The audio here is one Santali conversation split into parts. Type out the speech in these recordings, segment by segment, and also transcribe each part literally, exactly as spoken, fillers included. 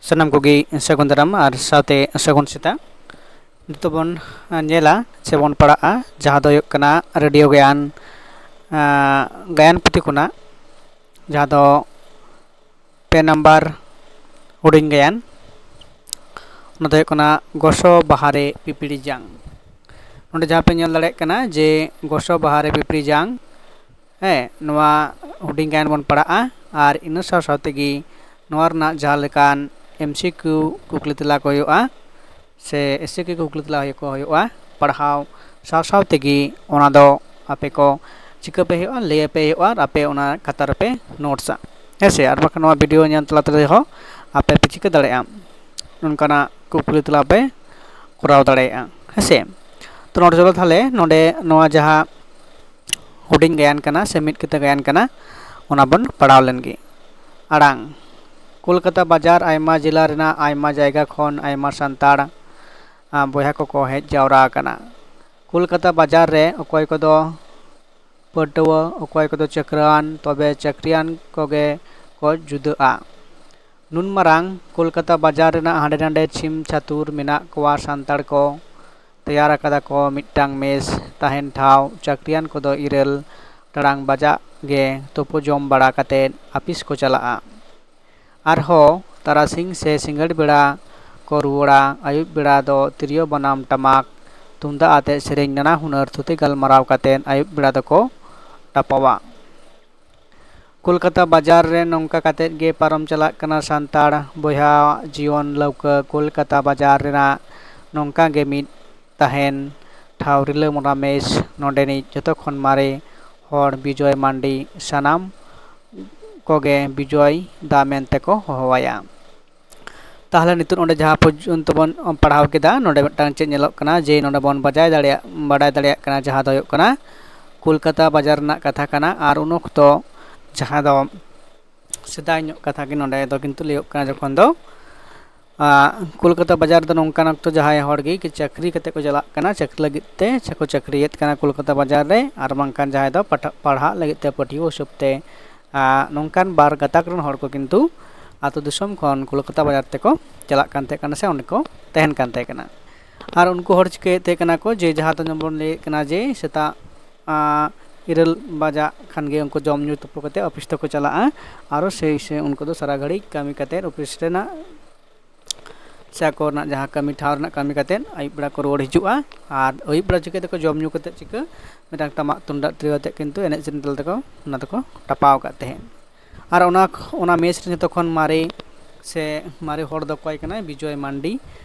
ᱥᱟᱱᱟᱢ ᱠᱚᱜᱮ ᱥᱟᱹᱜᱩᱱ ᱫᱟᱨᱟᱢ ᱟᱨ ᱥᱟᱶᱛᱮ ᱥᱟᱹᱜᱩᱱ ᱥᱮᱛᱟᱜ᱾ ᱱᱤᱛᱚᱜ ᱵᱚᱱ ᱧᱮᱞᱟ ᱥᱮ ᱵᱚᱱ ᱯᱟᱲᱦᱟᱜᱼᱟ ᱡᱟᱦᱟᱸ ᱫᱚ ᱦᱩᱭᱩᱜ ᱠᱟᱱᱟ ᱨᱮᱰᱤᱭᱳ ᱜᱟᱭᱟᱱ, ᱟᱸ, ᱜᱟᱭᱟᱱ ᱯᱩᱛᱷᱤ ᱠᱷᱚᱱᱟᱜ, ᱡᱟᱦᱟᱸ ᱫᱚ ᱯᱮ ᱱᱟᱢᱵᱟᱨ ᱦᱩᱰᱤᱧ ᱜᱟᱭᱟᱱ, ᱚᱱᱟ ᱫᱚ ᱦᱩᱭᱩᱜ ᱠᱟᱱᱟ ᱜᱚᱥᱚ ᱵᱟᱦᱟᱨᱮ ᱯᱤᱯᱤᱲᱤ ᱡᱟᱝ᱾ ᱱᱚᱰᱮ ᱡᱟᱦᱟᱸ ᱯᱮ ᱧᱮᱞ ᱫᱟᱲᱮᱭᱟᱜ ᱠᱟᱱᱟ ᱡᱮ ᱜᱚᱥᱚ ᱵᱟᱦᱟᱨᱮ ᱯᱤᱯᱤᱲᱤ ᱡᱟᱝ, ᱦᱮᱸ, ᱱᱚᱣᱟ ᱦᱩᱰᱤᱧ ᱜᱟᱭᱟᱱ ᱵᱚᱱ ᱯᱟᱲᱦᱟᱜᱼᱟ ᱟᱨ ᱤᱱᱟᱹ ᱥᱟᱶ ᱥᱟᱶ ᱛᱮᱜᱮ ᱱᱚᱣᱟ ᱨᱮᱱᱟᱜ ᱡᱟᱦᱟᱸ ᱞᱮᱠᱟᱱ ᱮᱢ ᱥᱤ ᱠᱤᱭᱩ ᱠᱩᱠᱞᱤ ᱛᱮᱞᱟ ᱠᱚ ᱦᱩᱭᱩᱜᱼᱟ ᱥᱮ ᱮᱥ ᱥᱤ ᱠᱤᱭᱩ ᱠᱩᱠᱞᱤ ᱛᱮᱞᱟ ᱦᱩᱭᱩᱜ ᱠᱚ ᱦᱩᱭᱩᱜᱼᱟ, ᱯᱟᱲᱦᱟᱣ ᱥᱟᱶ ᱥᱟᱶ ᱛᱮᱜᱮ ᱚᱱᱟ ᱫᱚ ᱟᱯᱮ ᱠᱚ ᱪᱤᱠᱟᱹ ᱯᱮ ᱦᱩᱭᱩᱜᱼᱟ, ᱞᱟᱹᱭ ᱟᱯᱮ ᱦᱩᱭᱩᱜᱼᱟ ᱟᱨ ᱟᱯᱮ ᱚᱱᱟ ᱠᱷᱟᱛᱟ ᱨᱮᱯᱮ ᱱᱳᱴᱥᱟ, ᱦᱮᱸ ᱥᱮ? ᱟᱨ ᱵᱟᱠᱷᱟᱱ ᱱᱚᱣᱟ ᱵᱷᱤᱰᱤᱭᱳ ᱧᱮᱞ ᱛᱟᱞᱟ ᱛᱮᱦᱚᱸ ᱟᱯᱮ ᱯᱮ ᱪᱤᱠᱟᱹ ᱫᱟᱲᱮᱭᱟᱜᱼᱟ, ᱱᱚᱝᱠᱟᱱᱟᱜ ᱠᱩᱠᱞᱤ ᱛᱮᱞᱟ ᱯᱮ ᱠᱚᱨᱟᱣ ᱫᱟᱲᱮᱭᱟᱜᱼᱟ, ᱦᱮᱸ ᱥᱮ? ᱛᱚ ᱱᱚᱰᱮ ᱪᱚᱞᱚ ᱛᱟᱦᱚᱞᱮ ᱱᱚᱰᱮ ᱱᱚᱣᱟ ᱡᱟᱦᱟᱸ ᱦᱩᱰᱤᱧ ᱜᱟᱭᱟᱱ ᱠᱟᱱᱟ ᱥᱮ ᱢᱤᱫ ᱠᱤᱛᱟᱹ ᱜᱟᱭᱟᱱ ᱠᱟᱱᱟ, ᱚᱱᱟ ᱵᱚᱱ ᱯᱟᱲᱦᱟᱣ ᱞᱮᱱ ᱜᱮ᱾ ᱟᱲᱟᱝ᱾ ᱠᱳᱞᱠᱟᱛᱟ ᱵᱟᱡᱟᱨ ᱟᱭᱢᱟ ᱡᱮᱞᱟ ᱨᱮᱱᱟᱜ ᱟᱭᱢᱟ ᱡᱟᱭᱜᱟ ᱠᱷᱚᱱ ᱟᱭᱢᱟ ᱥᱟᱱᱛᱟᱲ, ᱟ, ᱵᱚᱭᱦᱟ ᱠᱚᱠᱚ ᱦᱮᱡ ᱡᱟᱣᱨᱟ ᱟᱠᱟᱱᱟ᱾ ᱠᱳᱞᱠᱟᱛᱟ ᱵᱟᱡᱟᱨ ᱨᱮ ᱚᱠᱚᱭ ᱠᱚᱫᱚ ᱯᱟᱹᱴᱷᱩᱣᱟᱹ, ᱚᱠᱚᱭ ᱠᱚᱫᱚ ᱪᱟᱹᱠᱨᱟᱱ, ᱛᱚᱵᱮ ᱪᱟᱹᱠᱨᱤᱭᱟᱱ ᱠᱚᱜᱮ ᱠᱚ ᱡᱩᱫᱟᱹᱜᱼᱟ᱾ ᱱᱩᱱ ᱢᱟᱨᱟᱝ ᱠᱳᱞᱠᱟᱛᱟ ᱵᱟᱡᱟᱨ ᱨᱮᱱᱟᱜ ᱦᱟᱸᱰᱮ ᱱᱟᱰᱮ ᱪᱷᱤᱢ ᱪᱷᱟᱹᱛᱩᱨ ᱢᱮᱱᱟᱜ ᱠᱚᱣᱟ ᱥᱟᱱᱛᱟᱲ ᱠᱚ᱾ ᱛᱮᱭᱟᱨ ᱟᱠᱟᱫᱟ ᱠᱚ ᱢᱤᱫᱴᱟᱝ ᱢᱮᱥ, ᱛᱟᱦᱮᱱ ᱴᱷᱟᱶ᱾ ᱪᱟᱹᱠᱨᱤᱭᱟᱱ ᱠᱚᱫᱚ ᱤᱨᱟᱹᱞ ᱴᱟᱲᱟᱝ ᱵᱟᱡᱟᱜ ᱜᱮ ᱛᱩᱯᱩ ᱡᱚᱢ ᱵᱟᱲᱟ ᱠᱟᱛᱮᱫ ᱟᱹᱯᱤᱥ ᱠᱚ ᱪᱟᱞᱟᱜᱼᱟ᱾ ᱟᱨᱦᱚᱸ ᱛᱟᱨᱟᱥᱤᱧ ᱥᱮ ᱥᱤᱸᱜᱟᱹᱲ ᱵᱮᱲᱟ ᱠᱚ ᱨᱩᱣᱟᱹᱲᱟ᱾ ᱟᱹᱭᱩᱵ ᱵᱮᱲᱟ ᱫᱚ ᱛᱤᱨᱭᱳ, ᱵᱟᱱᱟᱢ, ᱴᱟᱢᱟᱠ, ᱛᱩᱢᱫᱟᱜ ᱟᱛᱮᱫ ᱥᱮᱨᱮᱧ, ᱱᱟᱱᱟ ᱦᱩᱱᱟᱹᱨ ᱛᱷᱩᱛᱤ ᱜᱟᱞᱢᱟᱨᱟᱣ ᱠᱟᱛᱮᱫ ᱟᱹᱭᱩᱵ ᱵᱮᱲᱟ ᱫᱚᱠᱚ ᱴᱟᱯᱟᱣᱟ᱾ ᱠᱳᱞᱠᱟᱛᱟ ᱵᱟᱡᱟᱨ ᱨᱮ ᱱᱚᱝᱠᱟ ᱠᱟᱛᱮᱫ ᱜᱮ ᱯᱟᱨᱚᱢ ᱪᱟᱞᱟᱜ ᱠᱟᱱᱟ ᱥᱟᱱᱛᱟᱲ ᱵᱚᱭᱦᱟᱣᱟᱜ ᱡᱤᱭᱚᱱ ᱞᱟᱹᱣᱠᱟᱹ᱾ ᱠᱳᱞᱠᱟᱛᱟ ᱵᱟᱡᱟᱨ ᱨᱮᱱᱟᱜ ᱱᱚᱝᱠᱟ ᱜᱮ ᱢᱤᱫ ᱛᱟᱦᱮᱱ ᱴᱷᱟᱶ ᱨᱤᱞᱟᱹᱢᱟᱞᱟ ᱢᱮᱥ᱾ ᱱᱚᱰᱮᱱᱤᱡ ᱡᱚᱛᱚ ᱠᱷᱚᱱ ᱢᱟᱨᱮ ᱦᱚᱲ ᱵᱤᱡᱚᱭ ᱢᱟᱱᱰᱤ, ᱥᱟᱱᱟᱢ ᱠᱚᱜᱮ ᱵᱤᱡᱚᱭ ᱫᱟ ᱢᱮᱱᱛᱮ ᱠᱚ ᱦᱚᱦᱚᱣᱟᱭᱟ᱾ ᱛᱟᱦᱚᱞᱮ ᱱᱤᱛᱚᱜ ᱱᱚᱰᱮ ᱡᱟᱦᱟᱸ ᱯᱚᱨᱡᱚᱱᱛᱚ ᱵᱚᱱ ᱯᱟᱲᱦᱟᱣ ᱠᱮᱫᱟ, ᱱᱚᱰᱮ ᱢᱤᱫᱴᱟᱝ ᱪᱮᱫ ᱧᱮᱞᱚᱜ ᱠᱟᱱᱟ ᱡᱮ ᱱᱚᱰᱮ ᱵᱚᱱ ᱵᱟᱡᱟᱭ ᱫᱟᱲᱮᱭᱟᱜ, ᱵᱟᱰᱟᱭ ᱫᱟᱲᱮᱭᱟᱜ ᱠᱟᱱᱟ ᱡᱟᱦᱟᱸ ᱫᱚ ᱦᱩᱭᱩᱜ ᱠᱟᱱᱟ ᱠᱳᱞᱠᱟᱛᱟ ᱵᱟᱡᱟᱨ ᱨᱮᱱᱟᱜ ᱠᱟᱛᱷᱟ ᱠᱟᱱᱟ᱾ ᱟᱨ ᱩᱱ ᱚᱠᱛᱚ ᱡᱟᱦᱟᱸ ᱫᱚ ᱥᱮᱫᱟᱭ ᱧᱚᱜ ᱠᱟᱛᱷᱟ ᱜᱮ ᱱᱚᱰᱮ ᱫᱚ ᱠᱤᱱᱛᱩ ᱞᱟᱹᱭᱚᱜ ᱠᱟᱱᱟ, ᱡᱚᱠᱷᱚᱱ ᱫᱚ, ᱟ, ᱠᱳᱞᱠᱟᱛᱟ ᱵᱟᱡᱟᱨ ᱫᱚ ᱱᱚᱝᱠᱟᱱ ᱚᱠᱛᱚ ᱡᱟᱦᱟᱸᱭ ᱦᱚᱲ ᱜᱮ ᱪᱟᱹᱠᱨᱤ ᱠᱟᱛᱮ ᱠᱚ ᱪᱟᱞᱟᱜ ᱠᱟᱱᱟ, ᱪᱟᱹᱠᱨᱤ ᱞᱟᱹᱜᱤᱫ ᱛᱮ ᱥᱮᱠᱚ ᱪᱟᱹᱠᱨᱤᱭᱮᱫ ᱠᱟᱱᱟ ᱠᱳᱞᱠᱟᱛᱟ ᱵᱟᱡᱟᱨ ᱨᱮ, ᱟᱨ ᱵᱟᱝᱠᱷᱟᱱ ᱡᱟᱦᱟᱸᱭ ᱫᱚ ᱯᱟᱴᱷᱟ-, ᱯᱟᱲᱦᱟᱜ ᱞᱟᱹᱜᱤᱫ ᱛᱮ ᱯᱟᱹᱴᱷᱩᱣᱟᱹ ᱦᱤᱥᱟᱹᱵ ᱛᱮ, ᱟ, ᱱᱚᱝᱠᱟᱱ ᱵᱟᱨ ᱜᱟᱛᱟᱠ ᱨᱮᱱ ᱦᱚᱲ ᱠᱚ ᱠᱤᱱᱛᱩ ᱟᱹᱛᱩ ᱫᱤᱥᱚᱢ ᱠᱷᱚᱱ ᱠᱳᱞᱠᱟᱛᱟ ᱵᱟᱡᱟᱨ ᱛᱮᱠᱚ ᱪᱟᱞᱟᱜ ᱠᱟᱱ ᱛᱟᱦᱮᱸ ᱠᱟᱱᱟ ᱥᱮ ᱚᱸᱰᱮ ᱠᱚ ᱛᱟᱦᱮᱱ ᱠᱟᱱ ᱛᱟᱦᱮᱸ ᱠᱟᱱᱟ᱾ ᱟᱨ ᱩᱱᱠᱩ ᱦᱚᱲ ᱪᱤᱠᱟᱹᱭᱮᱫ ᱛᱟᱦᱮᱸ ᱠᱟᱱᱟ ᱠᱚ ᱡᱮ ᱡᱟᱦᱟᱸ ᱫᱚ ᱡᱮᱢᱚᱱ ᱵᱚᱱ ᱞᱟᱹᱭᱮᱫ ᱠᱟᱱᱟ ᱡᱮ ᱥᱮᱛᱟᱜ ᱟᱸ, ᱤᱨᱟᱹᱞ ᱵᱟᱡᱟᱜ ᱠᱷᱟᱱ ᱜᱮ ᱩᱱᱠᱩ ᱡᱚᱢ ᱧᱩ ᱛᱩᱯᱩ ᱠᱟᱛᱮ ᱚᱯᱷᱤᱥ ᱛᱮᱠᱚ ᱪᱟᱞᱟᱜᱼᱟ᱾ ᱟᱨᱚ ᱥᱮᱭ ᱥᱮ ᱩᱱᱠᱩ ᱫᱚ ᱥᱟᱨᱟ ᱜᱷᱟᱹᱲᱤᱡ ᱠᱟᱹᱢᱤ ᱠᱟᱛᱮ ᱚᱯᱷᱤᱥ ᱨᱮᱱᱟᱜ ᱥᱮ ᱟᱠᱚ ᱨᱮᱱᱟᱜ ᱡᱟᱦᱟᱸ ᱠᱟᱹᱢᱤ ᱴᱷᱟᱶ ᱨᱮᱱᱟᱜ ᱠᱟᱹᱢᱤ ᱠᱟᱛᱮ ᱟᱹᱭᱩᱵ ᱵᱮᱲᱟ ᱠᱚ ᱨᱩᱣᱟᱹᱲ ᱦᱤᱡᱩᱜᱼᱟ᱾ ᱟᱨ ᱟᱹᱭᱩᱵ ᱵᱮᱲᱟ ᱪᱤᱠᱟᱹ ᱛᱮᱠᱚ ᱡᱚᱢ ᱧᱩ ᱠᱟᱛᱮ ᱪᱤᱠᱟᱹ ᱢᱤᱫᱴᱟᱝ ᱴᱟᱢᱟᱠ ᱛᱩᱢᱫᱟᱜ ᱛᱤᱨᱭᱳ ᱟᱛᱮ ᱠᱤᱱᱛᱩ ᱮᱱᱮᱡ ᱥᱮᱨᱮᱧ ᱛᱟᱞᱟ ᱛᱮᱠᱚ ᱚᱱᱟ ᱫᱚᱠᱚ ᱴᱟᱯᱟᱣ ᱟᱠᱟᱫ ᱛᱟᱦᱮᱸᱫ᱾ ᱟᱨ ᱚᱱᱟ ᱚᱱᱟ ᱢᱮᱥ ᱨᱮ ᱡᱚᱛᱚ ᱠᱷᱚᱱ ᱢᱟᱨᱮ ᱥᱮ ᱢᱟᱨᱮ ᱦᱚᱲ ᱫᱚ ᱚᱠᱚᱭ ᱠᱟᱱᱟᱭ? ᱵᱤᱡᱚᱭ ᱢᱟᱱᱰᱤ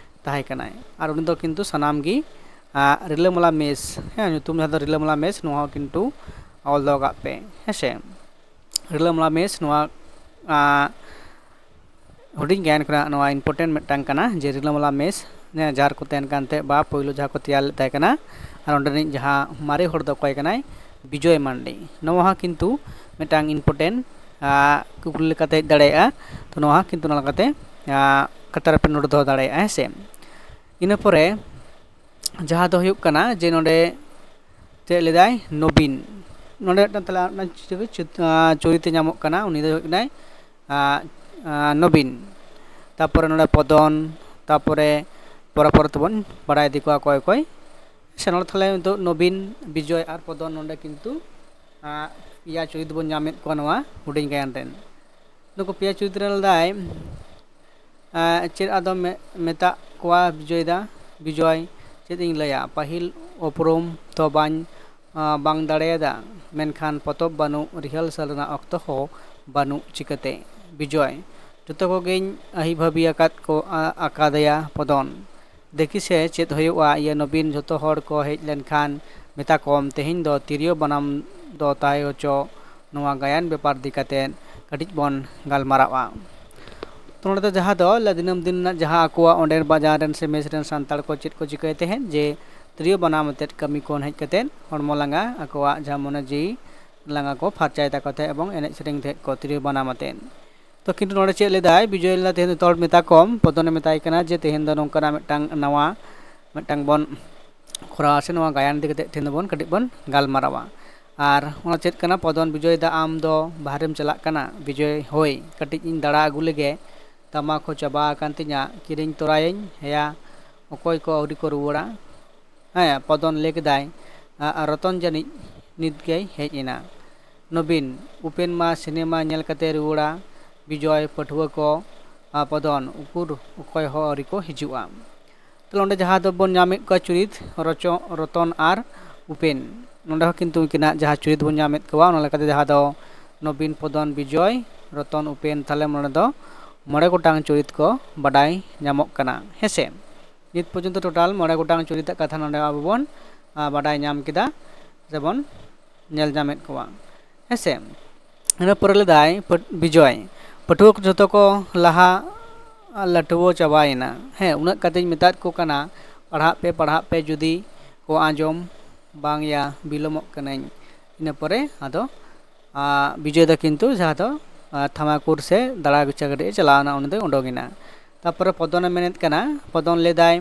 ᱛᱟᱦᱮᱸ ᱠᱟᱱᱟᱭ᱾ ᱟᱨ ᱩᱱᱤ ᱫᱚ ᱠᱤᱱᱛᱩ ᱥᱟᱱᱟᱢ ᱜᱮ ᱟᱸ, ᱨᱤᱞᱟᱹᱢᱟᱞᱟ ᱢᱮᱥ, ᱦᱮᱸ, ᱧᱩᱛᱩᱢ ᱡᱟᱦᱟᱸ ᱫᱚ ᱨᱤᱞᱟᱹᱢᱟᱞᱟ ᱢᱮᱥ, ᱱᱚᱣᱟ ᱦᱚᱸ ᱠᱤᱱᱛᱩ ᱚᱞ ᱫᱚᱦᱚ ᱠᱟᱜ ᱯᱮ, ᱦᱮᱸ ᱥᱮ᱾ ᱨᱤᱞᱟᱹᱢᱟᱞᱟ ᱢᱮᱥ ᱱᱚᱣᱟ ᱟᱸ, ᱦᱩᱰᱤᱧ ᱜᱟᱭᱟᱱ ᱠᱷᱚᱱᱟᱜ ᱱᱚᱣᱟ ᱤᱢᱯᱚᱨᱴᱮᱱᱴ ᱢᱤᱫᱴᱟᱝ ᱠᱟᱱᱟ ᱡᱮ ᱨᱤᱞᱟᱹᱢᱟᱞᱟ ᱢᱮᱥ ᱡᱟᱦᱟᱸ ᱨᱮᱠᱚ ᱛᱟᱦᱮᱱ ᱠᱟᱱ ᱛᱟᱦᱮᱸᱫ ᱵᱟ ᱯᱳᱭᱞᱳ ᱡᱟᱦᱟᱸ ᱠᱚ ᱛᱮᱭᱟᱨ ᱞᱮᱫ ᱛᱟᱦᱮᱸ ᱠᱟᱱᱟ᱾ ᱟᱨ ᱚᱸᱰᱮᱱᱤᱡ ᱡᱟᱦᱟᱸ ᱢᱟᱨᱮ ᱦᱚᱲ ᱫᱚ ᱚᱠᱚᱭ ᱠᱟᱱᱟᱭ? ᱵᱤᱡᱚᱭ ᱢᱟᱱᱰᱤ᱾ ᱱᱚᱣᱟ ᱦᱚᱸ ᱠᱤᱱᱛᱩ ᱢᱤᱫᱴᱟᱝ ᱤᱢᱯᱚᱨᱴᱮᱱᱴ ᱠᱩᱠᱞᱤ ᱞᱮᱠᱟᱛᱮ ᱦᱮᱡ ᱫᱟᱲᱮᱭᱟᱜᱼᱟ᱾ ᱛᱚ ᱱᱚᱣᱟ ᱦᱚᱸ ᱠᱤᱱᱛᱩ ᱚᱱᱟ ᱞᱮᱠᱟᱛᱮ ᱟᱸ, ᱠᱟᱛᱷᱟ ᱨᱮᱯᱮ ᱱᱳᱴ ᱫᱚᱦᱚ ᱫᱟᱲᱮᱭᱟᱜᱼᱟ, ᱦᱮᱸ ᱥᱮ᱾ ᱤᱱᱟᱹ ᱯᱚᱨᱮ ᱡᱟᱦᱟᱸ ᱫᱚ ᱦᱩᱭᱩᱜ ᱠᱟᱱᱟ ᱡᱮ ᱱᱚᱰᱮ ᱪᱮᱫ ᱞᱮᱫᱟᱭ? ᱱᱚᱵᱤᱱ᱾ ᱱᱚᱰᱮ ᱢᱤᱫᱴᱟᱝ ᱛᱟᱦᱞᱮ ᱟᱨ ᱢᱤᱫᱴᱟᱝ ᱪᱤ-, ᱪᱤ-, ᱟᱸ, ᱪᱚᱨᱤᱛᱮ ᱧᱟᱢᱚᱜ ᱠᱟᱱᱟ, ᱩᱱᱤ ᱫᱚ ᱦᱩᱭᱩᱜ ᱠᱟᱱᱟᱭ ᱟᱸ, ᱟᱸ, ᱱᱚᱵᱤᱱ᱾ ᱛᱟᱯᱚᱨᱮ ᱱᱚᱰᱮ ᱯᱚᱫᱚᱱ, ᱛᱟᱯᱚᱨᱮ ᱯᱚᱨᱮ ᱯᱚᱨᱮ ᱛᱮᱵᱚᱱ ᱵᱟᱲᱟᱭ ᱤᱫᱤ ᱠᱚᱣᱟ ᱚᱠᱚᱭ ᱚᱠᱚᱭ᱾ ᱥᱮ ᱱᱚᱰᱮ ᱛᱟᱦᱞᱮ ᱱᱤᱛᱚᱜ ᱱᱚᱵᱤᱱ, ᱵᱤᱡᱚᱭ ᱟᱨ ᱯᱚᱫᱚᱱ ᱱᱚᱰᱮ ᱠᱤᱱᱛᱩ ᱟᱸ, ᱯᱮᱭᱟ ᱪᱚᱨᱤᱛ ᱵᱚᱱ ᱧᱟᱢᱮᱫ ᱠᱚᱣᱟ ᱱᱚᱣᱟ ᱦᱩᱰᱤᱧ ᱜᱟᱭᱟᱱ ᱨᱮᱱ᱾ ᱱᱩᱠᱩ ᱯᱮᱭᱟ ᱪᱚᱨᱤᱛ ᱨᱮ ᱞᱟᱹᱭᱫᱟᱭ, ᱟᱸ, ᱪᱮᱫ ᱟᱫᱚ ᱢᱮ-, ᱢᱮᱛᱟᱜ ᱠᱚᱣᱟ ᱵᱤᱡᱚᱭ ᱫᱟ? ᱵᱤᱡᱚᱭ, ᱪᱮᱫ ᱤᱧ ᱞᱟᱹᱭᱟ, ᱯᱟᱹᱦᱤᱞ ᱩᱯᱨᱩᱢ ᱛᱚ ᱵᱟᱹᱧ, ᱟᱸ, ᱵᱟᱝ ᱫᱟᱲᱮᱭᱟᱫᱟ, ᱢᱮᱱᱠᱷᱟᱱ ᱯᱚᱛᱚᱵ ᱵᱟᱹᱱᱩᱜ, ᱨᱤᱦᱟᱨᱥᱟᱞ ᱨᱮᱱᱟᱜ ᱚᱠᱛᱚ ᱦᱚᱸ ᱵᱟᱹᱱᱩᱜ ᱪᱤᱠᱟᱹᱛᱮ? ᱵᱤᱡᱚᱭ, ᱡᱚᱛᱚ ᱠᱚᱜᱮᱧ ᱟᱹᱦᱤ ᱵᱷᱟᱹᱵᱤ ᱟᱠᱟᱫ ᱠᱚ, ᱟ-, ᱟᱠᱟᱫᱮᱭᱟ᱾ ᱯᱚᱫᱚᱱ, ᱫᱮᱠᱷᱤ ᱥᱮ ᱪᱮᱫ ᱦᱩᱭᱩᱜᱼᱟ, ᱤᱭᱟᱹ ᱱᱚᱵᱤᱱ, ᱡᱷᱚᱛᱚ ᱦᱚᱲ ᱠᱚ ᱦᱮᱡ ᱞᱮᱱᱠᱷᱟᱱ ᱢᱮᱛᱟ ᱠᱚᱢ, ᱛᱮᱦᱮᱧ ᱫᱚ ᱛᱤᱨᱭᱳ ᱵᱟᱱᱟᱢ ᱫᱚ ᱛᱟᱦᱮᱸ ᱦᱚᱪᱚ, ᱱᱚᱣᱟ ᱜᱟᱭᱟᱱ ᱵᱮᱯᱟᱨ ᱤᱫᱤ ᱠᱟᱛᱮ ᱠᱟᱹᱴᱤᱡ ᱵᱚᱱ ᱜᱟᱞᱢᱟᱨᱟᱜᱼᱟ᱾ ᱛᱚ ᱱᱚᱰᱮ ᱫᱚ ᱡᱟᱦᱟᱸ ᱫᱚ ᱞᱟ-, ᱫᱤᱱᱟᱹᱢ ᱫᱤᱱ ᱨᱮᱱᱟᱜ ᱡᱟᱦᱟᱸ ᱟᱠᱚᱣᱟᱜ ᱚᱸᱰᱮ ᱵᱟᱡᱟᱨ ᱨᱮᱱ ᱥᱮ ᱢᱮᱥ ᱨᱮᱱ ᱥᱟᱱᱛᱟᱲ ᱠᱚ ᱪᱮᱫ ᱠᱚ ᱪᱤᱠᱟᱹᱭ ᱛᱟᱦᱮᱸᱫ, ᱡᱮ ᱛᱤᱨᱭᱳ ᱵᱟᱱᱟᱢ ᱟᱛᱮᱫ ᱠᱟᱹᱢᱤ ᱠᱷᱚᱱ ᱦᱮᱡ ᱠᱟᱛᱮᱫ ᱦᱚᱲᱢᱚ ᱞᱟᱸᱜᱟ, ᱟᱠᱚᱣᱟᱜ ᱡᱟᱦᱟᱸ ᱢᱚᱱᱮ ᱡᱤᱣᱤ ᱞᱟᱸᱜᱟ ᱠᱚ ᱯᱷᱟᱨᱪᱟᱭ ᱛᱟᱠᱚ ᱛᱟᱦᱮᱸᱫ ᱮᱵᱚᱝ ᱮᱱᱮᱡ ᱥᱮᱨᱮᱧ ᱛᱟᱦᱮᱸᱫ ᱠᱚ ᱛᱤᱨᱭᱳ ᱵᱟᱱᱟᱢ ᱟᱛᱮᱫ᱾ ᱛᱚ ᱠᱤᱱᱛᱩ ᱱᱚᱰᱮ ᱪᱮᱫ ᱞᱮᱫᱟᱭ ᱵᱤᱡᱚᱭ ᱞᱟᱞᱟ, ᱛᱮᱦᱮᱧ ᱫᱚ ᱡᱚᱛᱚ ᱦᱚᱲ ᱢᱮᱛᱟ ᱠᱚᱢ, ᱯᱚᱫᱚᱱᱮ ᱢᱮᱛᱟᱭ ᱠᱟᱱᱟ ᱡᱮ ᱛᱮᱦᱮᱧ ᱫᱚ ᱱᱚᱝᱠᱟᱱᱟᱜ ᱢᱤᱫᱴᱟᱝ ᱱᱟᱣᱟ ᱢᱤᱫᱴᱟᱝ ᱵᱚᱱ ᱠᱚᱨᱟᱣᱟ ᱥᱮ ᱱᱚᱣᱟ ᱜᱟᱭᱟᱱ ᱤᱫᱤ ᱠᱟᱛᱮᱫ ᱛᱮᱦᱮᱧ ᱫᱚᱵᱚᱱ ᱠᱟᱹᱴᱤᱡ ᱵᱚᱱ ᱜᱟᱞᱢᱟᱨᱟᱣᱟ᱾ ᱟᱨ ᱚᱱᱟ ᱪᱮᱫ ᱠᱟᱱᱟ? ᱯᱚᱫᱚᱱ, ᱵᱤᱡᱚᱭ ᱫᱟ, ᱟᱢ ᱫᱚ ᱵᱟᱦᱨᱮᱢ ᱪᱟᱞᱟᱜ ᱠᱟᱱᱟ? ᱵᱤᱡᱚᱭ, ᱦᱳᱭ, ᱠᱟᱹᱴᱤᱡ ᱤᱧ ᱫᱟᱬᱟ ᱟᱹᱜᱩ ᱞᱮᱜᱮ, ᱛᱟᱢᱟᱠ ᱦᱚᱸ ᱪᱟᱵᱟ ᱟᱠᱟᱱ ᱛᱤᱧᱟ, ᱠᱤᱨᱤᱧ ᱛᱚᱨᱟᱭᱟᱹᱧ᱾ ᱦᱮᱭᱟ, ᱚᱠᱚᱭ ᱠᱚ ᱟᱹᱣᱨᱤ ᱠᱚ ᱨᱩᱣᱟᱹᱲᱟ? ᱦᱮᱸ, ᱯᱚᱫᱚᱱ ᱞᱟᱹᱭ ᱠᱮᱫᱟᱭ, "ᱟ, ᱟ, ᱨᱚᱛᱚᱱ ᱡᱟᱹᱱᱤᱡ ᱱᱤᱛ ᱜᱮᱭ ᱦᱮᱡ ᱮᱱᱟ᱾" ᱱᱚᱵᱤᱱ, ᱩᱯᱮᱱ ᱢᱟ ᱥᱤᱱᱮᱢᱟ ᱧᱮᱞ ᱠᱟᱛᱮ ᱨᱩᱣᱟᱹᱲᱟ᱾ ᱵᱤᱡᱚᱭ, ᱯᱟᱹᱴᱷᱩᱣᱟᱹ ᱠᱚ, ᱟ, ᱯᱚᱫᱚᱱ, ᱩᱠᱩᱨ ᱚᱠᱚᱭ ᱦᱚᱸ ᱟᱹᱣᱨᱤ ᱠᱚ ᱦᱤᱡᱩᱜᱼᱟ᱾ ᱛᱟᱦᱞᱮ ᱚᱸᱰᱮ ᱡᱟᱦᱟᱸ ᱫᱚᱵᱚᱱ ᱧᱟᱢᱮᱫ ᱠᱚᱣᱟ ᱪᱩᱨᱤᱛ, ᱨᱚᱪᱚ-, ᱨᱚᱛᱚᱱ ᱟᱨ ᱩᱯᱮᱱ᱾ ᱱᱚᱸᱰᱮ ᱦᱚᱸ ᱠᱤᱱᱛᱩ ᱩᱱᱠᱤᱱᱟᱜ ᱡᱟᱦᱟᱸ ᱪᱩᱨᱤᱛ ᱵᱚᱱ ᱧᱟᱢᱮᱫ ᱠᱚᱣᱟ, ᱚᱱᱟ ᱞᱮᱠᱟᱛᱮ ᱡᱟᱦᱟᱸ ᱫᱚ ᱱᱚᱵᱤᱱ, ᱯᱚᱫᱚᱱ, ᱵᱤᱡᱚᱭ, ᱨᱚᱛᱚᱱ, ᱩᱯᱮᱱ, ᱛᱟᱦᱞᱮ ᱱᱚᱸᱰᱮ ᱫᱚ ᱢᱚᱬᱮ ᱜᱚᱴᱟᱝ ᱪᱩᱨᱤᱛ ᱠᱚ ᱵᱟᱰᱟᱭ ᱧᱟᱢᱚᱜ ᱠᱟᱱᱟ, ᱦᱮᱸᱥᱮ? ᱱᱤᱛ ᱯᱚᱨᱡᱚᱱᱛᱚ ᱴᱳᱴᱟᱞ ᱢᱚᱬᱮ ᱜᱚᱴᱟᱝ ᱪᱩᱨᱤᱛᱟᱜ ᱠᱟᱛᱷᱟ ᱱᱚᱸᱰᱮ ᱟᱵᱚ ᱵᱚᱱ, ᱟ, ᱵᱟᱰᱟᱭ ᱧᱟᱢ ᱠᱮᱫᱟ ᱥᱮᱵᱚᱱ ᱧᱮᱞ ᱧᱟᱢᱮᱫ ᱠᱚᱣᱟ, ᱦᱮᱸᱥᱮ? ᱤᱱᱟᱹ ᱯᱚᱨᱮ ᱞᱟᱹᱭᱫᱟᱭ ᱯᱟᱹᱴ-, ᱵᱤᱡᱚᱭ, "ᱯᱟᱹᱴᱷᱩᱣᱟᱹ ᱠᱚ ᱡᱷᱚᱛᱚ ᱠᱚ ᱞᱟᱦᱟ ᱞᱟᱹᱴᱷᱩᱣᱟᱹ ᱪᱟᱵᱟᱭᱮᱱᱟ᱾ ᱦᱮᱸ, ᱩᱱᱟᱹᱜ ᱠᱟᱛᱮᱧ ᱢᱮᱛᱟᱫ ᱠᱚ ᱠᱟᱱᱟ, ᱯᱟᱲᱦᱟᱜ ᱯᱮ, ᱯᱟᱲᱦᱟᱜ ᱯᱮ, ᱡᱩᱫᱤ ᱠᱚ ᱟᱸᱡᱚᱢ ᱵᱟᱝ ᱭᱟ, ᱵᱤᱞᱚᱢᱚᱜ ᱠᱟᱹᱱᱟᱹᱧ᱾" ᱤᱱᱟᱹ ᱯᱚᱨᱮ ᱟᱫᱚ, ᱟ, ᱵᱤᱡᱚᱭ ᱫᱚ ᱠᱤᱱᱛᱩ ᱡᱟᱦᱟᱸ ᱫᱚ, ᱟ, ᱛᱷᱟᱢᱟᱠᱩᱨ ᱥᱮ ᱫᱟᱬᱟ ᱜᱩᱪᱷᱟ ᱠᱟᱹᱴᱤᱡ ᱮ ᱪᱟᱞᱟᱣ ᱮᱱᱟ, ᱩᱱᱤ ᱫᱚᱭ ᱩᱰᱩᱠ ᱮᱱᱟ᱾ ᱛᱟᱨᱯᱚᱨᱮ ᱯᱚᱫᱚᱱᱮ ᱢᱮᱱᱮᱫ ᱠᱟᱱᱟ, ᱯᱚᱫᱚᱱ ᱞᱟᱹᱭᱫᱟᱭ,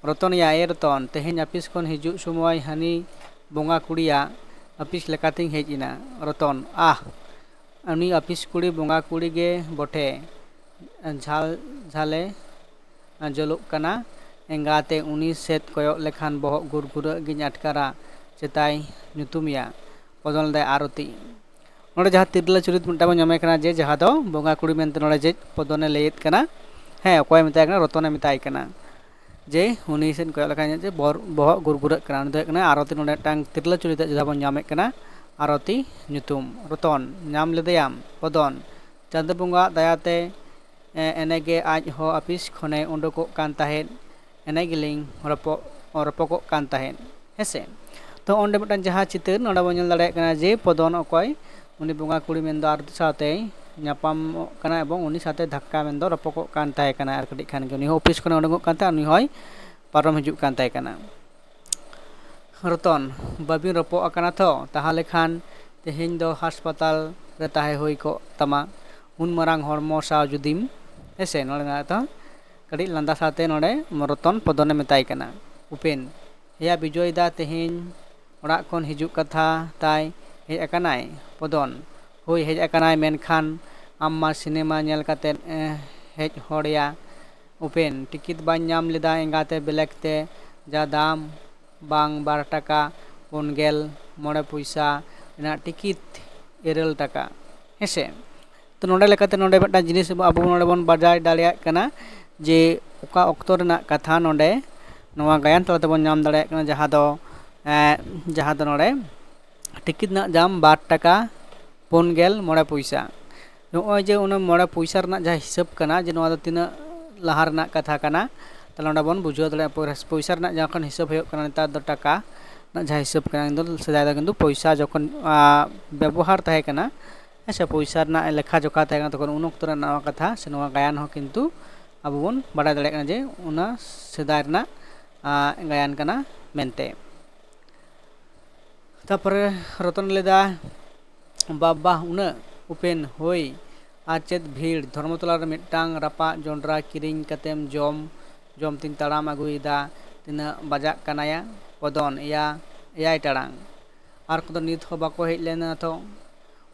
"ᱨᱚᱛᱚᱱ ᱭᱟ, ᱮ ᱨᱚᱛᱚᱱ, ᱛᱮᱦᱮᱧ ᱟᱹᱯᱤᱥ ᱠᱷᱚᱱ ᱦᱤᱡᱩᱜ ᱥᱚᱢᱚᱭ ᱦᱟᱹᱱᱤ ᱵᱚᱸᱜᱟ ᱠᱩᱲᱤᱭᱟᱜ ᱟᱹᱯᱤᱥ ᱞᱮᱠᱟᱛᱤᱧ ᱦᱮᱡ ᱮᱱᱟ᱾" ᱨᱚᱛᱚᱱ, ᱟᱦ, ᱩᱱᱤ ᱟᱹᱯᱤᱥ ᱠᱩᱲᱤ ᱵᱚᱸᱜᱟ ᱠᱩᱲᱤ ᱜᱮ ᱵᱚᱴᱷᱮ, ᱡᱷᱟᱞ ᱡᱷᱟᱞᱮ ᱡᱚᱞᱚᱜ ᱠᱟᱱᱟ᱾ ᱮᱸᱜᱟᱛᱮ ᱩᱱᱤ ᱥᱮᱫ ᱠᱚᱭᱚᱜ ᱞᱮᱠᱷᱟᱱ ᱵᱚᱦᱚᱜ ᱜᱩᱨᱜᱩᱨᱟᱹᱜ ᱜᱤᱧ ᱟᱴᱠᱟᱨᱟ᱾ ᱪᱮᱛᱟᱭ ᱧᱩᱛᱩᱢᱮᱭᱟ? ᱯᱚᱫᱚᱱ ᱞᱮᱫᱟᱭ ᱟᱨᱚᱛᱤ᱾ ᱱᱚᱰᱮ ᱡᱟᱦᱟᱸ ᱛᱤᱨᱞᱟᱹ ᱪᱩᱨᱤᱛ ᱢᱤᱫᱴᱟᱝ ᱵᱚᱱ ᱧᱟᱢᱮ ᱠᱟᱱᱟ, ᱡᱮ ᱡᱟᱦᱟᱸ ᱫᱚ ᱵᱚᱸᱜᱟ ᱠᱩᱲᱤ ᱢᱮᱱᱛᱮ ᱱᱚᱰᱮ ᱡᱮ ᱯᱚᱫᱚᱱᱮ ᱞᱟᱹᱭᱮᱫ ᱠᱟᱱᱟ, ᱦᱮᱸ, ᱚᱠᱚᱭᱮ ᱢᱮᱛᱟᱭ ᱠᱟᱱᱟ? ᱨᱚᱛᱚᱱᱮ ᱢᱮᱛᱟᱭ ᱠᱟᱱᱟ ᱡᱮ ᱩᱱᱤ ᱥᱮᱫ ᱠᱚᱭᱚᱜ ᱞᱮᱠᱷᱟᱱ ᱡᱮ ᱵᱚᱨ-, ᱵᱚᱦᱚᱜ ᱜᱩᱨᱜᱩᱨᱟᱹᱜ ᱠᱟᱱᱟ, ᱩᱱᱤ ᱫᱚ ᱦᱩᱭᱩᱜ ᱠᱟᱱᱟ ᱟᱨᱚᱛᱤ᱾ ᱱᱚᱰᱮ ᱢᱤᱫᱴᱟᱝ ᱛᱤᱨᱞᱟᱹ ᱪᱩᱨᱤᱛᱟᱜ ᱡᱟᱦᱟᱸ ᱵᱚᱱ ᱧᱟᱢᱮᱫ ᱠᱟᱱᱟ, ᱟᱨᱚᱛᱤ ᱧᱩᱛᱩᱢ᱾ ᱨᱚᱛᱚᱱ, ᱧᱟᱢ ᱞᱮᱫᱮᱭᱟᱢ? ᱯᱚᱫᱚᱱ, ᱪᱟᱸᱫᱚ ᱵᱚᱸᱜᱟᱣᱟᱜ ᱫᱟᱭᱟᱛᱮ, ᱮ, ᱮᱱᱮᱜᱮ ᱟᱡ ᱦᱚᱸ ᱟᱹᱯᱤᱥ ᱠᱷᱚᱱᱮ ᱩᱰᱩᱠᱚᱜ ᱠᱟᱱ ᱛᱟᱦᱮᱸᱫ, ᱮᱱᱮ ᱜᱮᱞᱤᱧ ᱨᱚᱯᱚᱜ, ᱨᱚᱯᱚᱜᱚᱜ ᱠᱟᱱ ᱛᱟᱦᱮᱸᱫ, ᱦᱮᱸᱥᱮ? ᱛᱚ ᱚᱸᱰᱮ ᱢᱤᱫᱴᱟᱝ ᱡᱟᱦᱟᱸ ᱪᱤᱛᱟᱹᱨ ᱱᱚᱰᱮ ᱵᱚᱱ ᱧᱮᱞ ᱫᱟᱲᱮᱭᱟᱜ ᱠᱟᱱᱟ ᱡᱮ ᱯᱚᱫᱚᱱ ᱚᱠᱚᱭ, ᱩᱱᱤ ᱵᱚᱸᱜᱟ ᱠᱩᱲᱤ ᱢᱮᱱᱫᱚ ᱟᱨᱚᱛᱤ ᱥᱟᱶᱛᱮᱭ ᱧᱟᱯᱟᱢᱚᱜ ᱠᱟᱱᱟ ᱮᱵᱚᱝ ᱩᱱᱤ ᱥᱟᱶᱛᱮ ᱫᱷᱟᱠᱠᱟ ᱢᱮᱱᱫᱚ ᱨᱚᱯᱚᱜᱚᱜ ᱠᱟᱱ ᱛᱟᱦᱮᱸ ᱠᱟᱱᱟ᱾ ᱟᱨ ᱠᱟᱹᱴᱤᱡ ᱠᱷᱟᱱ ᱜᱮ ᱩᱱᱤ ᱦᱚᱸ ᱚᱯᱷᱤᱥ ᱠᱷᱚᱱᱮ ᱩᱰᱩᱠᱚᱜ ᱠᱟᱱ ᱛᱟᱦᱮᱸᱫ, ᱩᱱᱤ ᱦᱚᱸᱭ ᱯᱟᱨᱚᱢ ᱦᱤᱡᱩᱜ ᱠᱟᱱ ᱛᱟᱦᱮᱸ ᱠᱟᱱᱟ᱾ ᱨᱚᱛᱚᱱ, ᱵᱟᱹᱵᱤᱱ ᱨᱚᱯᱚᱜ ᱟᱠᱟᱱᱟ ᱛᱚ? ᱛᱟᱦᱚᱞᱮ ᱠᱷᱟᱱ ᱛᱮᱦᱮᱧ ᱫᱚ ᱦᱟᱥᱯᱟᱛᱟᱞ ᱨᱮ ᱛᱟᱦᱮᱸ ᱦᱩᱭ ᱠᱚᱜ ᱛᱟᱢᱟ, ᱩᱱ ᱢᱟᱨᱟᱝ ᱦᱚᱲᱢᱚ ᱥᱟᱶ ᱡᱩᱫᱤᱢ, ᱦᱮᱸᱥᱮ, ᱱᱚᱰᱮ ᱢᱮᱱᱟᱜ ᱛᱚ ᱠᱟᱹᱴᱤᱡ ᱞᱟᱸᱫᱟ ᱥᱟᱶᱛᱮ ᱱᱚᱰᱮ ᱨᱚᱛᱚᱱ ᱯᱚᱫᱚᱱᱮ ᱢᱮᱛᱟᱭ ᱠᱟᱱᱟ᱾ ᱩᱯᱮᱱ, ᱦᱮᱭᱟ ᱵᱤᱡᱚᱭ ᱫᱟ, ᱛᱮᱦᱮᱧ ᱚᱲᱟᱜ ᱠᱷᱚᱱ ᱦᱤᱡᱩᱜ ᱠᱟᱛᱷᱟ ᱛᱟᱭ, ᱦᱮᱡ ᱟᱠᱟᱱᱟᱭ? ᱯᱚᱫᱚᱱ, ᱦᱳᱭ, ᱦᱮᱡ ᱟᱠᱟᱱᱟᱭ, ᱢᱮᱱᱠᱷᱟᱱ ᱟᱢ ᱢᱟ ᱥᱤᱱᱮᱢᱟ ᱧᱮᱞ ᱠᱟᱛᱮᱫ ᱮ, ᱦᱮᱡ ᱦᱚᱲᱮᱭᱟ᱾ ᱩᱯᱮᱱ, ᱴᱤᱠᱤᱴ ᱵᱟᱹᱧ ᱧᱟᱢ ᱞᱮᱫᱟ ᱮᱸᱜᱟᱛᱮ, ᱵᱞᱮᱠ ᱛᱮ ᱡᱟ ᱫᱟᱢ ᱵᱟᱝ ᱵᱟᱨ ᱴᱟᱠᱟ ᱯᱩᱱ ᱜᱮᱞ ᱢᱚᱬᱮ ᱯᱚᱭᱥᱟ ᱨᱮᱱᱟᱜ ᱴᱤᱠᱤᱴ, ᱤᱨᱟᱹᱞ ᱴᱟᱠᱟ᱾ ᱦᱮᱸᱥᱮ? ᱛᱚ ᱱᱚᱰᱮ ᱞᱮᱠᱟᱛᱮ ᱱᱚᱰᱮ ᱢᱤᱫᱴᱟᱝ ᱡᱤᱱᱤᱥ ᱟᱵᱚ ᱱᱚᱰᱮ ᱵᱚᱱ ᱵᱟᱰᱟᱭ ᱫᱟᱲᱮᱭᱟᱜ ᱠᱟᱱᱟ ᱡᱮ ᱚᱠᱟ ᱚᱠᱛᱚ ᱨᱮᱱᱟᱜ ᱠᱟᱛᱷᱟ ᱱᱚᱰᱮ ᱱᱚᱣᱟ ᱜᱟᱭᱟᱱ ᱛᱟᱞᱟ ᱛᱮᱵᱚᱱ ᱧᱟᱢ ᱫᱟᱲᱮᱭᱟᱜ ᱠᱟᱱᱟ, ᱡᱟᱦᱟᱸ ᱫᱚ, ᱮᱸ, ᱡᱟᱦᱟᱸ ᱫᱚ ᱱᱚᱰᱮ ᱴᱤᱠᱤᱴ ᱨᱮᱱᱟᱜ ᱫᱟᱢ ᱵᱟᱨ ᱴᱟᱠᱟ ᱯᱩᱱ ᱜᱮᱞ ᱢᱚᱬᱮ ᱯᱚᱭᱥᱟ᱾ ᱱᱚᱜᱼᱚᱭ ᱡᱮ ᱚᱱᱟ ᱢᱚᱬᱮ ᱯᱚᱭᱥᱟ ᱨᱮᱱᱟᱜ ᱡᱟᱦᱟᱸ ᱦᱤᱥᱟᱹᱵ ᱠᱟᱱᱟ, ᱡᱮ ᱱᱚᱣᱟ ᱫᱚ ᱛᱤᱱᱟᱹᱜ ᱞᱟᱦᱟ ᱨᱮᱱᱟᱜ ᱠᱟᱛᱷᱟ ᱠᱟᱱᱟ, ᱛᱟᱦᱞᱮ ᱱᱚᱰᱮ ᱵᱚᱱ ᱵᱩᱡᱷᱟᱹᱣ ᱫᱟᱲᱮᱭᱟᱜᱼᱟ ᱯᱚᱭ-, ᱯᱚᱭᱥᱟ ᱨᱮᱱᱟᱜ ᱡᱚᱠᱷᱚᱱ ᱦᱤᱥᱟᱹᱵ ᱦᱩᱭᱩᱜ ᱠᱟᱱᱟ, ᱱᱮᱛᱟᱨ ᱫᱚ ᱴᱟᱠᱟ ᱨᱮᱱᱟᱜ ᱡᱟᱦᱟᱸ ᱦᱤᱥᱟᱹᱵ ᱠᱟᱱᱟ, ᱠᱤᱱᱛᱩ ᱥᱮᱫᱟᱭ ᱫᱚ ᱠᱤᱱᱛᱩ ᱯᱚᱭᱥᱟ ᱡᱚᱠᱷᱚᱱ, ᱟ, ᱵᱮᱵᱚᱦᱟᱨ ᱛᱟᱦᱮᱸ ᱠᱟᱱᱟ, ᱦᱮᱸ ᱥᱮ, ᱯᱚᱭᱥᱟ ᱨᱮᱱᱟᱜ ᱞᱮᱠᱷᱟ ᱡᱚᱠᱷᱟ ᱛᱟᱦᱮᱸ ᱠᱟᱱᱟ, ᱛᱚᱠᱷᱚᱱ ᱩᱱ ᱚᱠᱛᱚ ᱨᱮᱱᱟᱜ ᱱᱚᱣᱟ ᱠᱟᱛᱷᱟ ᱥᱮ ᱱᱚᱣᱟ ᱜᱟᱭᱟᱱ ᱦᱚᱸ ᱠᱤᱱᱛᱩ ᱟᱵᱚ ᱵᱚᱱ ᱵᱟᱰᱟᱭ ᱫᱟᱲᱮᱭᱟᱜ ᱠᱟᱱᱟ ᱡᱮ ᱚᱱᱟ ᱥᱮᱫᱟᱭ ᱨᱮᱱᱟᱜ, ᱟ, ᱜᱟᱭᱟᱱ ᱠᱟᱱᱟ ᱢᱮᱱᱛᱮ᱾ ᱛᱟᱯᱚᱨᱮ ᱨᱚᱛᱚᱱ ᱞᱟᱹᱭᱫᱟ, ᱵᱟᱵᱟ ᱩᱱᱟᱹᱜ? ᱩᱯᱮᱱ, ᱦᱳᱭ, ᱟᱨ ᱪᱮᱫ ᱵᱷᱤᱲ! ᱫᱷᱚᱨᱢᱚᱛᱚᱞᱟ ᱨᱮ ᱢᱤᱫᱴᱟᱝ ᱨᱟᱯᱟᱜ ᱡᱚᱸᱰᱨᱟ ᱠᱤᱨᱤᱧ ᱠᱟᱛᱮᱢ ᱡᱚᱢ, ᱡᱚᱢ ᱛᱤᱧ ᱛᱟᱲᱟᱢ ᱟᱹᱜᱩᱭᱮᱫᱟ᱾ ᱛᱤᱱᱟᱹᱜ ᱵᱟᱡᱟᱜ ᱠᱟᱱᱟᱭᱟ? ᱯᱚᱫᱚᱱ, ᱮᱭᱟ, ᱮᱭᱟᱭ ᱴᱟᱲᱟᱝ᱾ ᱟᱨ ᱠᱚᱫᱚ ᱱᱤᱛ ᱦᱚᱸ ᱵᱟᱠᱚ ᱦᱮᱡ ᱞᱮᱱᱟ ᱛᱚ?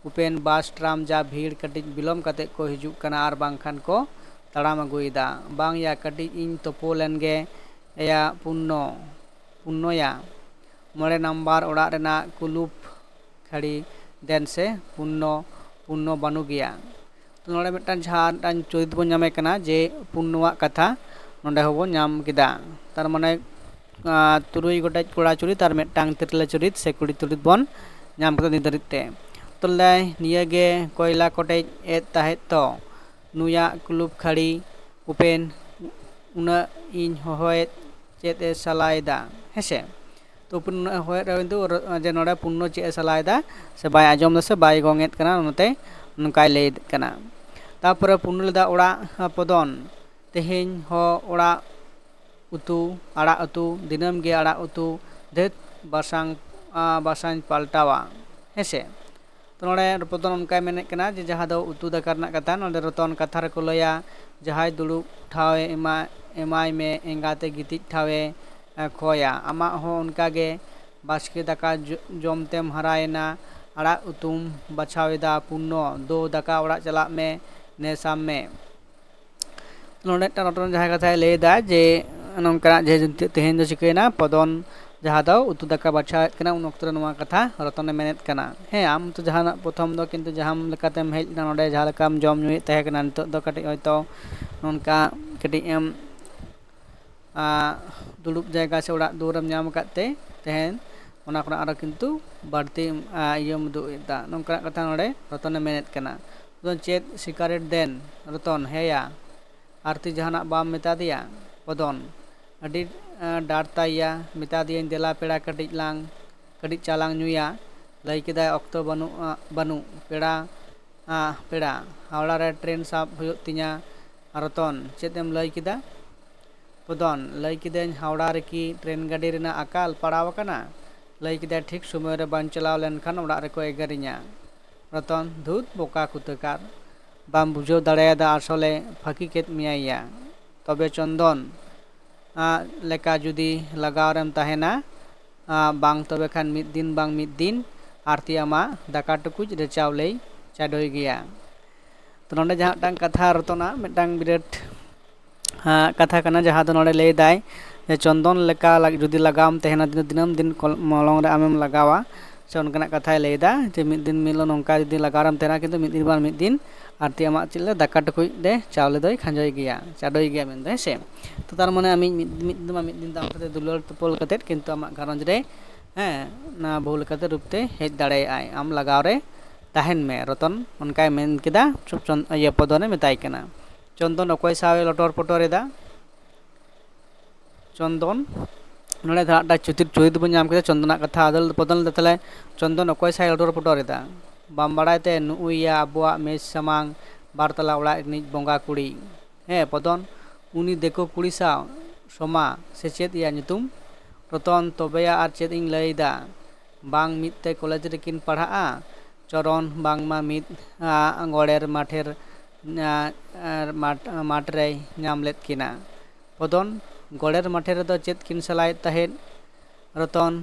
ᱩᱯᱮᱱ, ᱵᱟᱥ ᱴᱨᱟᱢ ᱡᱟ ᱵᱷᱤᱲ, ᱠᱟᱹᱴᱤᱡ ᱵᱤᱞᱚᱢ ᱠᱟᱛᱮ ᱠᱚ ᱦᱤᱡᱩᱜ ᱠᱟᱱᱟ ᱟᱨ ᱵᱟᱝᱠᱷᱟᱱ ᱠᱚ ᱛᱟᱲᱟᱢ ᱟᱹᱜᱩᱭᱮᱫᱟ᱾ ᱵᱟᱝ ᱭᱟ, ᱠᱟᱹᱴᱤᱡ ᱤᱧ ᱛᱳᱯᱳ ᱞᱮᱱᱜᱮ᱾ ᱮᱭᱟ ᱯᱩᱱᱱᱚ, ᱯᱩᱱᱱᱚᱭᱟ, ᱢᱚᱬᱮ ᱱᱟᱢᱵᱟᱨ ᱚᱲᱟᱜ ᱨᱮᱱᱟᱜ ᱠᱩᱞᱩᱯ ᱠᱷᱟᱹᱲᱤ ᱫᱮᱱ ᱥᱮ, ᱯᱩᱱᱱᱚ, ᱯᱩᱱᱱᱚ ᱵᱟᱹᱱᱩᱜ ᱜᱮᱭᱟ᱾ ᱛᱚ ᱱᱚᱰᱮ ᱢᱤᱫᱴᱟᱝ ᱡᱟᱦᱟᱸ ᱢᱤᱫᱴᱟᱝ ᱪᱚᱨᱤᱛ ᱵᱚᱱ ᱧᱟᱢᱮ ᱠᱟᱱᱟ ᱡᱮ ᱯᱩᱱᱱᱚᱣᱟᱜ ᱠᱟᱛᱷᱟ ᱱᱚᱰᱮ ᱦᱚᱸᱵᱚᱱ ᱧᱟᱢ ᱠᱮᱫᱟ᱾ ᱛᱟᱨ ᱢᱟᱱᱮ, ᱟᱸ, ᱛᱩᱨᱩᱭ ᱜᱚᱴᱮᱡ ᱠᱚᱲᱟ ᱪᱩᱨᱤᱛ ᱟᱨ ᱢᱤᱫᱴᱟᱝ ᱛᱤᱨᱞᱟᱹ ᱪᱩᱨᱤᱛ ᱥᱮ ᱠᱩᱲᱤ ᱪᱩᱨᱤᱛ ᱵᱚᱱ ᱧᱟᱢ ᱠᱮᱫᱟ ᱱᱤᱛ ᱫᱷᱟᱹᱨᱤᱡ ᱛᱮ᱾ ᱛᱚ ᱞᱟᱹᱭ ᱱᱤᱭᱟᱹ ᱜᱮ ᱠᱚᱭᱞᱟ ᱠᱚᱴᱮᱡ ᱮᱫ ᱛᱟᱦᱮᱸᱫ ᱛᱚ, ᱱᱩᱭᱟᱜ ᱠᱩᱞᱩᱯ ᱠᱷᱟᱹᱲᱤ ᱩᱯᱮᱱ ᱩᱱᱟᱹᱜ ᱤᱧ ᱦᱚᱦᱚᱭᱮᱫ ᱪᱮᱫ ᱮ ᱥᱟᱞᱟᱭᱮᱫᱟ, ᱦᱮᱸᱥᱮ? ᱛᱚ ᱩᱯᱮᱱ ᱩᱱᱟᱹᱜ ᱮ ᱦᱚᱦᱚᱭᱮᱫ ᱨᱮᱦᱚᱸ ᱠᱤᱱᱛᱩ ᱨᱚ-, ᱡᱮ ᱱᱚᱰᱮ ᱯᱩᱱᱱᱚ ᱪᱮᱫ ᱮ ᱥᱟᱞᱟᱭᱮᱫᱟ ᱥᱮ ᱵᱟᱭ ᱟᱸᱡᱚᱢ ᱮᱫᱟ ᱥᱮ ᱵᱟᱭ ᱜᱚᱝ ᱮᱫ ᱠᱟᱱᱟ, ᱚᱱᱟᱛᱮ ᱱᱚᱝᱠᱟᱭ ᱞᱟᱹᱭᱮᱫ ᱠᱟᱱᱟ᱾ ᱛᱟᱯᱚᱨᱮ ᱯᱩᱱᱱᱚ ᱞᱟᱹᱭᱫᱟ, ᱚᱲᱟᱜ ᱯᱚᱫᱚᱱ, ᱛᱮᱦᱮᱧ ᱦᱚᱸ ᱚᱲᱟᱜ ᱩᱛᱩ, ᱟᱲᱟᱜ ᱩᱛᱩ, ᱫᱤᱱᱟᱹᱢ ᱜᱮ ᱟᱲᱟᱜ ᱩᱛᱩ, ᱫᱷᱟᱹᱛ ᱵᱟᱥᱟᱝ, ᱟ, ᱵᱟᱥᱟᱧ ᱯᱟᱞᱴᱟᱣᱟ, ᱦᱮᱸᱥᱮ? ᱛᱚ ᱱᱚᱰᱮ ᱯᱚᱫᱚᱱ ᱚᱱᱠᱟᱭ ᱢᱮᱱᱮᱫ ᱠᱟᱱᱟ ᱡᱮ ᱡᱟᱦᱟᱸ ᱫᱚ ᱩᱛᱩ ᱫᱟᱠᱟ ᱨᱮᱱᱟᱜ ᱠᱟᱛᱷᱟ, ᱱᱚᱰᱮ ᱨᱚᱛᱚᱱ ᱠᱟᱛᱷᱟ ᱨᱮᱠᱚ ᱞᱟᱹᱭᱟ, ᱡᱟᱦᱟᱸᱭ ᱫᱩᱲᱩᱵ ᱴᱷᱟᱶ ᱮ ᱮᱢᱟ-, ᱮᱢᱟᱭ ᱢᱮ, ᱮᱸᱜᱟᱛᱮ ᱜᱤᱛᱤᱡ ᱴᱷᱟᱶ ᱮ, ᱮ, ᱠᱷᱚᱭᱟ᱾ ᱟᱢᱟᱜ ᱦᱚᱸ ᱚᱱᱠᱟ ᱜᱮ, ᱵᱟᱥᱠᱮ ᱫᱟᱠᱟ ᱡᱚ- ᱡᱚᱢ ᱛᱮᱢ ᱦᱟᱨᱟᱭᱮᱱᱟ, ᱟᱲᱟᱜ ᱩᱛᱩᱢ ᱵᱟᱪᱷᱟᱣ ᱮᱫᱟ ᱯᱩᱨᱱᱚ, ᱫᱳ ᱫᱟᱠᱟ ᱚᱲᱟᱜ ᱪᱟᱞᱟᱜ ᱢᱮ, ᱱᱮ ᱥᱟᱢ ᱢᱮ᱾ ᱱᱚᱰᱮ ᱢᱤᱫᱴᱟᱝ ᱨᱚᱛᱚᱱ ᱡᱟᱦᱟᱸᱭ ᱠᱟᱛᱷᱟᱭ ᱞᱟᱹᱭ ᱮᱫᱟ ᱡᱮ ᱱᱚᱝᱠᱟᱱᱟᱜ ᱡᱮ ᱛᱮᱦᱮᱧ ᱫᱚ ᱪᱤᱠᱟᱹᱭᱮᱱᱟ, ᱯᱚᱫᱚᱱ ᱡᱟᱦᱟᱸ ᱫᱚ ᱩᱛᱩ ᱫᱟᱠᱟ ᱵᱟᱪᱷᱟᱣᱮᱫ ᱠᱟᱱᱟ, ᱩᱱ ᱚᱠᱛᱚ ᱨᱮ ᱱᱚᱣᱟ ᱠᱟᱛᱷᱟ ᱨᱚᱛᱚᱱᱮ ᱢᱮᱱᱮᱫ ᱠᱟᱱᱟ᱾ ᱦᱮᱸ, ᱟᱢ ᱛᱚ ᱡᱟᱦᱟᱱᱟᱜ ᱯᱨᱚᱛᱷᱚᱢ ᱫᱚ ᱠᱤᱱᱛᱩ ᱡᱟᱦᱟᱸ ᱞᱮᱠᱟᱛᱮᱢ ᱦᱮᱡ ᱞᱮᱱᱟ ᱱᱚᱰᱮ, ᱡᱟᱦᱟᱸ ᱞᱮᱠᱟᱢ ᱡᱚᱢ ᱧᱩᱭᱮᱫ ᱛᱟᱦᱮᱸ ᱠᱟᱱᱟ, ᱱᱤᱛᱚᱜ ᱫᱚ ᱠᱟᱹᱴᱤᱡ ᱦᱚᱭᱛᱳ ᱱᱚᱝᱠᱟ ᱠᱟᱹᱴᱤᱡ ᱮᱢ ᱟᱸ, ᱫᱩᱲᱩᱵ ᱡᱟᱭᱜᱟ ᱥᱮ ᱚᱲᱟᱜ ᱫᱩᱣᱟᱹᱨᱮᱢ ᱧᱟᱢ ᱟᱠᱟᱫ ᱛᱮ ᱛᱮᱦᱮᱧ ᱚᱱᱟ ᱠᱷᱚᱱᱟᱜ ᱟᱨᱚ ᱠᱤᱱᱛᱩ ᱵᱟᱹᱲᱛᱤ, ᱟᱸ, ᱤᱭᱟᱹᱢ ᱩᱫᱩᱜ ᱮᱫᱟ, ᱱᱚᱝᱠᱟᱱᱟᱜ ᱠᱟᱛᱷᱟ ᱱᱚᱰᱮ ᱨᱚᱛᱚᱱᱮ ᱢᱮᱱᱮᱫ ᱠᱟᱱᱟ᱾ ᱨᱚᱛᱚᱱ, ᱪᱮᱫ ᱥᱤᱜᱟᱨᱮᱴ ᱫᱮᱱ? ᱨᱚᱛᱚᱱ, ᱦᱮᱸᱭᱟ, ᱟᱨᱛᱤ ᱡᱟᱦᱟᱱᱟᱜ ᱵᱟᱢ ᱢᱮᱛᱟ ᱫᱮᱭᱟ? ᱯᱚᱫᱚᱱ, ᱟᱹᱰᱤ, ᱟᱸ, ᱰᱟᱨ ᱛᱟᱭᱟ, ᱢᱮᱛᱟ ᱫᱤᱭᱟᱹᱧ ᱫᱮᱞᱟ ᱯᱮᱲᱟ ᱠᱟᱹᱴᱤᱡ ᱞᱟᱝ, ᱠᱟᱹᱴᱤᱡ ᱪᱟ ᱞᱟᱝ ᱧᱩᱭᱟ᱾ ᱞᱟᱹᱭ ᱠᱮᱫᱟᱭ ᱚᱠᱛᱚ ᱵᱟᱹᱱᱩᱜᱼᱟ, ᱵᱟᱹᱱᱩᱜ, ᱯᱮᱲᱟ, ᱟᱸ, ᱯᱮᱲᱟ, ᱦᱟᱣᱲᱟ ᱨᱮ ᱴᱨᱮᱱ ᱥᱟᱵ ᱦᱩᱭᱩᱜ ᱛᱤᱧᱟ᱾ ᱨᱚᱛᱚᱱ, ᱪᱮᱫ ᱮᱢ ᱞᱟᱹᱭ ᱠᱮᱫᱟ? ᱯᱚᱫᱚᱱ, ᱞᱟᱹᱭ ᱠᱤᱫᱟᱹᱧ ᱦᱟᱣᱲᱟ ᱨᱮᱠᱤ ᱴᱨᱮᱱ ᱜᱟᱹᱰᱤ ᱨᱮᱱᱟᱜ ᱟᱠᱟᱞ ᱯᱟᱲᱟᱣ ᱟᱠᱟᱱᱟ᱾ ᱞᱟᱹᱭ ᱠᱮᱫᱟᱭ ᱴᱷᱤᱠ ᱥᱚᱢᱚᱭ ᱨᱮ ᱵᱟᱝ ᱪᱟᱞᱟᱣ ᱞᱮᱱᱠᱷᱟᱱ ᱚᱲᱟᱜ ᱨᱮᱠᱚ ᱮᱜᱮᱨᱤᱧᱟ᱾ ᱨᱚᱛᱚᱱ, ᱫᱷᱩᱛ ᱵᱚᱠᱟ ᱠᱩᱛᱟᱹᱠᱟᱨ, ᱵᱟᱢ ᱵᱩᱡᱷᱟᱹᱣ ᱫᱟᱲᱮᱭᱟᱫᱟ, ᱟᱥᱚᱞᱮ ᱯᱷᱟᱹᱠᱤ ᱠᱮᱫ ᱢᱮᱭᱟᱭᱟ᱾ ᱛᱚᱵᱮ ᱪᱚᱱᱫᱚᱱ, ᱟᱸ, ᱞᱮᱠᱟ ᱡᱩᱫᱤ ᱞᱟᱜᱟᱣ ᱨᱮᱢ ᱛᱟᱦᱮᱱᱟ, ᱟᱸ, ᱵᱟᱝ ᱛᱚᱵᱮ ᱠᱷᱟᱱ ᱢᱤᱫ ᱫᱤᱱ ᱵᱟᱝ ᱢᱤᱫ ᱫᱤᱱ ᱟᱨᱛᱤ ᱟᱢᱟᱜ ᱫᱟᱠᱟ ᱴᱩᱠᱩᱡ ᱨᱮ ᱪᱟᱣᱞᱮᱭ ᱪᱟᱰᱚᱭ ᱜᱮᱭᱟ᱾ ᱛᱚ ᱱᱚᱰᱮ ᱡᱟᱦᱟᱸ ᱢᱤᱫᱴᱟᱝ ᱠᱟᱛᱷᱟ ᱨᱚᱛᱚᱱᱟᱜ ᱢᱤᱫᱴᱟᱝ ᱵᱤᱨᱟᱴ, ᱟᱸ, ᱠᱟᱛᱷᱟ ᱠᱟᱱᱟ, ᱡᱟᱦᱟᱸ ᱫᱚ ᱱᱚᱰᱮ ᱞᱟᱹᱭ ᱫᱟᱭ ᱡᱮ ᱪᱚᱱᱫᱚᱱ ᱞᱮᱠᱟ ᱞᱟᱜ-, ᱡᱩᱫᱤ ᱞᱟᱜᱟᱣᱟᱢ ᱛᱟᱦᱮᱱᱟ ᱫᱤᱱᱟᱹᱢ ᱫᱤᱱ ᱠᱚᱞ-, ᱢᱚᱞᱚᱝ ᱨᱮ ᱟᱢᱮᱢ ᱞᱟᱜᱟᱣᱟ, ᱥᱮ ᱚᱱᱠᱟᱱᱟᱜ ᱠᱟᱛᱷᱟᱭ ᱞᱟᱹᱭ ᱮᱫᱟ ᱡᱮ ᱢᱤᱫ ᱫᱤᱱ ᱢᱤᱫ ᱦᱤᱞᱳᱜ ᱱᱚᱝᱠᱟ ᱡᱩᱫᱤ ᱞᱟᱜᱟᱣ ᱨᱮᱢ ᱛᱟᱦᱮᱱᱟ, ᱠᱤᱱᱛᱩ ᱢᱤᱫ ᱫᱤᱱ ᱵᱟᱝ ᱢᱤᱫ ᱫᱤᱱ ᱟᱨᱛᱤ ᱟᱢᱟᱜ ᱪᱮᱫ ᱞᱮ ᱫᱟᱠᱟ ᱴᱩᱠᱩᱡ ᱨᱮ ᱪᱟᱣᱞᱮ ᱫᱚᱭ ᱠᱷᱟᱸᱡᱚᱭ ᱜᱮᱭᱟ, ᱪᱟᱰᱚᱭ ᱜᱮᱭᱟ ᱢᱮᱱᱫᱚ, ᱦᱮᱸ ᱥᱮ? ᱛᱚ ᱛᱟᱨ ᱢᱟᱱᱮ ᱟᱢᱤᱡ ᱢᱤᱫ, ᱢᱤᱫ ᱫᱤᱱ ᱵᱟᱝ ᱢᱤᱫ ᱫᱤᱱ ᱫᱚ ᱟᱢ ᱥᱟᱛᱮ ᱫᱩᱞᱟᱹᱲ ᱛᱩᱯᱩᱞ ᱠᱟᱛᱮᱫ ᱠᱤᱱᱛᱩ ᱟᱢᱟᱜ ᱜᱷᱟᱨᱚᱸᱡᱽ ᱨᱮ, ᱦᱮᱸ, ᱚᱱᱟ ᱵᱟᱹᱦᱩ ᱞᱮᱠᱟᱛᱮ ᱨᱩᱯ ᱛᱮ ᱦᱮᱡ ᱫᱟᱲᱮᱭᱟᱜᱼᱟᱭ᱾ ᱟᱢ ᱞᱟᱜᱟᱣ ᱨᱮ ᱛᱟᱦᱮᱱ ᱢᱮ ᱨᱚᱛᱚᱱ, ᱚᱱᱠᱟᱭ ᱢᱮᱱ ᱠᱮᱫᱟ᱾ ᱪᱚ-, ᱪᱚᱱ-, ᱤᱭᱟᱹ, ᱯᱚᱫᱚᱱᱮ ᱢᱮᱛᱟᱭ ᱠᱟᱱᱟ᱾ ᱪᱚᱱᱫᱚᱱ ᱚᱠᱚᱭ ᱥᱟᱶᱮ ᱞᱚᱴᱚᱨ ᱯᱚᱴᱚᱨ ᱮᱫᱟ? ᱪᱚᱱᱫᱚᱱ, ᱱᱚᱰᱮ ᱫᱷᱟᱨᱟ ᱢᱤᱫᱴᱟᱝ ᱪᱩᱛᱤᱨ ᱪᱩᱨᱤᱛ ᱵᱚᱱ ᱧᱟᱢ ᱠᱮᱫᱟ, ᱪᱚᱱᱫᱚᱱᱟᱜ ᱠᱟᱛᱷᱟ ᱟᱫᱚ ᱯᱚᱫᱚᱱ ᱞᱮᱫᱟ᱾ ᱛᱟᱦᱞᱮ ᱪᱚᱱᱫᱚᱱ ᱚᱠᱚᱭ ᱥᱟᱶ ᱞᱚᱴᱚᱨ ᱯᱚᱴᱚᱨ ᱮᱫᱟ? ᱵᱟᱢ ᱵᱟᱲᱟᱭ ᱛᱮ ᱱᱩᱜᱼᱩᱭᱟ ᱟᱵᱚᱣᱟᱜ ᱢᱮᱥ ᱥᱟᱢᱟᱝ ᱵᱟᱨ ᱛᱟᱞᱟ ᱚᱲᱟᱜ ᱨᱤᱱᱤᱡ ᱵᱚᱸᱜᱟ ᱠᱩᱲᱤ? ᱦᱮᱸ ᱯᱚᱫᱚᱱ, ᱩᱱᱤ ᱫᱤᱠᱩ ᱠᱩᱲᱤ ᱥᱟᱶ ᱥᱚᱢᱟ ᱥᱮ ᱪᱮᱫ ᱮᱭᱟ ᱧᱩᱛᱩᱢ? ᱨᱚᱛᱚᱱ, ᱛᱚᱵᱮᱭᱟ ᱟᱨ ᱪᱮᱫ ᱤᱧ ᱞᱟᱹᱭ ᱮᱫᱟ? ᱵᱟᱝ ᱢᱤᱫ ᱛᱮ ᱠᱚᱞᱮᱡᱽ ᱨᱮᱠᱤᱱ ᱯᱟᱲᱦᱟᱜᱼᱟ᱾ ᱪᱚᱨᱚᱱ ᱵᱟᱝᱢᱟ ᱢᱤᱫ, ᱟ, ᱜᱚᱲᱮᱨ ᱢᱟᱴᱷᱮᱨ, ᱟ, ᱟᱨ ᱢᱟᱴ, ᱢᱟᱴᱷ ᱨᱮᱭ ᱧᱟᱢ ᱞᱮᱫ ᱠᱤᱱᱟ᱾ ᱯᱚᱫᱚᱱ, ᱜᱚᱲᱮᱨ ᱢᱟᱴᱷᱮ ᱨᱮᱫᱚ ᱪᱮᱫ ᱠᱤᱱ ᱥᱟᱞᱟᱭᱮᱫ ᱛᱟᱦᱮᱸᱫ? ᱨᱚᱛᱚᱱ,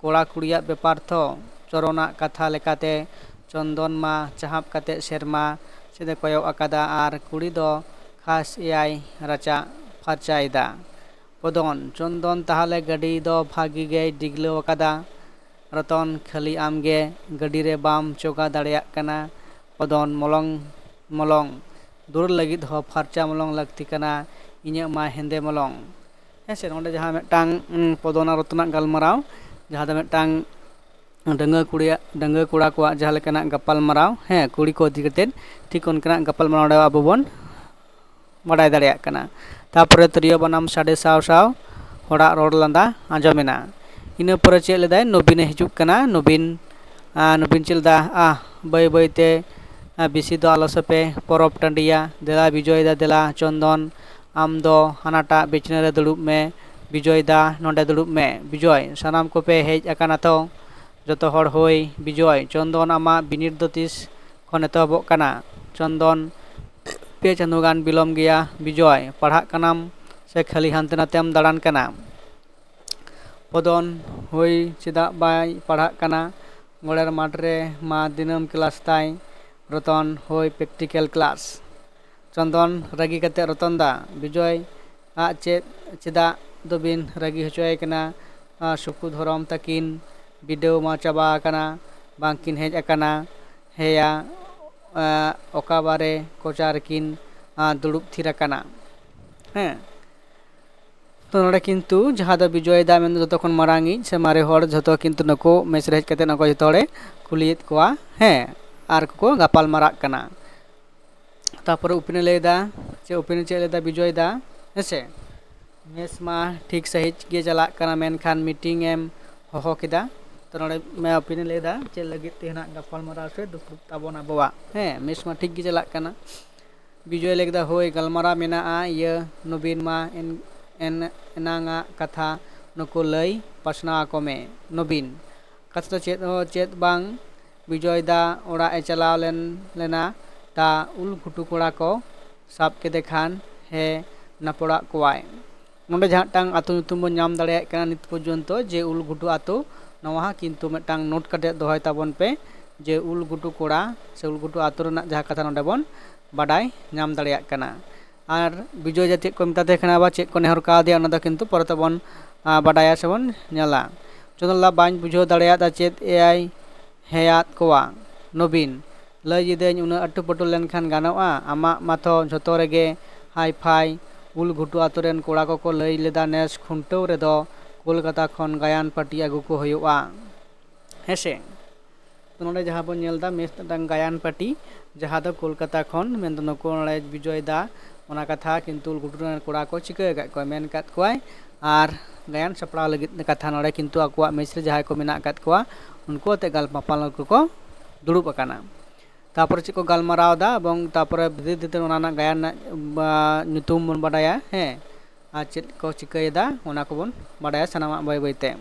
ᱠᱚᱲᱟ ᱠᱩᱲᱤᱭᱟᱜ ᱵᱮᱯᱟᱨ ᱛᱷᱚ᱾ ᱪᱚᱨᱚᱱᱟᱜ ᱠᱟᱛᱷᱟ ᱞᱮᱠᱟᱛᱮ ᱪᱚᱱᱫᱚᱱ ᱢᱟ ᱪᱟᱦᱟᱵ ᱠᱟᱛᱮ ᱥᱮᱨᱢᱟ ᱥᱮᱫ ᱮ ᱠᱚᱭᱚᱜ ᱟᱠᱟᱫᱟ ᱟᱨ ᱠᱩᱲᱤ ᱫᱚ ᱠᱷᱟᱥ ᱮᱭᱟᱭ ᱨᱟᱪᱟ ᱯᱷᱟᱨᱪᱟᱭᱮᱫᱟ᱾ ᱯᱚᱫᱚᱱ, ᱪᱚᱱᱫᱚᱱ ᱛᱟᱦᱞᱮ ᱜᱟᱹᱰᱤ ᱫᱚ ᱵᱷᱟᱹᱜᱤ ᱜᱮᱭ ᱰᱤᱜᱽᱞᱟᱹᱣ ᱟᱠᱟᱫᱟ᱾ ᱨᱚᱛᱚᱱ, ᱠᱷᱟᱹᱞᱤ ᱟᱢ ᱜᱮ ᱜᱟᱹᱰᱤ ᱨᱮ ᱵᱟᱢ ᱪᱚᱜᱟ ᱫᱟᱲᱮᱭᱟᱜ ᱠᱟᱱᱟ᱾ ᱯᱚᱫᱚᱱ, ᱢᱚᱞᱚᱝ, ᱢᱚᱞᱚᱝ ᱫᱩᱞ ᱞᱟᱹᱜᱤᱫ ᱦᱚᱸ ᱯᱷᱟᱨᱪᱟ ᱢᱚᱞᱚᱝ ᱞᱟᱹᱠᱛᱤ ᱠᱟᱱᱟ, ᱤᱧᱟᱹᱜ ᱢᱟ ᱦᱮᱸᱫᱮ ᱢᱚᱞᱚᱝ᱾ ᱦᱮᱸ ᱥᱮ, ᱱᱚᱰᱮ ᱡᱟᱦᱟᱸ ᱢᱤᱫᱴᱟᱝ, ᱩᱸ, ᱯᱚᱫᱚᱱ ᱟᱨ ᱨᱚᱛᱚᱱᱟᱜ ᱜᱟᱞᱢᱟᱨᱟᱣ, ᱡᱟᱦᱟᱸ ᱫᱚ ᱢᱤᱫᱴᱟᱝ ᱰᱟᱺᱜᱩᱣᱟᱹ ᱠᱩᱲᱤᱭᱟᱜ, ᱰᱟᱺᱜᱩᱣᱟᱹ ᱠᱚᱲᱟ ᱠᱚᱣᱟᱜ ᱡᱟᱦᱟᱸ ᱞᱮᱠᱟᱱᱟᱜ ᱜᱟᱯᱟᱞ ᱢᱟᱨᱟᱣ, ᱦᱮᱸ, ᱠᱩᱲᱤ ᱠᱚ ᱤᱫᱤ ᱠᱟᱛᱮᱫ, ᱴᱷᱤᱠ ᱚᱱᱠᱟᱱᱟᱜ ᱜᱟᱯᱟᱞ ᱢᱟᱨᱟᱣ ᱱᱚᱰᱮ ᱟᱵᱚ ᱵᱚᱱ ᱵᱟᱰᱟᱭ ᱫᱟᱲᱮᱭᱟᱜ ᱠᱟᱱᱟ᱾ ᱛᱟᱯᱚᱨᱮ ᱛᱤᱨᱭᱳ ᱵᱟᱱᱟᱢ ᱥᱟᱰᱮ ᱥᱟᱶ ᱥᱟᱶ ᱦᱚᱲᱟᱜ ᱨᱚᱲ ᱞᱟᱸᱫᱟ ᱟᱸᱡᱚᱢᱮᱱᱟ᱾ ᱤᱱᱟᱹ ᱯᱚᱨᱮ ᱪᱮᱫ ᱞᱮᱫᱟᱭ? ᱱᱚᱵᱤᱱᱮ ᱦᱤᱡᱩᱜ ᱠᱟᱱᱟ᱾ ᱱᱚᱵᱤᱱ, ᱟᱨ ᱱᱚᱵᱤᱱ ᱪᱮᱫ ᱞᱮᱫᱟ? ᱟᱦ, ᱵᱟᱹᱭ ᱵᱟᱹᱭ ᱛᱮ, ᱟᱨ ᱵᱮᱥᱤ ᱫᱚ ᱟᱞᱚ ᱥᱮᱯᱮ ᱯᱚᱨᱚᱵᱽ ᱴᱟᱺᱰᱤᱭᱟ᱾ ᱫᱮᱞᱟ ᱵᱤᱡᱚᱭ ᱫᱟ, ᱫᱮᱞᱟ ᱪᱚᱱᱫᱚᱱ, ᱟᱢ ᱫᱚ ᱦᱟᱱᱟᱴᱟᱜ ᱵᱤᱪᱷᱱᱟᱹ ᱨᱮ ᱫᱩᱲᱩᱵ ᱢᱮ᱾ ᱵᱤᱡᱚᱭ ᱫᱟ, ᱱᱚᱰᱮ ᱫᱩᱲᱩᱵ ᱢᱮ᱾ ᱵᱤᱡᱚᱭ, ᱥᱟᱱᱟᱢ ᱠᱚᱯᱮ ᱦᱮᱡ ᱟᱠᱟᱱᱟ ᱛᱚ? ᱡᱚᱛᱚ ᱦᱚᱲ, ᱦᱳᱭ᱾ ᱵᱤᱡᱚᱭ, ᱪᱚᱱᱫᱚᱱ, ᱟᱢᱟᱜ ᱵᱤᱱᱤᱰ ᱫᱚ ᱛᱤᱥ ᱠᱷᱚᱱ ᱮᱛᱚᱦᱚᱵᱚᱜ ᱠᱟᱱᱟ? ᱪᱚᱱᱫᱚᱱ, ᱯᱮ ᱪᱟᱸᱫᱳ ᱜᱟᱱ ᱵᱤᱞᱚᱢ ᱜᱮᱭᱟ᱾ ᱵᱤᱡᱚᱭ, ᱯᱟᱲᱦᱟᱜ ᱠᱟᱱᱟᱢ ᱥᱮ ᱠᱷᱟᱹᱞᱤ ᱦᱟᱱᱛᱮ ᱱᱟᱛᱮᱢ ᱫᱟᱬᱟᱱ ᱠᱟᱱᱟ? ᱯᱚᱫᱚᱱ, ᱦᱳᱭ, ᱪᱮᱫᱟᱜ ᱵᱟᱭ ᱯᱟᱲᱦᱟᱜ ᱠᱟᱱᱟ? ᱜᱚᱲᱮᱨ ᱢᱟᱴᱷ ᱨᱮ ᱢᱟ ᱫᱤᱱᱟᱹᱢ ᱠᱞᱟᱥ ᱛᱟᱭ᱾ ᱨᱚᱛᱚᱱ, ᱦᱳᱭ, ᱯᱨᱮᱠᱴᱤᱠᱮᱞ ᱠᱞᱟᱥ᱾ ᱪᱚᱱᱫᱚᱱ, ᱨᱟᱹᱜᱤ ᱠᱟᱛᱮ, ᱨᱚᱛᱚᱱ ᱫᱟ, ᱵᱤᱡᱚᱭ ᱟᱜ ᱪᱮᱫ, ᱪᱮᱫᱟᱜ ᱫᱚᱵᱤᱱ ᱨᱟᱹᱜᱤ ᱦᱚᱪᱚᱭᱮ ᱠᱟᱱᱟ? ᱟᱨ ᱥᱩᱠᱩ ᱫᱷᱚᱨᱚᱢ ᱛᱟᱹᱠᱤᱱ ᱵᱤᱰᱟᱹᱣ ᱢᱟ ᱪᱟᱵᱟ ᱟᱠᱟᱱᱟ, ᱵᱟᱝᱠᱤᱱ ᱦᱮᱡ ᱟᱠᱟᱱᱟ᱾ ᱦᱮᱭᱟ, ᱟᱸ, ᱚᱠᱟ ᱵᱟᱨᱮ ᱠᱚᱪᱟ ᱨᱮᱠᱤᱱ, ᱟᱸ, ᱫᱩᱲᱩᱵ ᱛᱷᱤᱨ ᱟᱠᱟᱱᱟ᱾ ᱦᱮᱸ, ᱛᱚ ᱱᱚᱰᱮ ᱠᱤᱱᱛᱩ ᱡᱟᱦᱟᱸ ᱫᱚ ᱵᱤᱡᱚᱭ ᱫᱟ ᱢᱮᱱᱫᱚ ᱡᱚᱛᱚ ᱠᱷᱚᱱ ᱢᱟᱨᱟᱝ ᱤᱡ ᱥᱮ ᱢᱟᱨᱮ ᱦᱚᱲ, ᱡᱷᱚᱛᱚ ᱠᱤᱱᱛᱩ ᱱᱩᱠᱩ ᱢᱮᱥ ᱨᱮ ᱦᱮᱡ ᱠᱟᱛᱮ ᱱᱩᱠᱩ ᱡᱚᱛᱚ ᱦᱚᱲᱮ ᱠᱩᱞᱤᱭᱮᱫ ᱠᱚᱣᱟ, ᱦᱮᱸ, ᱟᱨ ᱠᱚᱠᱚ ᱜᱟᱯᱟᱞ ᱢᱟᱨᱟᱜ ᱠᱟᱱᱟ᱾ ᱛᱟᱯᱚᱨᱮ ᱩᱯᱤᱱᱮ ᱞᱟᱹᱭᱫᱟ, ᱪᱮᱫ ᱩᱯᱤᱱᱮ ᱪᱮᱫ ᱞᱟᱹᱭᱫᱟ ᱵᱤᱡᱚᱭ ᱫᱟ, ᱦᱮᱸᱥᱮ, ᱢᱮᱥ ᱢᱟ ᱴᱷᱤᱠ ᱥᱟᱺᱦᱤᱡ ᱜᱮ ᱪᱟᱞᱟᱜ ᱠᱟᱱᱟ, ᱢᱮᱱᱠᱷᱟᱱ ᱢᱤᱴᱤᱝ ᱮᱢ ᱦᱚᱦᱚ ᱠᱮᱫᱟ᱾ ᱛᱚ ᱱᱚᱰᱮ ᱢᱟ ᱩᱯᱤᱱᱮ ᱞᱟᱹᱭᱫᱟ ᱪᱮᱫ ᱞᱟᱹᱜᱤᱫ ᱛᱮ ᱱᱟᱜ ᱜᱟᱯᱟᱞ ᱢᱟᱨᱟᱣ ᱥᱮ ᱫᱩᱯᱲᱩᱵ ᱛᱟᱵᱚᱱ ᱟᱵᱚᱣᱟᱜ, ᱦᱮᱸ, ᱢᱮᱥ ᱢᱟ ᱴᱷᱤᱠ ᱜᱮ ᱪᱟᱞᱟᱜ ᱠᱟᱱᱟ᱾ ᱵᱤᱡᱚᱭ ᱞᱟᱹᱭ ᱠᱮᱫᱟ, ᱦᱳᱭ, ᱜᱟᱞᱢᱟᱨᱟᱣ ᱢᱮᱱᱟᱜᱼᱟ, ᱤᱭᱟᱹ, ᱱᱚᱵᱤᱱ ᱢᱟ ᱮᱱ-, ᱮᱱ-, ᱮᱱᱟᱝᱟᱜ ᱠᱟᱛᱷᱟ ᱱᱩᱠᱩ ᱞᱟᱹᱭ ᱯᱟᱥᱱᱟᱣ ᱟᱠᱚ ᱢᱮ᱾ ᱱᱚᱵᱤᱱ, ᱠᱟᱛᱷᱟ ᱫᱚ ᱪᱮᱫ ᱦᱚᱸ ᱪᱮᱫ ᱵᱟᱝ, ᱵᱤᱡᱚᱭ ᱫᱟ ᱚᱲᱟᱜ ᱮ ᱪᱟᱞᱟᱣ ᱞᱮᱱ, ᱞᱮᱱᱟ, ᱛᱟ ᱩᱞ ᱜᱷᱩᱴᱩ ᱠᱚᱲᱟ ᱠᱚ ᱥᱟᱵ ᱠᱮᱫᱮ ᱠᱷᱟᱱ ᱦᱮ ᱱᱟᱯᱚᱲᱟᱜ ᱠᱚᱣᱟᱭ᱾ ᱱᱚᱰᱮ ᱡᱟᱦᱟᱸᱴᱟᱝ ᱟᱹᱛᱩ ᱧᱩᱛᱩᱢ ᱵᱚᱱ ᱧᱟᱢ ᱫᱟᱲᱮᱭᱟᱜ ᱠᱟᱱᱟ ᱱᱤᱛ ᱯᱚᱨᱡᱚᱱᱛᱚ, ᱡᱮ ᱩᱞ ᱜᱷᱩᱴᱩ ᱟᱹᱛᱩ, ᱱᱚᱣᱟ ᱦᱚᱸ ᱠᱤᱱᱛᱩ ᱢᱤᱫᱴᱟᱝ ᱱᱳᱴ ᱠᱟᱛᱮ ᱫᱚᱦᱚᱭ ᱛᱟᱵᱚᱱ ᱯᱮ, ᱡᱮ ᱩᱞ ᱜᱷᱩᱴᱩ ᱠᱚᱲᱟ ᱥᱮ ᱩᱞ ᱜᱷᱩᱴᱩ ᱟᱛᱳ ᱨᱮᱱᱟᱜ ᱡᱟᱦᱟᱸ ᱠᱟᱛᱷᱟ ᱱᱚᱰᱮ ᱵᱚᱱ ᱵᱟᱰᱟᱭ ᱧᱟᱢ ᱫᱟᱲᱮᱭᱟᱜ ᱠᱟᱱᱟ᱾ ᱟᱨ ᱵᱤᱡᱚᱭ ᱫᱟ ᱪᱮᱫ ᱠᱚ ᱢᱮᱛᱟᱫᱮ ᱠᱟᱱᱟ ᱵᱟ ᱪᱮᱫ ᱠᱚ ᱱᱮᱦᱚᱨ ᱠᱟᱣᱫᱮᱭᱟ, ᱚᱱᱟ ᱫᱚ ᱠᱤᱱᱛᱩ ᱯᱚᱨᱮ ᱛᱮᱵᱚᱱ ᱵᱟᱰᱟᱭᱟ ᱥᱮᱵᱚᱱ ᱧᱮᱞᱟ᱾ ᱪᱚᱸᱫᱚᱱ ᱞᱟᱞ, ᱵᱟᱹᱧ ᱵᱩᱡᱷᱟᱹᱣ ᱫᱟᱲᱮᱭᱟᱫᱟ ᱪᱮᱫ ᱮᱭᱟᱭ ᱦᱮᱭᱟᱫ ᱠᱚᱣᱟ᱾ ᱱᱚᱵᱤᱱ, ᱞᱟᱹᱭ ᱮᱫᱟᱹᱧ ᱩᱱᱟᱹᱜ ᱟᱹᱴᱩᱯᱟᱹᱴᱩ ᱞᱮᱱᱠᱷᱟᱱ ᱜᱟᱱᱚᱜᱼᱟ? ᱟᱢᱟᱜ ᱢᱟᱛᱚ ᱡᱷᱚᱛᱚ ᱨᱮᱜᱮ ᱦᱟᱭ ᱯᱷᱟᱭ᱾ ᱩᱞ ᱜᱷᱩᱴᱩ ᱟᱛᱳ ᱨᱮᱱ ᱠᱚᱲᱟ ᱠᱚᱠᱚ ᱞᱟᱹᱭ ᱞᱮᱫᱟ ᱱᱮᱥ ᱠᱷᱩᱱᱴᱟᱹᱣ ᱨᱮᱫᱚ ᱠᱳᱞᱠᱟᱛᱟ ᱠᱷᱚᱱ ᱜᱟᱭᱟᱱ ᱯᱟᱹᱴᱤ ᱟᱹᱜᱩ ᱠᱚ ᱦᱩᱭᱩᱜᱼᱟ᱾ ᱦᱮᱸᱥᱮ? ᱛᱚ ᱱᱚᱰᱮ ᱡᱟᱦᱟᱸ ᱵᱚᱱ ᱧᱮᱞ ᱮᱫᱟ ᱢᱤᱫᱴᱟᱝ ᱜᱟᱭᱟᱱ ᱯᱟᱹᱴᱤ, ᱡᱟᱦᱟᱸ ᱫᱚ ᱠᱳᱞᱠᱟᱛᱟ ᱠᱷᱚᱱ, ᱢᱮᱱᱫᱚ ᱱᱩᱠᱩ ᱱᱚᱰᱮ ᱵᱤᱡᱚᱭ ᱫᱟ, ᱚᱱᱟ ᱠᱟᱛᱷᱟ ᱠᱤᱱᱛᱩ ᱩᱞ ᱜᱷᱩᱴᱩ ᱨᱮᱱ ᱠᱚᱲᱟ ᱠᱚ ᱪᱤᱠᱟᱹ ᱟᱠᱟᱫ ᱠᱚᱣᱟ, ᱢᱮᱱ ᱟᱠᱟᱫ ᱠᱚᱣᱟᱭ᱾ ᱟᱨ ᱜᱟᱭᱟᱱ ᱥᱟᱯᱲᱟᱣ ᱞᱟᱹᱜᱤᱫ ᱠᱟᱛᱷᱟ ᱱᱚᱰᱮ ᱠᱤᱱᱛᱩ ᱟᱠᱚᱣᱟᱜ ᱢᱮᱥ ᱨᱮ ᱡᱟᱦᱟᱸᱭ ᱠᱚ ᱢᱮᱱᱟᱜ ᱟᱠᱟᱫ ᱠᱚᱣᱟ, ᱩᱱᱠᱩ ᱟᱛᱮ ᱜᱟᱞᱢᱟᱯᱟᱞ ᱠᱚᱠᱚ ᱫᱩᱲᱩᱵ ᱟᱠᱟᱱᱟ᱾ ᱛᱟᱯᱚᱨᱮ ᱪᱮᱫ ᱠᱚ ᱜᱟᱞᱢᱟᱨᱟᱣ ᱮᱫᱟ ᱮᱵᱚᱝ ᱛᱟᱯᱚᱨᱮ ᱫᱷᱤᱨᱮ ᱫᱷᱤᱨᱮ ᱚᱱᱟ ᱨᱮᱱᱟᱜ ᱜᱟᱭᱟᱱ ᱨᱮᱱᱟᱜ, ᱵᱟ, ᱧᱩᱛᱩᱢ ᱵᱚᱱ ᱵᱟᱰᱟᱭᱟ, ᱦᱮᱸ, ᱟᱨ ᱪᱮᱫ ᱠᱚ ᱪᱤᱠᱟᱹᱭᱮᱫᱟ ᱚᱱᱟ ᱠᱚᱵᱚᱱ ᱵᱟᱰᱟᱭᱟ ᱥᱟᱱᱟᱢᱟᱜ ᱵᱟᱹᱭ ᱵᱟᱹᱭᱛᱮ᱾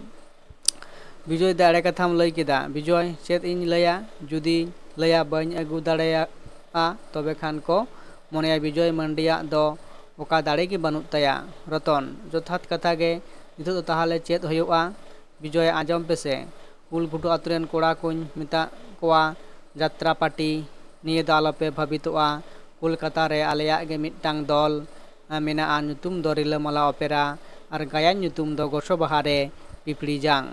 ᱵᱤᱡᱚᱭ ᱫᱟ, ᱮᱲᱮ ᱠᱟᱛᱷᱟᱢ ᱞᱟᱹᱭ ᱠᱮᱫᱟ᱾ ᱵᱤᱡᱚᱭ, ᱪᱮᱫ ᱤᱧ ᱞᱟᱹᱭᱟ? ᱡᱩᱫᱤ ᱞᱟᱹᱭᱟ ᱵᱟᱹᱧ ᱟᱹᱜᱩ ᱫᱟᱲᱮᱭᱟᱜᱼᱟ, ᱛᱚᱵᱮ ᱠᱷᱟᱱ ᱠᱚ ᱢᱚᱱᱮᱭᱟ ᱵᱤᱡᱚᱭ ᱢᱟᱱᱰᱤᱭᱟᱜ ᱫᱚ ᱚᱠᱟ ᱫᱟᱲᱮ ᱜᱮ ᱵᱟᱹᱱᱩᱜ ᱛᱟᱭᱟ᱾ ᱨᱚᱛᱚᱱ, ᱡᱚᱛᱷᱟᱛ ᱠᱟᱛᱷᱟ ᱜᱮ, ᱱᱤᱛᱚᱜ ᱫᱚ ᱛᱟᱦᱚᱞᱮ ᱪᱮᱫ ᱦᱩᱭᱩᱜᱼᱟ? ᱵᱤᱡᱚᱭ, ᱟᱸᱡᱚᱢ ᱯᱮᱥᱮ, ᱩᱞ ᱜᱷᱩᱴᱩ ᱟᱛᱳ ᱨᱮᱱ ᱠᱚᱲᱟ ᱠᱚᱧ ᱢᱮᱛᱟᱜ ᱠᱚᱣᱟ, ᱡᱟᱛᱨᱟ ᱯᱟᱨᱴᱤ ᱱᱤᱭᱟᱹ ᱫᱚ ᱟᱞᱚᱯᱮ ᱵᱷᱟᱵᱤᱛᱚᱜᱼᱟ᱾ ᱠᱳᱞᱠᱟᱛᱟ ᱨᱮ ᱟᱞᱮᱭᱟᱜ ᱜᱮ ᱢᱤᱫᱴᱟᱝ ᱫᱚᱞ, ᱟ, ᱢᱮᱱᱟᱜᱼᱟ, ᱧᱩᱛᱩᱢ ᱫᱚ ᱨᱤᱞᱟᱹᱢᱟᱞᱟ ᱚᱯᱮᱨᱟ, ᱟᱨ ᱜᱟᱭᱟᱱ ᱧᱩᱛᱩᱢ ᱫᱚ ᱜᱚᱥᱚ ᱵᱟᱦᱟ ᱨᱮ ᱯᱤᱯᱲᱤ ᱡᱟᱝ᱾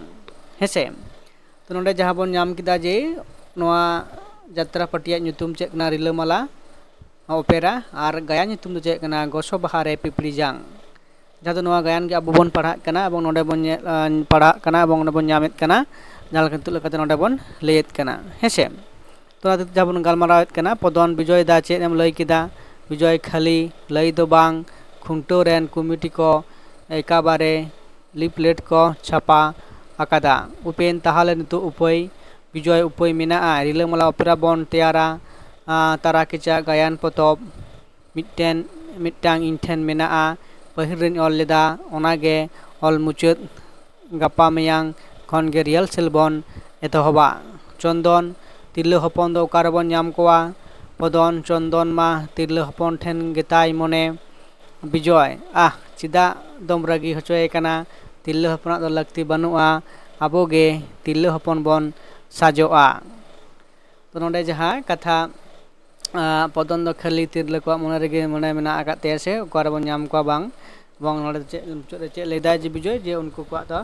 ᱦᱮᱸᱥᱮ? ᱛᱚ ᱱᱚᱰᱮ ᱡᱟᱦᱟᱸ ᱵᱚᱱ ᱧᱟᱢ ᱠᱮᱫᱟ ᱡᱮ ᱱᱚᱣᱟ ᱡᱟᱛᱨᱟ ᱯᱟᱨᱴᱤᱭᱟᱜ ᱧᱩᱛᱩᱢ ᱪᱮᱫ ᱠᱟᱱᱟ? ᱨᱤᱞᱟᱹᱢᱟᱞᱟ ᱚᱯᱮᱨᱟ, ᱟᱨ ᱜᱟᱭᱟᱱ ᱧᱩᱛᱩᱢ ᱫᱚ ᱪᱮᱫ ᱠᱟᱱᱟ? ᱜᱚᱥᱚ ᱵᱟᱦᱟ ᱨᱮ ᱯᱤᱯᱲᱤ ᱡᱟᱝ᱾ ᱡᱟᱦᱟᱸ ᱫᱚ ᱱᱚᱣᱟ ᱜᱟᱭᱟᱱ ᱜᱮ ᱟᱵᱚ ᱵᱚᱱ ᱯᱟᱲᱦᱟᱜ ᱠᱟᱱᱟ ᱮᱵᱚᱝ ᱱᱚᱰᱮ ᱵᱚᱱ ᱧᱮᱞ, ᱟᱸ, ᱯᱟᱲᱦᱟᱜ ᱠᱟᱱᱟ ᱮᱵᱚᱝ ᱱᱚᱰᱮ ᱵᱚᱱ ᱧᱟᱢᱮᱫ ᱠᱟᱱᱟ, ᱡᱟᱦᱟᱸ ᱞᱮᱠᱟ ᱱᱤᱛᱚᱜ ᱞᱮᱠᱟᱛᱮ ᱱᱚᱰᱮ ᱵᱚᱱ ᱞᱟᱹᱭᱮᱫ ᱠᱟᱱᱟ, ᱦᱮᱸᱥᱮ? ᱛᱚ ᱚᱱᱟ ᱠᱷᱟᱹᱛᱤᱨ ᱡᱟᱦᱟᱸ ᱵᱚᱱ ᱜᱟᱞᱢᱟᱨᱟᱣᱮᱫ ᱠᱟᱱᱟ, ᱯᱚᱫᱚᱱ, ᱵᱤᱡᱚᱭ ᱫᱟ ᱪᱮᱫ ᱮᱢ ᱞᱟᱹᱭ ᱠᱮᱫᱟ? ᱵᱤᱡᱚᱭ, ᱠᱷᱟᱹᱞᱤ ᱞᱟᱹᱭ ᱫᱚ ᱵᱟᱝ, ᱠᱷᱩᱱᱴᱟᱹᱣ ᱨᱮᱱ ᱠᱚᱢᱤᱴᱤ ᱠᱚ ᱮᱠᱟᱵᱟᱨᱮ ᱞᱤᱯᱞᱮᱴ ᱠᱚ ᱪᱷᱟᱯᱟ ᱟᱠᱟᱫᱟ᱾ ᱩᱯᱮᱱ, ᱛᱟᱦᱚᱞᱮ ᱱᱤᱛᱚᱜ ᱩᱯᱟᱹᱭ? ᱵᱤᱡᱚᱭ, ᱩᱯᱟᱹᱭ ᱢᱮᱱᱟᱜᱼᱟ, ᱨᱤᱞᱟᱹᱢᱟᱞᱟ ᱚᱯᱮᱨᱟ ᱵᱚᱱ ᱛᱮᱭᱟᱨᱟ, ᱟᱸ, ᱛᱟᱨᱟ ᱠᱮᱪᱟᱜ ᱜᱟᱭᱟᱱ ᱯᱚᱛᱚᱵ ᱢᱤᱫᱴᱮᱱ, ᱢᱤᱫᱴᱟᱝ ᱤᱧ ᱴᱷᱮᱱ ᱢᱮᱱᱟᱜᱼᱟ, ᱯᱟᱹᱦᱤᱞ ᱨᱤᱧ ᱚᱞ ᱞᱮᱫᱟ, ᱚᱱᱟᱜᱮ ᱚᱞ ᱢᱩᱪᱟᱹᱫ᱾ ᱜᱟᱯᱟ ᱢᱮᱭᱟᱝ ᱠᱷᱚᱱ ᱜᱮ ᱨᱤᱦᱟᱨᱥᱮᱞ ᱵᱚᱱ ᱮᱛᱚᱦᱚᱵᱟ᱾ ᱪᱚᱱᱫᱚᱱ, ᱛᱤᱨᱞᱟᱹ ᱦᱚᱯᱚᱱ ᱫᱚ ᱚᱠᱟ ᱨᱮᱵᱚᱱ ᱧᱟᱢ ᱠᱚᱣᱟ? ᱯᱚᱫᱚᱱ, ᱪᱚᱱᱫᱚᱱ ᱢᱟ ᱛᱤᱨᱞᱟᱹ ᱦᱚᱯᱚᱱ ᱴᱷᱮᱱ ᱜᱮᱛᱟᱭ ᱢᱚᱱᱮ᱾ ᱵᱤᱡᱚᱭ, ᱟᱦ, ᱪᱮᱫᱟᱜ ᱫᱚᱢ ᱨᱟᱹᱜᱤ ᱦᱚᱪᱚᱭᱮ ᱠᱟᱱᱟ? ᱛᱤᱨᱞᱟᱹ ᱦᱚᱯᱚᱱᱟᱜ ᱫᱚ ᱞᱟᱹᱠᱛᱤ ᱵᱟᱹᱱᱩᱜᱼᱟ᱾ ᱟᱵᱚ ᱜᱮ ᱛᱤᱨᱞᱟᱹ ᱦᱚᱯᱚᱱ ᱵᱚᱱ ᱥᱟᱡᱚᱜᱼᱟ᱾ ᱛᱚ ᱱᱚᱰᱮ ᱡᱟᱦᱟᱸ ᱠᱟᱛᱷᱟ, ᱟᱸ, ᱯᱚᱫᱚᱱ ᱫᱚ ᱠᱷᱟᱹᱞᱤ ᱛᱤᱨᱞᱟᱹ ᱠᱚᱣᱟᱜ ᱢᱚᱱᱮ ᱨᱮᱜᱮ ᱢᱚᱱᱮ ᱢᱮᱱᱟᱜ ᱟᱠᱟᱫ ᱛᱟᱭᱟ ᱥᱮ ᱚᱠᱟ ᱨᱮᱵᱚᱱ ᱧᱟᱢ ᱠᱚᱣᱟ ᱵᱟᱝ, ᱮᱵᱚᱝ ᱱᱚᱰᱮ ᱪᱮᱫ, ᱢᱩᱪᱟᱹᱫ ᱨᱮ ᱪᱮᱫ ᱞᱟᱹᱭ ᱫᱟᱭ ᱡᱮ ᱵᱤᱡᱚᱭ, ᱡᱮ ᱩᱱᱠᱩ ᱠᱚᱣᱟᱜ ᱫᱚ,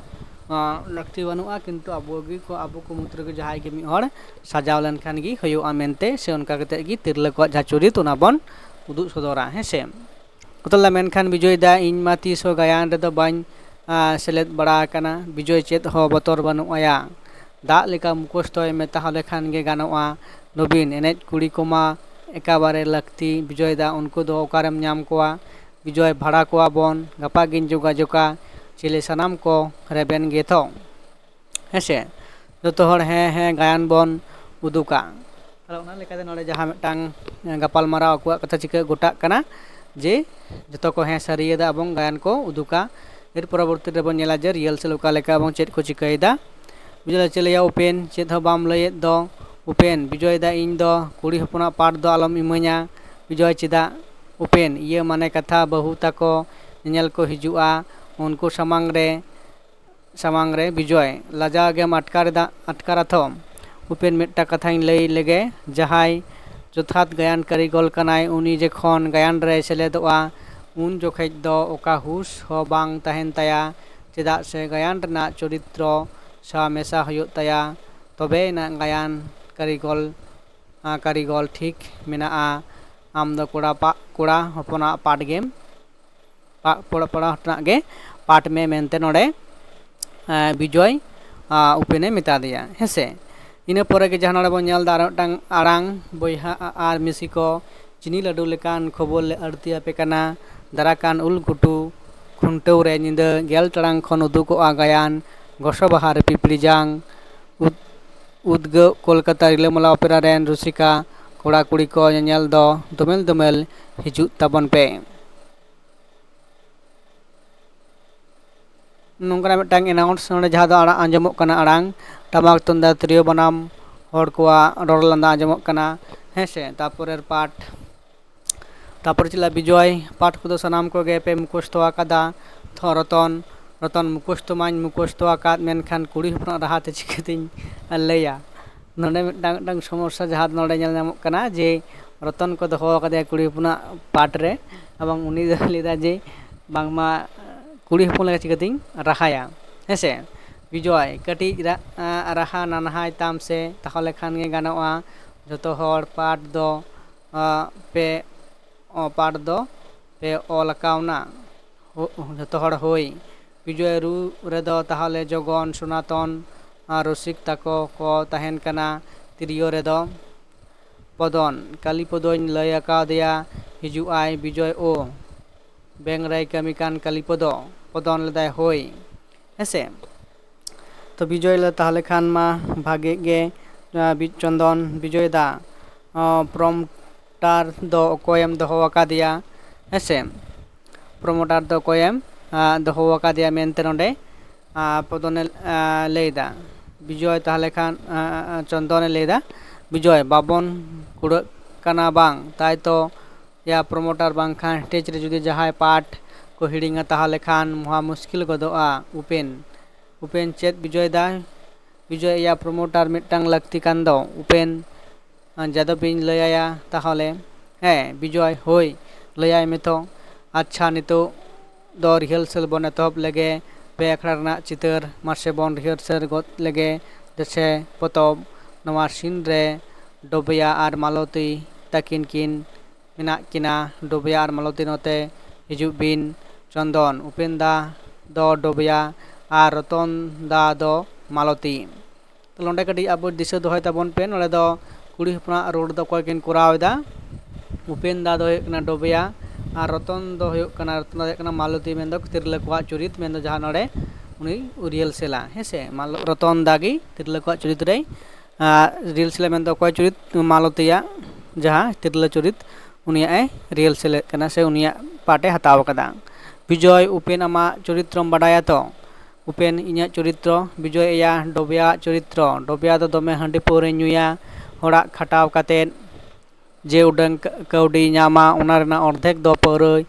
ᱟᱸ, ᱞᱟᱹᱠᱛᱤ ᱵᱟᱹᱱᱩᱜᱼᱟ, ᱠᱤᱱᱛᱩ ᱟᱵᱚ ᱜᱮ ᱠᱚ, ᱟᱵᱚ ᱠᱚ ᱢᱩᱫᱽ ᱨᱮᱜᱮ ᱡᱟᱦᱟᱸᱭ ᱜᱮ ᱢᱤᱫ ᱦᱚᱲ ᱥᱟᱡᱟᱣ ᱞᱮᱱᱠᱷᱟᱱ ᱜᱮ ᱦᱩᱭᱩᱜᱼᱟ ᱢᱮᱱᱛᱮ, ᱥᱮ ᱚᱱᱠᱟ ᱠᱟᱛᱮᱫ ᱜᱮ ᱛᱤᱨᱞᱟᱹ ᱠᱚᱣᱟᱜ ᱡᱟᱦᱟᱸ ᱪᱩᱨᱤᱛ ᱚᱱᱟ ᱵᱚᱱ ᱩᱫᱩᱜ ᱥᱚᱫᱚᱨᱟ, ᱦᱮᱸ ᱥᱮ᱾ ᱠᱚᱛᱚᱞᱟ ᱢᱮᱱᱠᱷᱟᱱ ᱵᱤᱡᱚᱭ ᱫᱟ, ᱤᱧ ᱢᱟ ᱛᱤᱥ ᱦᱚᱸ ᱜᱟᱭᱟᱱ ᱨᱮᱫᱚ ᱵᱟᱹᱧ, ᱟᱸ, ᱥᱮᱞᱮᱫ ᱵᱟᱲᱟ ᱟᱠᱟᱱᱟ᱾ ᱵᱤᱡᱚᱭ ᱪᱮᱫ ᱦᱚᱸ ᱵᱚᱛᱚᱨ ᱵᱟᱹᱱᱩᱜ ᱟᱭᱟ᱾ ᱫᱟᱜ ᱞᱮᱠᱟ ᱢᱩᱠᱷᱚᱥᱛᱚᱭ ᱢᱮ ᱛᱟᱦᱚᱞᱮ ᱠᱷᱟᱱ ᱜᱮ ᱜᱟᱱᱚᱜᱼᱟ᱾ ᱱᱚᱵᱤᱱ, ᱮᱱᱮᱡ ᱠᱩᱲᱤ ᱠᱚᱢᱟ ᱮᱠᱟᱵᱟᱨᱮ ᱞᱟᱹᱠᱛᱤ᱾ ᱵᱤᱡᱚᱭ ᱫᱟ, ᱩᱱᱠᱩ ᱫᱚ ᱚᱠᱟᱨᱮᱢ ᱧᱟᱢ ᱠᱚᱣᱟ? ᱵᱤᱡᱚᱭ, ᱵᱷᱟᱲᱟ ᱠᱚᱣᱟ ᱵᱚᱱ, ᱜᱟᱯᱟ ᱜᱤᱧ ᱡᱳᱜᱟᱡᱳᱜᱟ᱾ ᱪᱮᱞᱮ, ᱥᱟᱱᱟᱢ ᱠᱚ ᱨᱮᱵᱮᱱ ᱜᱮ ᱛᱷᱚ? ᱦᱮᱸ ᱥᱮ? ᱡᱚᱛᱚ ᱦᱚᱲ ᱦᱮᱸ ᱦᱮᱸ ᱜᱟᱭᱟᱱ ᱵᱚᱱ ᱩᱫᱩᱜᱟ᱾ ᱛᱟᱦᱞᱮ ᱚᱱᱟ ᱞᱮᱠᱟᱛᱮ ᱱᱚᱰᱮ ᱡᱟᱦᱟᱸ ᱢᱤᱫᱴᱟᱝ ᱜᱟᱯᱟᱞᱢᱟᱨᱟᱣ ᱟᱠᱚᱣᱟᱜ ᱠᱟᱛᱷᱟ ᱪᱤᱠᱟᱹ ᱜᱚᱴᱟᱜ ᱠᱟᱱᱟ ᱡᱮ ᱡᱚᱛᱚ ᱠᱚ ᱦᱮᱸ ᱥᱟᱹᱨᱤᱭᱮᱫᱟ ᱮᱵᱚᱝ ᱜᱟᱭᱟᱱ ᱠᱚ ᱩᱫᱩᱜᱟ᱾ ᱮᱨ ᱯᱚᱨᱚᱵᱚᱨᱛᱤ ᱨᱮᱵᱚᱱ ᱧᱮᱞᱟ ᱡᱮ rehearsal ᱚᱠᱟ ᱞᱮᱠᱟ ᱮᱵᱚᱝ ᱪᱮᱫ ᱠᱚ ᱪᱤᱠᱟᱹᱭᱮᱫᱟ᱾ ᱵᱤᱡᱚᱭ ᱫᱟ, ᱪᱮᱫ ᱞᱟᱹᱭᱟ ᱩᱯᱮᱱ, ᱪᱮᱫ ᱦᱚᱸ ᱵᱟᱢ ᱞᱟᱹᱭᱮᱫ ᱫᱚ᱾ ᱩᱯᱮᱱ, ᱵᱤᱡᱚᱭ ᱫᱟ, ᱤᱧ ᱫᱚ ᱠᱩᱲᱤ ᱦᱚᱯᱚᱱᱟᱜ part ᱫᱚ ᱟᱞᱚᱢ ᱤᱢᱟᱹᱧᱟ᱾ ᱵᱤᱡᱚᱭ, ᱪᱮᱫᱟᱜ? ᱩᱯᱮᱱ, ᱤᱭᱟᱹ ᱢᱟᱱᱮ ᱠᱟᱛᱷᱟ, ᱵᱟᱹᱦᱩ ᱛᱟᱠᱚ ᱧᱮᱧᱮᱞ ᱠᱚ ᱦᱤᱡᱩᱜᱼᱟ, ᱩᱱᱠᱩ ᱥᱟᱢᱟᱝ ᱨᱮ, ᱥᱟᱢᱟᱝ ᱨᱮ᱾ ᱵᱤᱡᱚᱭ, ᱞᱟᱡᱟᱣ ᱜᱮᱢ ᱟᱴᱠᱟᱨ ᱮᱫᱟ, ᱟᱴᱠᱟᱨᱟ ᱛᱷᱚ? ᱩᱯᱮᱱ, ᱢᱤᱫᱴᱟᱝ ᱠᱟᱛᱷᱟᱧ ᱞᱟᱹᱭ ᱞᱮᱜᱮ, ᱡᱟᱦᱟᱸᱭ ᱡᱚᱛᱷᱟᱛ ᱜᱟᱭᱟᱱ ᱠᱟᱹᱨᱤᱜᱚᱞ ᱠᱟᱱᱟᱭ, ᱩᱱᱤ ᱡᱚᱠᱷᱚᱱ ᱜᱟᱭᱟᱱ ᱨᱮᱭ ᱥᱮᱞᱮᱫᱚᱜᱼᱟ, ᱩᱱ ᱡᱚᱠᱷᱮᱡ ᱫᱚ ᱚᱠᱟ ᱦᱩᱥ ᱦᱚᱸ ᱵᱟᱝ ᱛᱟᱦᱮᱱ ᱛᱟᱭᱟ, ᱪᱮᱫᱟᱜ ᱥᱮ ᱜᱟᱭᱟᱱ ᱨᱮᱱᱟᱜ ᱪᱚᱨᱤᱛᱨᱚ ᱥᱟᱶ ᱢᱮᱥᱟ ᱦᱩᱭᱩᱜ ᱛᱟᱭᱟ, ᱛᱚᱵᱮᱭᱮᱱᱟ ᱜᱟᱭᱟᱱ ᱠᱟᱹᱨᱤᱜᱚᱞ, ᱟᱸ, ᱠᱟᱹᱨᱤᱜᱚᱞ ᱴᱷᱤᱠ ᱢᱮᱱᱟᱜᱼᱟ᱾ ᱟᱢ ᱫᱚ ᱠᱚᱲᱟ ᱯᱟ-, ᱠᱚᱲᱟ ᱦᱚᱯᱚᱱᱟᱜ part ᱜᱮᱢ ᱯᱟ-, ᱯᱚᱲᱟ-, ᱯᱟᱲᱦᱟᱣ ᱨᱮᱱᱟᱜ ᱜᱮ part ᱢᱮ ᱢᱮᱱᱛᱮ ᱱᱚᱰᱮ, ᱮᱸ, ᱵᱤᱡᱚᱭ, ᱟᱸ, ᱩᱯᱮᱱᱮ ᱢᱮᱛᱟ ᱫᱮᱭᱟ, ᱦᱮᱸ ᱥᱮ᱾ ᱤᱱᱟᱹ ᱯᱚᱨᱮ ᱜᱮ ᱡᱟᱦᱟᱸ ᱱᱚᱰᱮ ᱵᱚᱱ ᱧᱮᱞ ᱮᱫᱟ ᱟᱨ ᱢᱤᱫᱴᱟᱝ ᱟᱲᱟᱝ, ᱵᱚᱭᱦᱟ ᱟ-, ᱟᱨ ᱢᱤᱥᱤ ᱠᱚ, ᱪᱤᱱᱤ ᱞᱟᱹᱰᱩ ᱞᱮᱠᱟᱱ ᱠᱷᱚᱵᱚᱨ ᱞᱮ ᱟᱹᱲᱛᱤ ᱟᱯᱮ ᱠᱟᱱᱟ᱾ ᱫᱟᱨᱟᱠᱟᱱ ᱩᱞ ᱜᱷᱩᱴᱩ ᱠᱷᱩᱱᱴᱟᱹᱣ ᱨᱮ ᱧᱤᱫᱟᱹ ᱜᱮᱞ ᱴᱟᱲᱟᱝ ᱠᱷᱚᱱ ᱩᱫᱩᱜᱚᱜᱼᱟ ᱜᱟᱭᱟᱱ ᱜᱚᱥᱚ ᱵᱟᱦᱟ ᱨᱮ ᱯᱤᱯᱤᱲᱤ ᱡᱟᱝ᱾ ᱩᱫ-, ᱩᱫᱽᱜᱟᱹᱣ ᱠᱳᱞᱠᱟᱛᱟ ᱨᱤᱞᱟᱹᱢᱟᱞᱟ ᱚᱯᱮᱨᱟ ᱨᱮᱱ ᱨᱩᱥᱤᱠᱟ ᱠᱚᱲᱟ ᱠᱩᱲᱤ ᱠᱚ ᱧᱮᱧᱮᱞ ᱫᱚ ᱫᱚᱢᱮᱞ ᱫᱚᱢᱮᱞ ᱦᱤᱡᱩᱜ ᱛᱟᱵᱚᱱ ᱯᱮ᱾ ᱱᱚᱝᱠᱟᱱᱟᱜ ᱢᱤᱫᱴᱟᱝ announce ᱱᱚᱰᱮ ᱡᱟᱦᱟᱸ ᱫᱚ ᱟᱲᱟᱝ ᱟᱸᱡᱚᱢᱚᱜ ᱠᱟᱱᱟ, ᱟᱲᱟᱝ, ᱴᱟᱢᱟᱠ ᱛᱩᱢᱫᱟᱜ ᱛᱤᱨᱭᱳ ᱵᱟᱱᱟᱢ ᱦᱚᱲ ᱠᱚᱣᱟᱜ ᱨᱚᱲ ᱞᱟᱸᱫᱟ ᱟᱸᱡᱚᱢᱚᱜ ᱠᱟᱱᱟ, ᱦᱮᱸ ᱥᱮ᱾ ᱛᱟᱨᱯᱚᱨᱮᱨ part, ᱛᱟᱨᱯᱚᱨᱮ ᱪᱮᱫ ᱞᱮᱠᱟ ᱵᱤᱡᱚᱭ, part ᱠᱚᱫᱚ ᱥᱟᱱᱟᱢ ᱠᱚᱜᱮ ᱯᱮ ᱢᱩᱠᱷᱚᱥᱛᱚ ᱟᱠᱟᱫᱟ ᱛᱷᱚ ᱨᱚᱛᱚᱱ? ᱨᱚᱛᱚᱱ, ᱢᱩᱠᱷᱚᱥᱛᱚ ᱢᱟᱧ ᱢᱩᱠᱷᱚᱥᱛᱚ ᱟᱠᱟᱫ, ᱢᱮᱱᱠᱷᱟᱱ ᱠᱩᱲᱤ ᱦᱚᱯᱚᱱᱟᱜ ᱨᱟᱦᱟ ᱛᱮ ᱪᱤᱠᱟᱹᱛᱤᱧ ᱞᱟᱹᱭᱟ? ᱱᱚᱰᱮ ᱢᱤᱫᱴᱟᱝ ᱢᱤᱫᱴᱟᱝ ᱥᱚᱢᱚᱥᱥᱟ ᱡᱟᱦᱟᱸ ᱱᱚᱰᱮ ᱧᱮᱞ ᱧᱟᱢᱚᱜ ᱠᱟᱱᱟ, ᱡᱮ ᱨᱚᱛᱚᱱ ᱠᱚ ᱫᱚᱦᱚ ᱟᱠᱟᱫᱮᱭᱟ ᱠᱩᱲᱤ ᱦᱚᱯᱚᱱᱟᱜ ᱯᱟᱴ ᱨᱮ, ᱮᱵᱚᱝ ᱩᱱᱤ ᱫᱚ ᱞᱟᱹᱭᱫᱟ ᱡᱮ ᱵᱟᱝᱢᱟ ᱠᱩᱲᱤ ᱦᱚᱯᱚᱱ ᱞᱮᱠᱟ ᱪᱤᱠᱟᱹᱛᱤᱧ ᱨᱟᱦᱟᱭᱟ, ᱦᱮᱸᱥᱮ? ᱵᱤᱡᱚᱭ, ᱠᱟᱹᱴᱤᱡ ᱨᱟ-, ᱨᱟᱦᱟ ᱱᱟᱱᱦᱟᱭ ᱛᱟᱢ ᱥᱮ, ᱛᱟᱦᱚᱞᱮ ᱠᱷᱟᱱ ᱜᱮ ᱜᱟᱱᱚᱜᱼᱟ᱾ ᱡᱷᱚᱛᱚ ᱦᱚᱲ ᱯᱟᱴ ᱫᱚ, ᱟ, ᱯᱮ ᱚ, ᱯᱟᱴ ᱫᱚ ᱯᱮ ᱚᱞ ᱠᱟᱣᱱᱟ᱾ ᱦᱳ-, ᱡᱷᱚᱛᱚ ᱦᱚᱲ ᱦᱳᱭ᱾ ᱵᱤᱡᱚᱭ, ᱨᱩ ᱨᱮᱫᱚ ᱛᱟᱦᱚᱞᱮ ᱡᱚᱜᱚᱱ, ᱥᱚᱱᱟᱛᱚᱱ ᱟᱨ ᱨᱚᱥᱤᱠ ᱛᱟᱠᱚ ᱠᱚ ᱛᱟᱦᱮᱱ ᱠᱟᱱᱟ᱾ ᱛᱤᱨᱭᱳ ᱨᱮᱫᱚ ᱯᱚᱫᱚᱱ᱾ ᱠᱟᱞᱤᱯᱚᱫᱚᱧ ᱞᱟᱹᱭ ᱟᱠᱟᱫᱮᱭᱟ, ᱦᱤᱡᱩᱜ ᱟᱭ ᱵᱤᱡᱚᱭ ᱳ᱾ ᱵᱮᱝᱠ ᱨᱮᱭ ᱠᱟᱹᱢᱤ ᱠᱟᱱ ᱠᱟᱞᱤᱯᱚᱫᱚ᱾ ᱯᱚᱫᱚᱱ ᱞᱮᱫᱟᱭ ᱦᱳᱭ᱾ ᱦᱮᱸᱥᱮ? ᱛᱚ ᱵᱤᱡᱚᱭ ᱞᱮ ᱛᱟᱦᱚᱞᱮ ᱠᱷᱟᱱ ᱢᱟ ᱵᱷᱟᱜᱮ ᱜᱮ, ᱟᱸ, ᱵᱤ-, ᱪᱚᱱᱫᱚᱱ, ᱵᱤᱡᱚᱭ ᱫᱟ, ᱟᱸ, ᱯᱨᱚᱢᱴᱟᱨ ᱫᱚ ᱚᱠᱚᱭᱮᱢ ᱫᱚᱦᱚ ᱟᱠᱟᱫᱮᱭᱟ? ᱦᱮᱸᱥᱮ? ᱯᱨᱚᱢᱳᱴᱟᱨ ᱫᱚ ᱚᱠᱚᱭᱮᱢ, ᱟᱸ, ᱫᱚᱦᱚ ᱟᱠᱟᱫᱮᱭᱟ ᱢᱮᱱᱛᱮ ᱱᱚᱰᱮ, ᱟᱸ, ᱯᱚᱫᱚᱱᱮ, ᱟᱸ, ᱞᱟᱹᱭᱫᱟ᱾ ᱵᱤᱡᱚᱭ ᱛᱟᱦᱚᱞᱮ ᱠᱷᱟᱱ, ᱟᱸ, ᱟᱸ, ᱪᱚᱱᱫᱚᱱᱮ ᱞᱟᱹᱭᱫᱟ, ᱵᱤᱡᱚᱭ, ᱵᱟᱵᱚᱱ ᱠᱩᱲᱟᱹᱜ ᱠᱟᱱᱟ ᱵᱟᱝ? ᱛᱟᱭ ᱛᱚ ᱭᱟ ᱯᱨᱚᱢᱳᱴᱟᱨ ᱵᱟᱝᱠᱷᱟᱱ ᱥᱴᱮᱡᱽ ᱨᱮ ᱡᱩᱫᱤ ᱡᱟᱦᱟᱸᱭ ᱯᱟᱴ ᱠᱚ ᱦᱤᱲᱤᱧᱟ, ᱛᱟᱦᱚᱞᱮ ᱠᱷᱟᱱ ᱢᱚᱦᱟ ᱢᱩᱥᱠᱤᱞ ᱜᱚᱫᱚᱜᱼᱟ᱾ ᱩᱯᱮᱱ, ᱩᱯᱮᱱ, ᱪᱮᱫ ᱵᱤᱡᱚᱭ ᱫᱟ? ᱵᱤᱡᱚᱭ, ᱭᱟ ᱯᱨᱚᱢᱳᱴᱟᱨ ᱢᱤᱫᱴᱟᱝ ᱞᱟᱹᱠᱛᱤ ᱠᱟᱱ ᱫᱚ᱾ ᱩᱯᱮᱱ, ᱡᱟᱫᱚᱵᱤᱧ ᱞᱟᱹᱭ ᱟᱭᱟ ᱛᱟᱦᱚᱞᱮ? ᱦᱮᱸ, ᱵᱤᱡᱚᱭ, ᱦᱳᱭ, ᱞᱟᱹᱭᱟᱭ ᱢᱮ ᱛᱚ᱾ ᱟᱪᱪᱷᱟ, ᱱᱤᱛᱚᱜ ᱫᱚ ᱨᱤᱦᱟᱨᱥᱮᱞ ᱵᱚᱱ ᱮᱛᱚᱦᱚᱵ ᱞᱮᱜᱮ᱾ ᱯᱮ ᱟᱠᱷᱲᱟ ᱨᱮᱱᱟᱜ ᱪᱤᱛᱟᱹᱨ ᱢᱟᱥᱮ ᱵᱚᱱ ᱨᱤᱦᱟᱨᱥᱮᱞ ᱜᱚᱫ ᱞᱮᱜᱮ᱾ ᱫᱮᱥᱮ ᱯᱚᱛᱚᱵ, ᱱᱚᱣᱟ ᱥᱤᱱ ᱨᱮ ᱰᱚᱵᱮᱭᱟ ᱟᱨ ᱢᱟᱞᱚᱛᱤ ᱛᱟᱹᱠᱤᱱ ᱠᱤᱱ ᱢᱮᱱᱟᱜ ᱠᱤᱱᱟ᱾ ᱰᱚᱵᱮᱭᱟ ᱟᱨ ᱢᱟᱞᱚᱛᱤ ᱱᱚᱛᱮ ᱦᱤᱡᱩᱜ ᱵᱤᱱ᱾ ᱪᱚᱱᱫᱚᱱ, ᱩᱯᱮᱱ ᱫᱟ ᱫᱚ ᱰᱚᱵᱮᱭᱟ ᱟᱨ ᱨᱚᱛᱚᱱ ᱫᱟ ᱫᱚ ᱢᱟᱞᱚᱛᱤ᱾ ᱛᱚ ᱱᱚᱰᱮ ᱠᱟᱹᱴᱤᱡ ᱟᱵᱚ ᱫᱤᱥᱟᱹ ᱫᱚᱦᱚᱭ ᱛᱟᱵᱚᱱ ᱯᱮ, ᱱᱚᱰᱮ ᱫᱚ ᱠᱩᱲᱤ ᱦᱚᱯᱚᱱᱟᱜ ᱨᱳᱞ ᱫᱚ ᱚᱠᱚᱭ ᱠᱤᱱ ᱠᱚᱨᱟᱣ ᱮᱫᱟ? ᱩᱯᱮᱱ ᱫᱟ ᱫᱚ ᱦᱩᱭᱩᱜ ᱠᱟᱱᱟ ᱰᱚᱵᱮᱭᱟ, ᱟᱨ ᱨᱚᱛᱚᱱ ᱫᱚ ᱦᱩᱭᱩᱜ ᱠᱟᱱᱟ, ᱨᱚᱛᱚᱱ ᱫᱟ ᱫᱚ ᱦᱩᱭᱩᱜ ᱠᱟᱱᱟ ᱢᱟᱞᱚᱛᱤ, ᱢᱮᱱᱫᱚ ᱛᱤᱨᱞᱟᱹ ᱠᱚᱣᱟᱜ ᱪᱩᱨᱤᱛ, ᱢᱮᱱᱫᱚ ᱡᱟᱦᱟᱸ ᱱᱚᱰᱮ ᱩᱱᱤ ᱨᱤᱦᱟᱨᱥᱮᱞᱟ, ᱦᱮᱸ ᱥᱮ? ᱢᱟᱞᱚ-, ᱨᱚᱛᱚᱱ ᱫᱟ ᱜᱮ ᱛᱤᱨᱞᱟᱹ ᱠᱚᱣᱟᱜ ᱪᱩᱨᱤᱛ ᱨᱮᱭ, ᱟᱨ ᱨᱤᱦᱟᱨᱥᱮᱞᱟ, ᱢᱮᱱᱫᱚ ᱚᱠᱚᱭ ᱪᱩᱨᱤᱛ? ᱢᱟᱞᱚᱛᱤᱭᱟᱜ ᱡᱟᱦᱟᱸ ᱛᱤᱨᱞᱟᱹ ᱪᱩᱨᱤᱛ, ᱩᱱᱤᱭᱟᱜ ᱮ ᱨᱤᱦᱟᱨᱥᱮᱞᱮᱫ ᱠᱟᱱᱟ ᱥᱮ ᱩᱱᱤᱭᱟᱜ ᱯᱟᱴ ᱮ ᱦᱟᱛᱟᱣ ᱟᱠᱟᱫᱟ᱾ ᱵᱤᱡᱚᱭ, ᱩᱯᱮᱱ ᱟᱢᱟᱜ ᱪᱚᱨᱤᱛᱨᱚᱢ ᱵᱟᱰᱟᱭᱟ ᱛᱚ? ᱩᱯᱮᱱ, ᱤᱧᱟᱹᱜ ᱪᱚᱨᱤᱛᱨᱚ? ᱵᱤᱡᱚᱭ, ᱮᱭᱟ ᱰᱚᱵᱮᱭᱟᱜ ᱪᱚᱨᱤᱛᱨᱚ? ᱰᱚᱵᱮᱭᱟ ᱫᱚ ᱫᱚᱢᱮ ᱦᱟᱺᱰᱤ ᱯᱟᱹᱣᱨᱟᱹᱭ ᱧᱩᱭᱟ᱾ ᱦᱚᱲᱟᱜ ᱠᱷᱟᱴᱟᱣ ᱠᱟᱛᱮᱫ ᱡᱮ ᱩᱰᱟᱹᱝ ᱠᱟ-, ᱠᱟᱹᱣᱰᱤᱭ ᱧᱟᱢᱟ, ᱚᱱᱟ ᱨᱮᱱᱟᱜ ᱚᱨᱫᱷᱮᱠ ᱫᱚ ᱯᱟᱹᱣᱨᱟᱹᱭ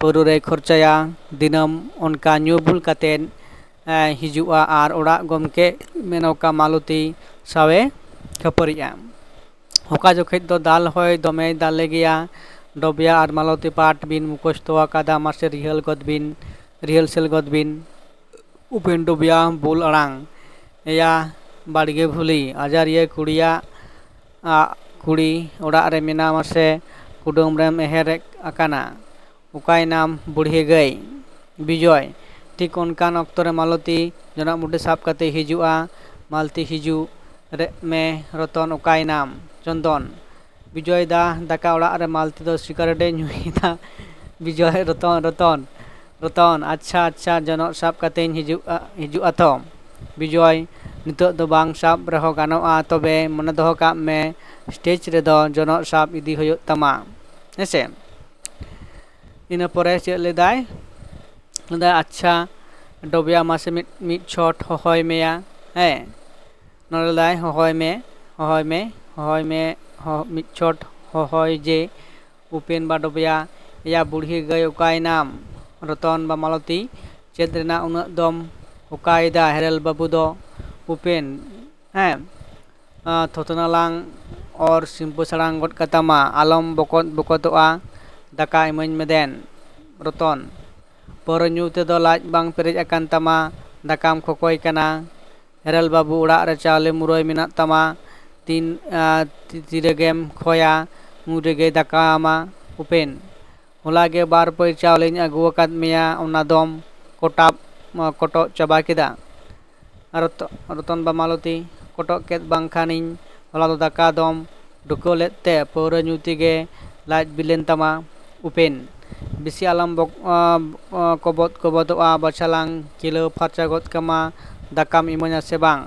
ᱯᱟᱹᱣᱨᱟᱹ ᱨᱮᱭ ᱠᱷᱚᱨᱪᱟᱭᱟ᱾ ᱫᱤᱱᱟᱹᱢ ᱚᱱᱠᱟ ᱧᱩ ᱵᱩᱞ ᱠᱟᱛᱮᱫ ᱮ, ᱦᱤᱡᱩᱜᱼᱟ ᱟᱨ ᱚᱲᱟᱜ ᱜᱚᱢᱠᱮ ᱢᱮᱱᱚᱠᱟ ᱢᱟᱞᱚᱛᱤ ᱥᱟᱶᱮ ᱠᱷᱟᱹᱯᱟᱹᱨᱤᱜᱼᱟ᱾ ᱚᱠᱟ ᱡᱚᱠᱷᱮᱡ ᱫᱚ ᱫᱟᱞ ᱦᱚᱭ ᱫᱚᱢᱮᱭ ᱫᱟᱞᱮ ᱜᱮᱭᱟ᱾ ᱰᱚᱵᱤᱭᱟ ᱟᱨ ᱢᱟᱞᱚᱛᱤ ᱯᱟᱴ ᱵᱤᱱ ᱢᱩᱠᱷᱚᱥᱛᱚ ᱟᱠᱟᱫᱟ, ᱢᱟᱥᱮ ᱨᱤᱦᱟᱹᱞ ᱜᱚᱫ ᱵᱤᱱ, ᱨᱤᱦᱟᱹᱞᱥᱮᱞ ᱜᱚᱫ ᱵᱤᱱ᱾ ᱩᱯᱮᱱ ᱰᱚᱵᱤᱭᱟ ᱵᱩᱞ ᱟᱲᱟᱝ, ᱮᱭᱟ ᱵᱟᱲᱜᱮ ᱵᱷᱩᱞᱤ, ᱟᱡᱟᱨᱤᱭᱟᱹ ᱠᱩᱲᱤᱭᱟᱜ ᱟᱜ ᱠᱩᱲᱤ ᱚᱲᱟᱜ ᱨᱮ ᱢᱮᱱᱟᱢᱟ ᱥᱮ ᱠᱩᱰᱟᱹᱢ ᱨᱮᱢ ᱮᱦᱮᱨᱮᱫ ᱟᱠᱟᱱᱟ? ᱚᱠᱟᱭᱮᱱᱟᱢ ᱵᱩᱲᱦᱤ ᱜᱟᱹᱭ? ᱵᱤᱡᱚᱭ, ᱴᱷᱤᱠ ᱚᱱᱠᱟᱱ ᱚᱠᱛᱚ ᱨᱮ ᱢᱟᱞᱚᱛᱤ ᱡᱚᱱᱚᱜ ᱢᱩᱴᱷᱤ ᱥᱟᱵ ᱠᱟᱛᱮ ᱦᱤᱡᱩᱜᱼᱟ᱾ ᱢᱟᱞᱚᱛᱤ, ᱦᱤᱡᱩᱜ ᱨᱮ ᱢᱮ ᱨᱚᱛᱚᱱ, ᱚᱠᱟᱭᱮᱱᱟᱢ? ᱪᱚᱱᱫᱚᱱ, ᱵᱤᱡᱚᱭ ᱫᱟ, ᱫᱟᱠᱟ ᱚᱲᱟᱜ ᱨᱮ ᱢᱟᱞᱚᱛᱤ ᱫᱚ ᱥᱤᱜᱟᱨᱮᱴ ᱮ ᱧᱩᱭᱮᱫᱟ᱾ ᱵᱤᱡᱚᱭ, ᱨᱚᱛᱚᱱ, ᱨᱚᱛᱚᱱ, ᱨᱚᱛᱚᱱ, ᱟᱪᱪᱷᱟ, ᱟᱪᱪᱷᱟ, ᱡᱚᱱᱚᱜ ᱥᱟᱵ ᱠᱟᱛᱮᱧ ᱦᱤᱡᱩᱜᱼᱟ, ᱦᱤᱡᱩᱜᱼᱟ ᱛᱚ᱾ ᱵᱤᱡᱚᱭ, ᱱᱤᱛᱚᱜ ᱫᱚ ᱵᱟᱝ ᱥᱟᱵ ᱨᱮᱦᱚᱸ ᱜᱟᱱᱚᱜᱼᱟ, ᱛᱚᱵᱮ ᱢᱚᱱᱮ ᱫᱚᱦᱚ ᱠᱟᱜ ᱢᱮ, ᱥᱴᱮᱡᱽ ᱨᱮᱫᱚ ᱡᱚᱱᱚᱜ ᱥᱟᱵ ᱤᱫᱤ ᱦᱩᱭᱩᱜ ᱛᱟᱢᱟ, ᱦᱮᱸᱥᱮ? ᱤᱱᱟᱹ ᱯᱚᱨᱮ ᱪᱮᱫ ᱞᱮᱫᱟᱭ? ᱞᱮᱫᱟᱭ, ᱟᱪᱪᱷᱟ, ᱰᱚᱵᱤᱭᱟ, ᱢᱟᱥᱮ ᱢᱤᱫ, ᱢᱤᱫ ᱪᱷᱚᱴ ᱦᱚᱦᱚᱭ ᱢᱮᱭᱟ, ᱦᱮᱸ᱾ ᱱᱚᱰᱮ ᱞᱮᱫᱟᱭ, ᱦᱚᱦᱚᱭ ᱢᱮ, ᱦᱚᱦᱚᱭ ᱢᱮ, ᱦᱚᱦᱚᱭ ᱢᱮ, ᱦᱚ-, ᱢᱤᱫ ᱪᱷᱚᱴ ᱦᱚᱦᱚᱭ ᱡᱮ᱾ ᱩᱯᱮᱱ ᱵᱟ ᱰᱚᱵᱤᱭᱟ, ᱮᱭᱟ ᱵᱩᱲᱦᱤ ᱜᱟᱹᱭ, ᱚᱠᱟᱭᱮᱱᱟᱢ? ᱨᱚᱛᱚᱱ ᱵᱟ ᱢᱟᱞᱚᱛᱤ, ᱪᱮᱫ ᱨᱮᱱᱟᱜ ᱩᱱᱟᱹᱜ ᱫᱚᱢ ᱚᱠᱟᱭᱮᱫᱟ? ᱦᱮᱨᱮᱞ ᱵᱟᱹᱵᱩ ᱫᱚ᱾ ᱩᱯᱮᱱ, ᱦᱮᱸ, ᱟᱸ, ᱛᱷᱚᱛᱱᱟ ᱞᱟᱝ ᱚᱨ ᱥᱤᱢᱯᱟᱹ ᱥᱟᱲᱟᱝ ᱜᱚᱫ ᱠᱟᱛᱟᱢᱟ, ᱟᱞᱚᱢ ᱵᱚᱠᱚᱛ ᱵᱚᱠᱚᱛᱚᱜᱼᱟ, ᱫᱟᱠᱟ ᱤᱢᱟᱹᱧ ᱢᱮ ᱫᱮᱱ᱾ ᱨᱚᱛᱚᱱ, ᱯᱟᱹᱣᱨᱟᱹ ᱧᱩ ᱛᱮᱫᱚ ᱞᱟᱡ ᱵᱟᱝ ᱯᱮᱨᱮᱡ ᱟᱠᱟᱱ ᱛᱟᱢᱟ, ᱫᱟᱠᱟᱢ ᱠᱷᱚᱠᱚᱭ ᱠᱟᱱᱟ᱾ ᱦᱮᱨᱮᱞ ᱵᱟᱹᱵᱩ, ᱚᱲᱟᱜ ᱨᱮ ᱪᱟᱣᱞᱮ ᱢᱩᱨᱟᱹᱭ ᱢᱮᱱᱟᱜ ᱛᱟᱢᱟ, ᱛᱤᱱ, ᱟᱸ, ᱛᱤ, ᱛᱤ ᱨᱮᱜᱮᱢ ᱠᱷᱚᱭᱟ, ᱩᱱ ᱨᱮᱜᱮ ᱫᱟᱠᱟ ᱟᱢᱟ᱾ ᱩᱯᱮᱱ, ᱦᱚᱞᱟ ᱜᱮ ᱵᱟᱨ ᱯᱟᱹᱭ ᱪᱟᱣᱞᱮᱧ ᱟᱹᱜᱩ ᱟᱠᱟᱫ ᱢᱮᱭᱟ, ᱚᱱᱟ ᱫᱚᱢ ᱠᱚᱴᱟᱵ, ᱠᱚᱴᱚᱜ ᱪᱟᱵᱟ ᱠᱮᱫᱟ᱾ ᱨᱚᱛ-, ᱨᱚᱛᱚᱱ ᱵᱟ ᱢᱟᱞᱚᱛᱤ, ᱠᱚᱴᱚᱜ ᱠᱮᱫ ᱵᱟᱝᱠᱷᱟᱱᱤᱧ, ᱦᱚᱞᱟ ᱫᱚ ᱫᱟᱠᱟ ᱫᱚᱢ ᱰᱩᱠᱟᱹᱣ ᱞᱮᱫ ᱛᱮ ᱯᱟᱹᱣᱨᱟᱹ ᱧᱩ ᱛᱮᱜᱮ ᱞᱟᱡ ᱵᱤᱞᱮᱱ ᱛᱟᱢᱟ᱾ ᱩᱯᱮᱱ, ᱵᱮᱥᱤ ᱟᱞᱚᱢ ᱵᱚᱠ-, ᱟᱸ, ᱟᱸ, ᱠᱚᱵᱚᱫ ᱠᱚᱵᱚᱫᱚᱜᱼᱟ, ᱵᱟᱪᱷᱟ ᱞᱟᱝ ᱠᱷᱤᱞᱟᱹᱣ ᱯᱷᱟᱨᱪᱟ ᱜᱚᱫ ᱠᱟᱢᱟ, ᱫᱟᱠᱟᱢ ᱤᱢᱟᱹᱧᱟ ᱥᱮ ᱵᱟᱝ?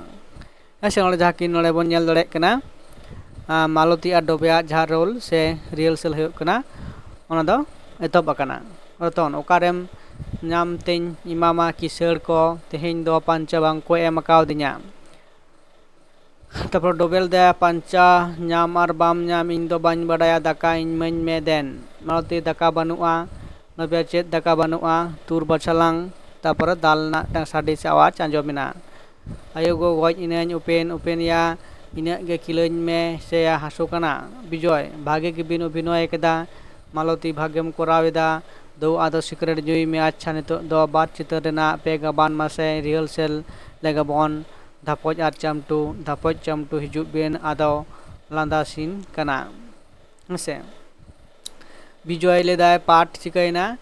ᱦᱮᱸ ᱥᱮ, ᱱᱚᱰᱮ ᱡᱟᱦᱟᱸ ᱠᱤ ᱱᱚᱰᱮ ᱵᱚᱱ ᱧᱮᱞ ᱫᱟᱲᱮᱭᱟᱜ ᱠᱟᱱᱟ, ᱟᱸ, ᱢᱟᱞᱚᱛᱤ ᱟᱨ ᱰᱚᱵᱮᱭᱟᱜ ᱡᱟᱦᱟᱸ ᱨᱳᱞ ᱥᱮ ᱨᱤᱦᱟᱨᱥᱮᱞ ᱦᱩᱭᱩᱜ ᱠᱟᱱᱟ, ᱚᱱᱟ ᱫᱚ ᱮᱛᱚᱦᱚᱵ ᱟᱠᱟᱱᱟ᱾ ᱨᱚᱛᱚᱱ, ᱚᱠᱟᱨᱮᱢ ᱧᱟᱢ ᱛᱮᱧ ᱮᱢᱟᱢᱟ ᱠᱤᱥᱟᱹᱲ ᱠᱚ, ᱛᱮᱦᱮᱧ ᱫᱚ ᱯᱟᱧᱪᱟ ᱵᱟᱝ ᱠᱚ ᱮᱢ ᱟᱠᱟᱣᱫᱤᱧᱟ᱾ ᱛᱟᱨᱯᱚᱨ ᱰᱚᱵᱮᱞ ᱫᱟᱭᱟ, ᱯᱟᱧᱪᱟ ᱧᱟᱢ ᱟᱨ ᱵᱟᱢ ᱧᱟᱢ ᱤᱧ ᱫᱚ ᱵᱟᱹᱧ ᱵᱟᱰᱟᱭᱟ, ᱫᱟᱠᱟ ᱤᱧ ᱤᱢᱟᱹᱧ ᱢᱮ ᱫᱮᱱ᱾ ᱢᱟᱞᱚᱛᱤ, ᱫᱟᱠᱟ ᱵᱟᱹᱱᱩᱜᱼᱟ, ᱱᱚᱵᱮ ᱪᱮᱫ ᱫᱟᱠᱟ ᱵᱟᱹᱱᱩᱜᱼᱟ, ᱛᱩᱨ ᱵᱟᱪᱷᱟᱞᱟᱝ, ᱛᱟᱯᱚᱨᱮ ᱫᱟᱞ ᱨᱮᱱᱟᱜ ᱢᱤᱫᱴᱟᱝ ᱥᱟᱰᱮ ᱥᱮ ᱟᱣᱟᱡᱽ ᱟᱸᱡᱚᱢ ᱮᱱᱟ᱾ ᱟᱭᱳ ᱜᱚ ᱜᱚᱡ ᱮᱱᱟᱹᱧ ᱩᱯᱮᱱ ᱩᱯᱮᱱ ᱭᱟ, ᱤᱱᱟᱹᱜ ᱜᱮ ᱠᱷᱤᱞᱟᱹᱧ ᱢᱮ ᱥᱮ ᱭᱟ ᱦᱟᱹᱥᱩ ᱠᱟᱱᱟ᱾ ᱵᱤᱡᱚᱭ, ᱵᱷᱟᱜᱮ ᱜᱮᱵᱤᱱ ᱚᱵᱷᱤᱱᱚᱭ ᱠᱮᱫᱟ᱾ ᱢᱟᱞᱚᱛᱤ, ᱵᱷᱟᱜᱮᱢ ᱠᱚᱨᱟᱣ ᱮᱫᱟ᱾ ᱫᱩ, ᱟᱫᱚ ᱥᱤᱠᱨᱮᱴ ᱧᱩᱭ ᱢᱮ᱾ ᱟᱪᱪᱷᱟ, ᱱᱤᱛᱚᱜ ᱫᱚ ᱵᱟᱨ ᱪᱤᱛᱟᱹᱨ ᱨᱮᱱᱟᱜ ᱯᱮ ᱜᱟᱵᱟᱱ ᱢᱟᱥᱮ ᱨᱤᱦᱟᱨᱥᱮᱞ ᱞᱮᱜᱮ ᱵᱚᱱ᱾ ᱫᱷᱟᱯᱚᱡ ᱟᱨ ᱪᱟᱢᱴᱩ, ᱫᱷᱟᱯᱚᱡ ᱪᱟᱢᱴᱩ ᱦᱤᱡᱩᱜ ᱵᱤᱱ, ᱟᱫᱚ ᱞᱟᱸᱫᱟ ᱥᱤᱱ ᱠᱟᱱᱟ᱾ ᱦᱮᱸᱥᱮ? ᱵᱤᱡᱚᱭ ᱞᱟᱹᱭᱫᱟᱭ, "ᱯᱟᱴ ᱪᱤᱠᱟᱹᱭᱮᱱᱟ?"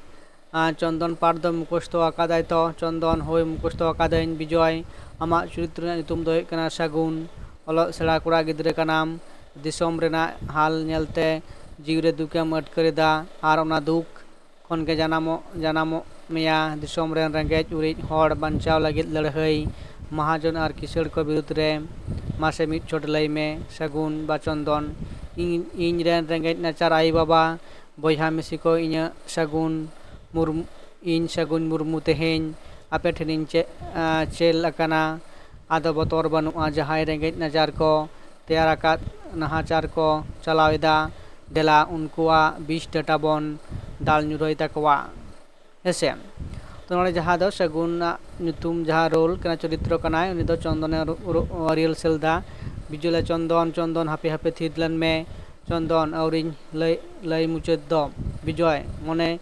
ᱟᱨ ᱪᱚᱱᱫᱚᱱ, "ᱯᱟᱴ ᱫᱚ ᱢᱩᱠᱷᱚᱥᱛᱚ ᱟᱠᱟᱫᱟᱭ ᱛᱚ?" ᱪᱚᱱᱫᱚᱱ, "ᱦᱳᱭ, ᱢᱩᱠᱷᱚᱥᱛᱚ ᱟᱠᱟᱫᱟᱹᱧ ᱵᱤᱡᱚᱭ᱾ ᱟᱢᱟᱜ ᱪᱚᱨᱤᱛᱨᱚ ᱨᱮᱱᱟᱜ ᱧᱩᱛᱩᱢ ᱫᱚ ᱦᱩᱭᱩᱜ ᱠᱟᱱᱟ ᱥᱟᱹᱜᱩᱱ᱾ ᱚᱞᱚᱜ ᱥᱮᱬᱟ ᱠᱚᱲᱟ ᱜᱤᱫᱽᱨᱟᱹ ᱠᱟᱱᱟᱢ᱾ ᱫᱤᱥᱚᱢ ᱨᱮᱱᱟᱜ ᱦᱟᱞ ᱧᱮᱞᱛᱮ ᱡᱤᱣᱤ ᱨᱮ ᱫᱩᱠᱮᱢ ᱟᱴᱠᱟᱨ ᱮᱫᱟ, ᱟᱨ ᱚᱱᱟ ᱫᱩᱠ ᱠᱷᱚᱱ ᱜᱮ ᱡᱟᱱᱟᱢᱚᱜ, ᱡᱟᱱᱟᱢᱚᱜ ᱢᱮᱭᱟ ᱫᱤᱥᱚᱢ ᱨᱮᱱ ᱨᱮᱸᱜᱮᱡ ᱩᱨᱤᱡ ᱦᱚᱲ ᱵᱟᱧᱪᱟᱣ ᱞᱟᱹᱜᱤᱫ ᱞᱟᱹᱲᱦᱟᱹᱭ᱾ ᱢᱟᱦᱟᱡᱚᱱ ᱟᱨ ᱠᱤᱥᱟᱹᱲ ᱠᱚ ᱵᱤᱨᱩᱫᱽ ᱨᱮ ᱢᱟᱥᱮ ᱢᱤᱫ ᱪᱷᱚᱴ ᱞᱟᱹᱭ ᱢᱮ ᱥᱟᱹᱜᱩᱱ ᱵᱟ ᱪᱚᱱᱫᱚᱱ᱾ ᱤᱧ, ᱤᱧ ᱨᱮᱱ ᱨᱮᱸᱜᱮᱡ ᱱᱟᱪᱟᱨ ᱟᱭᱳ ᱵᱟᱵᱟ, ᱵᱚᱭᱦᱟ ᱢᱤᱥᱤ ᱠᱚ ᱤᱧᱟᱹᱜ ᱥᱟᱹᱜᱩᱱ ᱢᱩᱨᱢᱩ, ᱤᱧ ᱥᱟᱹᱜᱩᱱ ᱢᱩᱨᱢᱩ ᱛᱮᱦᱮᱧ ᱟᱯᱮ ᱴᱷᱮᱱᱤᱧ ᱪᱮ-, ᱟ, ᱪᱮᱞ ᱟᱠᱟᱱᱟ᱾ ᱟᱫᱚ ᱵᱚᱛᱚᱨ ᱵᱟᱹᱱᱩᱜᱼᱟ, ᱡᱟᱦᱟᱸᱭ ᱨᱮᱸᱜᱮᱡ ᱱᱟᱪᱟᱨ ᱠᱚ ᱛᱮᱭᱟᱨ ᱟᱠᱟᱫ ᱱᱟᱦᱟᱪᱟᱨ ᱠᱚ ᱪᱟᱞᱟᱣ ᱮᱫᱟ, ᱫᱮᱞᱟ ᱩᱱᱠᱩᱣᱟᱜ ᱵᱤᱥ ᱰᱟᱴᱟ ᱵᱚᱱ ᱫᱟᱞ ᱧᱩᱨᱦᱟᱹᱭ ᱛᱟᱠᱚᱣᱟ᱾ ᱦᱮᱸᱥᱮ? ᱛᱚ ᱱᱚᱰᱮ ᱡᱟᱦᱟᱸ ᱫᱚ ᱥᱟᱹᱜᱩᱱᱟᱜ ᱧᱩᱛᱩᱢ, ᱡᱟᱦᱟᱸ ᱨᱳᱞ ᱠᱟᱱᱟ, ᱪᱚᱨᱤᱛᱨᱚ ᱠᱟᱱᱟᱭ, ᱩᱱᱤ ᱫᱚ ᱪᱚᱱᱫᱚᱱᱮ ᱨᱩ-, ᱨᱩ-, ᱨᱤᱦᱟᱨᱥᱮᱞ ᱫᱟ᱾ ᱵᱤᱡᱚᱭ ᱞᱟᱹᱭ, "ᱪᱚᱱᱫᱚᱱ, ᱪᱚᱱᱫᱚᱱ, ᱦᱟᱯᱮ, ᱦᱟᱯᱮ, ᱛᱷᱤᱨ ᱞᱮᱱ ᱢᱮ, ᱪᱚᱱᱫᱚᱱ, ᱟᱹᱣᱨᱤᱧ ᱞᱟᱹᱭ, ᱞᱟᱹᱭ ᱢᱩᱪᱟᱹᱫ ᱫᱚ, ᱵᱤᱡᱚᱭ, ᱢᱚᱱᱮ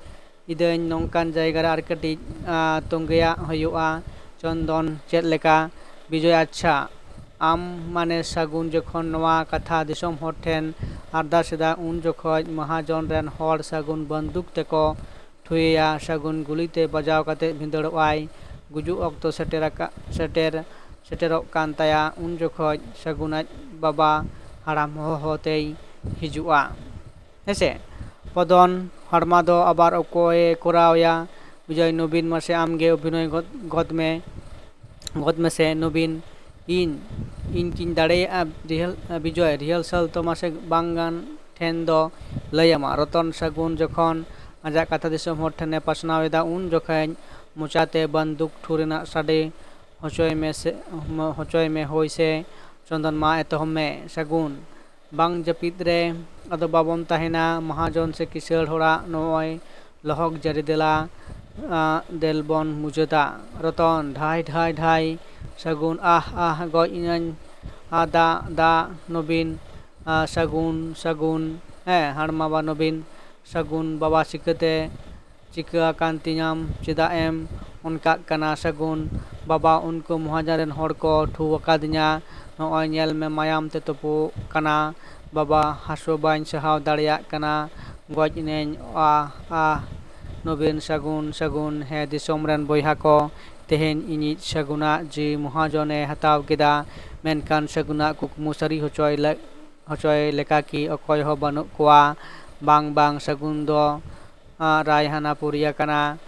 ᱤᱫᱟᱹᱧ ᱱᱚᱝᱠᱟᱱ ᱡᱟᱭᱜᱟ ᱨᱮ ᱟᱨ ᱠᱟᱹᱴᱤᱡ, ᱟ, ᱛᱚᱸᱜᱮᱭᱟᱜ ᱦᱩᱭᱩᱜᱼᱟ᱾" ᱪᱚᱱᱫᱚᱱ, "ᱪᱮᱫ ᱞᱮᱠᱟ?" ᱵᱤᱡᱚᱭ, "ᱟᱪᱪᱷᱟ, ᱟᱢ ᱢᱟᱱᱮ ᱥᱟᱹᱜᱩᱱ ᱡᱚᱠᱷᱚᱱ ᱱᱚᱣᱟ ᱠᱟᱛᱷᱟ ᱫᱤᱥᱚᱢ ᱦᱚᱲ ᱴᱷᱮᱱ ᱟᱨᱫᱟᱥ ᱮᱫᱟ, ᱩᱱ ᱡᱚᱠᱷᱚᱡ ᱢᱟᱦᱟᱡᱚᱱ ᱨᱮᱱ ᱦᱚᱲ ᱥᱟᱹᱜᱩᱱ ᱵᱟᱱᱫᱩᱠ ᱛᱮᱠᱚ ᱴᱷᱩᱭᱮᱭᱟ, ᱥᱟᱹᱜᱩᱱ ᱜᱩᱞᱤ ᱛᱮ ᱵᱟᱡᱟᱣ ᱠᱟᱛᱮ ᱵᱷᱤᱸᱫᱟᱹᱲᱚᱜ ᱟᱭ᱾ ᱜᱩᱡᱩᱜ ᱚᱠᱛᱚ ᱥᱮᱴᱮᱨ ᱟᱠᱟ-, ᱥᱮᱴᱮᱨ, ᱥᱮᱴᱮᱨᱚᱜ ᱠᱟᱱ ᱛᱟᱭᱟ, ᱩᱱ ᱡᱚᱠᱷᱚᱡ ᱥᱟᱹᱜᱩᱱ ᱟᱡ ᱵᱟᱵᱟ ᱦᱟᱲᱟᱢ ᱦᱚᱦᱚ ᱛᱮᱭ ᱦᱤᱡᱩᱜᱼᱟ᱾ ᱦᱮᱸᱥᱮ? ᱯᱚᱫᱚᱱ, ᱦᱚᱲᱢᱟ ᱫᱚ ᱟᱵᱟᱨ ᱚᱠᱚᱭᱮ ᱠᱚᱨᱟᱣ ᱭᱟ? ᱵᱤᱡᱚᱭ, ᱱᱚᱵᱤᱱ, ᱢᱟᱥᱮ ᱟᱢ ᱜᱮ ᱚᱵᱷᱤᱱᱚᱭ ᱜᱚᱫ, ᱜᱚᱫ ᱢᱮ, ᱜᱚᱫ ᱢᱮᱥᱮ ᱱᱚᱵᱤᱱ᱾ ᱤᱧ, ᱤᱧ ᱠᱤᱧ ᱫᱟᱲᱮᱭᱟᱜᱼᱟ? ᱨᱤᱦᱟᱹᱞ-, ᱵᱤᱡᱚᱭ, ᱨᱤᱦᱟᱨᱥᱟᱞ ᱛᱚ ᱢᱟᱥᱮ ᱵᱟᱝ ᱜᱟᱱ ᱴᱷᱮᱱ ᱫᱚ ᱞᱟᱹᱭ ᱟᱢᱟ᱾ ᱨᱚᱛᱚᱱ, ᱥᱟᱹᱜᱩᱱ ᱡᱚᱠᱷᱚᱱ ᱟᱡᱟᱜ ᱠᱟᱛᱷᱟ ᱫᱤᱥᱚᱢ ᱦᱚᱲ ᱴᱷᱮᱱᱮ ᱯᱟᱥᱱᱟᱣ ᱮᱫᱟ, ᱩᱱ ᱡᱚᱠᱷᱮᱡ ᱢᱚᱪᱟᱛᱮ ᱵᱟᱱᱫᱩᱠ ᱴᱷᱩ ᱨᱮᱱᱟᱜ ᱥᱟᱰᱮ ᱦᱚᱪᱚᱭ ᱢᱮ ᱥᱮ, ᱦᱚᱪᱚᱭ ᱢᱮ, ᱦᱳᱭ ᱥᱮ᱾ ᱪᱚᱱᱫᱚᱱ, ᱢᱟ ᱮᱛᱚᱦᱚᱵ ᱢᱮ᱾ ᱥᱟᱹᱜᱩᱱ, ᱵᱟᱝ ᱡᱟᱹᱯᱤᱫ ᱨᱮ ᱟᱫᱚ ᱵᱟᱵᱚᱱ ᱛᱟᱦᱮᱱᱟ᱾ ᱢᱟᱦᱟᱡᱚᱱ ᱥᱮ ᱠᱤᱥᱟᱹᱲ ᱦᱚᱲᱟᱜ ᱱᱚᱜᱼᱚᱭ ᱞᱚᱦᱚᱠ ᱡᱟᱹᱨᱤ ᱫᱮᱞᱟ, ᱟᱸ, ᱫᱮᱞ ᱵᱚᱱ ᱢᱩᱪᱟᱹᱫᱟ᱾ ᱨᱚᱛᱚᱱ, ᱰᱷᱟᱭ, ᱰᱷᱟᱭ, ᱰᱷᱟᱭ᱾ ᱥᱟᱹᱜᱩᱱ, ᱟᱦ, ᱟᱦ, ᱜᱚᱡ ᱤᱱᱟᱹᱧ᱾ ᱟ, ᱫᱟᱜ, ᱫᱟᱜ᱾ ᱱᱚᱵᱤᱱ, ᱟ, ᱥᱟᱹᱜᱩᱱ, ᱥᱟᱹᱜᱩᱱ᱾ ᱦᱮᱸ, ᱦᱟᱲᱢᱟᱵᱟ ᱱᱚᱵᱤᱱ, ᱥᱟᱹᱜᱩᱱ ᱵᱟᱵᱟ ᱪᱤᱠᱟᱹᱛᱮ, ᱪᱤᱠᱟᱹ ᱟᱠᱟᱱ ᱛᱤᱧᱟᱢ, ᱪᱮᱫᱟᱜ ᱮᱢ ᱚᱱᱠᱟᱜ ᱠᱟᱱᱟ ᱥᱟᱹᱜᱩᱱ? ᱵᱟᱵᱟ, ᱩᱱᱠᱩ ᱢᱚᱦᱟᱡᱚᱱ ᱨᱮᱱ ᱦᱚᱲ ᱠᱚ ᱴᱷᱩ ᱟᱠᱟᱫᱤᱧᱟ᱾ ᱱᱚᱜᱼᱚᱭ ᱧᱮᱞ ᱢᱮ, ᱢᱟᱭᱟᱢ ᱛᱮ ᱛᱩᱯᱩᱜ ᱠᱟᱱᱟ᱾ ᱵᱟᱵᱟ, ᱦᱟᱹᱥᱩ ᱵᱟᱹᱧ ᱥᱟᱦᱟᱣ ᱫᱟᱲᱮᱭᱟᱜ ᱠᱟᱱᱟ, ᱜᱚᱡ ᱮᱱᱟᱹᱧ, ᱟᱦ, ᱟᱦ᱾ ᱱᱚᱵᱤᱱ, ᱥᱟᱹᱜᱩᱱ, ᱥᱟᱹᱜᱩᱱ, ᱦᱮᱸ ᱫᱤᱥᱚᱢ ᱨᱮᱱ ᱵᱚᱭᱦᱟ ᱠᱚ, ᱛᱮᱦᱮᱧ ᱤᱧᱤᱡ ᱥᱟᱹᱜᱩᱱᱟᱜ ᱡᱤᱣᱤ ᱢᱚᱦᱟᱡᱚᱱᱮ ᱦᱟᱛᱟᱣ ᱠᱮᱫᱟ, ᱢᱮᱱᱠᱷᱟᱱ ᱥᱟᱹᱜᱩᱱᱟᱜ ᱠᱩᱠᱢᱩ ᱥᱟᱹᱨᱤ ᱦᱚᱪᱚᱭ ᱞᱮ-, ᱦᱚᱪᱚᱭ ᱞᱮᱠᱟ ᱠᱤ ᱚᱠᱚᱭ ᱦᱚᱸ ᱵᱟᱹᱱᱩᱜ ᱠᱚᱣᱟ? ᱵᱟᱝ, ᱵᱟᱝ, ᱥᱟᱹᱜᱩᱱ ᱫᱚ, ᱟᱸ, ᱨᱟᱭᱦᱟᱱᱟᱯᱩᱨᱤ ᱟᱠᱟᱱᱟ᱾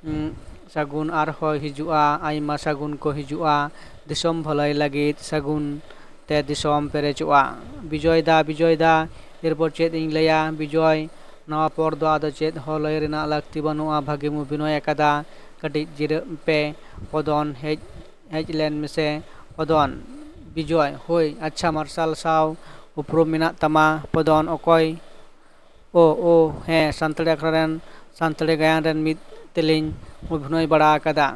ᱩᱸ, ᱥᱟᱹᱜᱩᱱ ᱟᱨᱦᱚᱸᱭ ᱦᱤᱡᱩᱜᱼᱟ, ᱟᱭᱢᱟ ᱥᱟᱹᱜᱩᱱ ᱠᱚ ᱦᱤᱡᱩᱜᱼᱟ, ᱫᱤᱥᱚᱢ ᱵᱷᱟᱹᱞᱟᱹᱭ ᱞᱟᱹᱜᱤᱫ ᱥᱟᱹᱜᱩᱱ ᱛᱮ ᱫᱤᱥᱚᱢ ᱯᱮᱨᱮᱡᱚᱜᱼᱟ᱾ ᱵᱤᱡᱚᱭ ᱫᱟ, ᱵᱤᱡᱚᱭ ᱫᱟ, ᱮᱨᱯᱚᱨ ᱪᱮᱫ ᱤᱧ ᱞᱟᱹᱭᱟ ᱵᱤᱡᱚᱭ? ᱱᱚᱣᱟ ᱯᱚᱨ ᱫᱚ ᱟᱫᱚ ᱪᱮᱫ ᱦᱚᱸ ᱞᱟᱹᱭ ᱨᱮᱱᱟᱜ ᱞᱟᱹᱠᱛᱤ ᱵᱟᱹᱱᱩᱜᱼᱟ, ᱵᱷᱟᱹᱜᱤᱢ ᱚᱵᱷᱤᱱᱚᱭ ᱟᱠᱟᱫᱟ, ᱠᱟᱹᱴᱤᱡ ᱡᱤᱨᱟᱹᱜ ᱯᱮ᱾ ᱯᱚᱫᱚᱱ, ᱦᱮᱡ, ᱦᱮᱡ ᱞᱮᱱ ᱢᱮᱥᱮ᱾ ᱯᱚᱫᱚᱱ, ᱵᱤᱡᱚᱭ, ᱦᱳᱭ, ᱟᱪᱪᱷᱟ, ᱢᱟᱨᱥᱟᱞ ᱥᱟᱶ ᱩᱯᱨᱩᱢ ᱢᱮᱱᱟᱜ ᱛᱟᱢᱟ᱾ ᱯᱚᱫᱚᱱ, ᱚᱠᱚᱭ? ᱳ, ᱳ, ᱦᱮᱸ, ᱥᱟᱱᱛᱟᱲᱤ ᱟᱠᱷᱲᱟ ᱨᱮᱱ, ᱥᱟᱱᱛᱟᱲᱤ ᱜᱟᱭᱟᱱ ᱨᱮᱱ ᱢᱤᱫ ᱛᱮᱞᱤᱧ ᱚᱵᱷᱤᱱᱚᱭ ᱵᱟᱲᱟ ᱟᱠᱟᱫᱟ᱾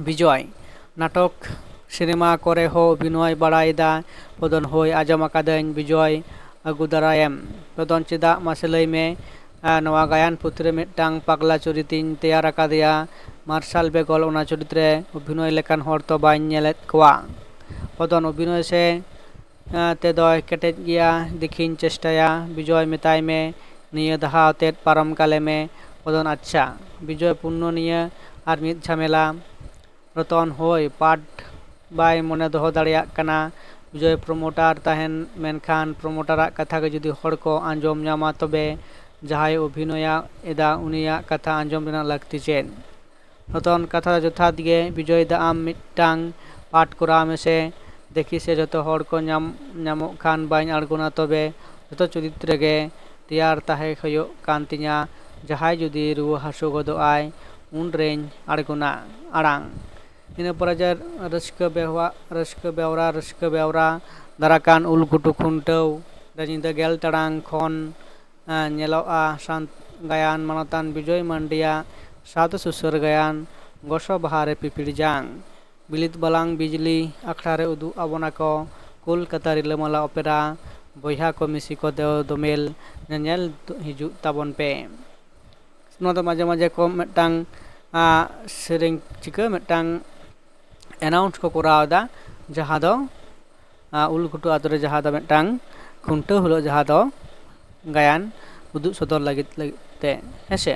ᱵᱤᱡᱚᱭ, ᱱᱟᱴᱚᱠ, ᱥᱤᱱᱮᱢᱟ ᱠᱚᱨᱮ ᱦᱚᱸ ᱚᱵᱷᱤᱱᱚᱭ ᱵᱟᱲᱟᱭᱮᱫᱟ᱾ ᱯᱚᱫᱚᱱ, ᱦᱳᱭ, ᱟᱸᱡᱚᱢ ᱟᱠᱟᱫᱟᱹᱧ᱾ ᱵᱤᱡᱚᱭ, ᱟᱹᱜᱩ ᱫᱟᱨᱟᱭᱮᱢ᱾ ᱯᱚᱫᱚᱱ, ᱪᱮᱫᱟᱜ ᱢᱟᱥᱮ ᱞᱟᱹᱭ ᱢᱮ? ᱟᱨ ᱱᱚᱣᱟ ᱜᱟᱭᱟᱱ ᱯᱩᱛᱷᱤ ᱨᱮ ᱢᱤᱫᱴᱟᱝ ᱯᱟᱜᱽᱞᱟ ᱪᱩᱨᱤᱛᱤᱧ ᱛᱮᱭᱟᱨ ᱟᱠᱟᱫᱮᱭᱟ᱾ ᱢᱟᱨᱥᱟᱞ ᱵᱮᱜᱚᱞ ᱚᱱᱟ ᱪᱩᱨᱤᱛ ᱨᱮ ᱚᱵᱷᱤᱱᱚᱭ ᱞᱮᱠᱟᱱ ᱦᱚᱲ ᱛᱚ ᱵᱟᱹᱧ ᱧᱮᱞᱮᱫ ᱠᱚᱣᱟ᱾ ᱯᱚᱫᱚᱱ, ᱚᱵᱷᱤᱱᱚᱭ ᱥᱮ ᱟᱸ, ᱛᱮᱫᱚᱭ ᱠᱮᱴᱮᱡ ᱜᱮᱭᱟ, ᱫᱮᱠᱷᱤᱧ ᱪᱮᱥᱴᱟᱭᱟ᱾ ᱵᱤᱡᱚᱭ, ᱢᱮᱛᱟᱭ ᱢᱮ, ᱱᱤᱭᱟᱹ ᱫᱷᱟᱣ ᱛᱮᱫ ᱯᱟᱨᱚᱢ ᱠᱟᱞᱮ ᱢᱮ᱾ ᱯᱚᱫᱚᱱ, ᱟᱪᱪᱷᱟ᱾ ᱵᱤᱡᱚᱭ, ᱯᱩᱱᱱᱚ ᱱᱤᱭᱟᱹ ᱟᱨ ᱢᱤᱫ ᱡᱷᱟᱢᱮᱞᱟ᱾ ᱨᱚᱛᱚᱱ, ᱦᱳᱭ, ᱯᱟᱴ ᱵᱟᱭ ᱢᱚᱱᱮ ᱫᱚᱦᱚ ᱫᱟᱲᱮᱭᱟᱜ ᱠᱟᱱᱟ᱾ ᱵᱤᱡᱚᱭ, ᱯᱨᱚᱢᱳᱴᱟᱨ ᱛᱟᱦᱮᱱ, ᱢᱮᱱᱠᱷᱟᱱ ᱯᱨᱚᱢᱳᱴᱟᱨᱟᱜ ᱠᱟᱛᱷᱟ ᱜᱮ ᱡᱩᱫᱤ ᱦᱚᱲ ᱠᱚ ᱟᱸᱡᱚᱢ ᱧᱟᱢᱟ, ᱛᱚᱵᱮ ᱡᱟᱦᱟᱸᱭ ᱚᱵᱷᱤᱱᱚᱭᱟ ᱮᱫᱟ, ᱩᱱᱤᱭᱟᱜ ᱠᱟᱛᱷᱟ ᱟᱸᱡᱚᱢ ᱨᱮᱱᱟᱜ ᱞᱟᱹᱠᱛᱤ ᱪᱮᱫ? ᱨᱚᱛᱚᱱ, ᱠᱟᱛᱷᱟ ᱫᱚ ᱡᱚᱛᱷᱟᱛ ᱜᱮ᱾ ᱵᱤᱡᱚᱭ ᱫᱟ, ᱟᱢ ᱢᱤᱫᱴᱟᱝ ᱯᱟᱴ ᱠᱚᱨᱟᱣ ᱢᱮᱥᱮ᱾ ᱫᱮᱠᱷᱤ ᱥᱮ ᱡᱚᱛᱚ ᱦᱚᱲ ᱠᱚ ᱧᱟᱢ, ᱧᱟᱢᱚᱜ ᱠᱷᱟᱱ ᱵᱟᱹᱧ ᱟᱬᱜᱚᱱᱟ, ᱛᱚᱵᱮ ᱡᱚᱛᱚ ᱪᱩᱨᱤᱛ ᱨᱮᱜᱮ ᱛᱮᱭᱟᱨ ᱛᱟᱦᱮᱸ ᱦᱩᱭᱩᱜ ᱠᱟᱱ ᱛᱤᱧᱟ᱾ ᱡᱟᱦᱟᱸᱭ ᱡᱩᱫᱤ ᱨᱩᱣᱟᱹ ᱦᱟᱹᱥᱩ ᱜᱚᱫᱚᱜ ᱟᱭ, ᱩᱱᱨᱮᱧ ᱟᱬᱜᱚᱱᱟ᱾ ᱟᱲᱟᱝ᱾ ᱤᱱᱟᱹ ᱯᱚᱨᱮ ᱡᱮ ᱨᱟᱹᱥᱠᱟᱹ ᱵᱮᱣᱦᱟ-, ᱨᱟᱹᱥᱠᱟᱹ ᱵᱮᱣᱨᱟ, ᱨᱟᱹᱥᱠᱟᱹ ᱵᱮᱣᱨᱟ ᱫᱟᱨᱟᱠᱟᱱ ᱩᱞ ᱜᱷᱩᱴᱩ ᱠᱷᱩᱱᱴᱟᱹᱣ ᱨᱮ ᱧᱤᱫᱟᱹ ᱜᱮᱞ ᱴᱟᱲᱟᱝ ᱠᱷᱚᱱ ᱟᱸ, ᱧᱮᱞᱚᱜᱼᱟ, ᱥᱟᱱ-, ᱜᱟᱭᱟᱱ ᱢᱟᱱᱚᱛᱟᱱ ᱵᱤᱡᱚᱭ ᱢᱟᱱᱰᱤᱭᱟᱜ ᱥᱟᱶᱛᱮ ᱥᱩᱥᱟᱹᱨ ᱜᱟᱭᱟᱱ ᱜᱚᱥᱚ ᱵᱟᱦᱟ ᱨᱮ ᱯᱤᱯᱤᱲ ᱡᱟᱝ᱾ ᱵᱤᱞᱤᱛ ᱵᱟᱞᱟᱝ ᱵᱤᱡᱽᱞᱤ ᱟᱠᱷᱲᱟ ᱨᱮ ᱩᱫᱩᱜ ᱟᱵᱚᱱᱟ ᱠᱚ ᱠᱳᱞᱠᱟᱛᱟ ᱨᱤᱞᱟᱹᱢᱟᱞᱟ ᱚᱯᱮᱨᱟ᱾ ᱵᱚᱭᱦᱟ ᱠᱚ ᱢᱤᱥᱤ ᱠᱚ ᱫᱮᱣ ᱫᱚᱢᱮᱞ ᱧᱮᱧᱮᱞ ᱦᱤᱡᱩᱜ ᱛᱟᱵᱚᱱ ᱯᱮ᱾ ᱱᱚᱣᱟ ᱫᱚ ᱢᱟᱡᱷᱮ ᱢᱟᱡᱷᱮ ᱠᱚ ᱢᱤᱫᱴᱟᱝ ᱥᱮᱨᱮᱧ ᱪᱤᱠᱟᱹ ᱢᱤᱫᱴᱟᱝ ᱮᱱᱟᱣᱩᱱᱥ ᱠᱚ ᱠᱚᱨᱟᱣ ᱮᱫᱟ, ᱡᱟᱦᱟᱸ ᱫᱚ ᱩᱞᱜᱷᱩᱴᱩ ᱟᱛᱳ ᱨᱮ ᱡᱟᱦᱟᱸ ᱫᱚ ᱢᱤᱫᱴᱟᱝ ᱠᱷᱩᱱᱴᱟᱹᱣ ᱦᱤᱞᱳᱜ ᱡᱟᱦᱟᱸ ᱫᱚ ᱜᱟᱭᱟᱱ ᱩᱫᱩᱜ ᱥᱚᱫᱚᱨ ᱞᱟᱹᱜᱤᱫ ᱞᱟᱹᱜᱤᱫ ᱛᱮ᱾ ᱦᱮᱸᱥᱮ,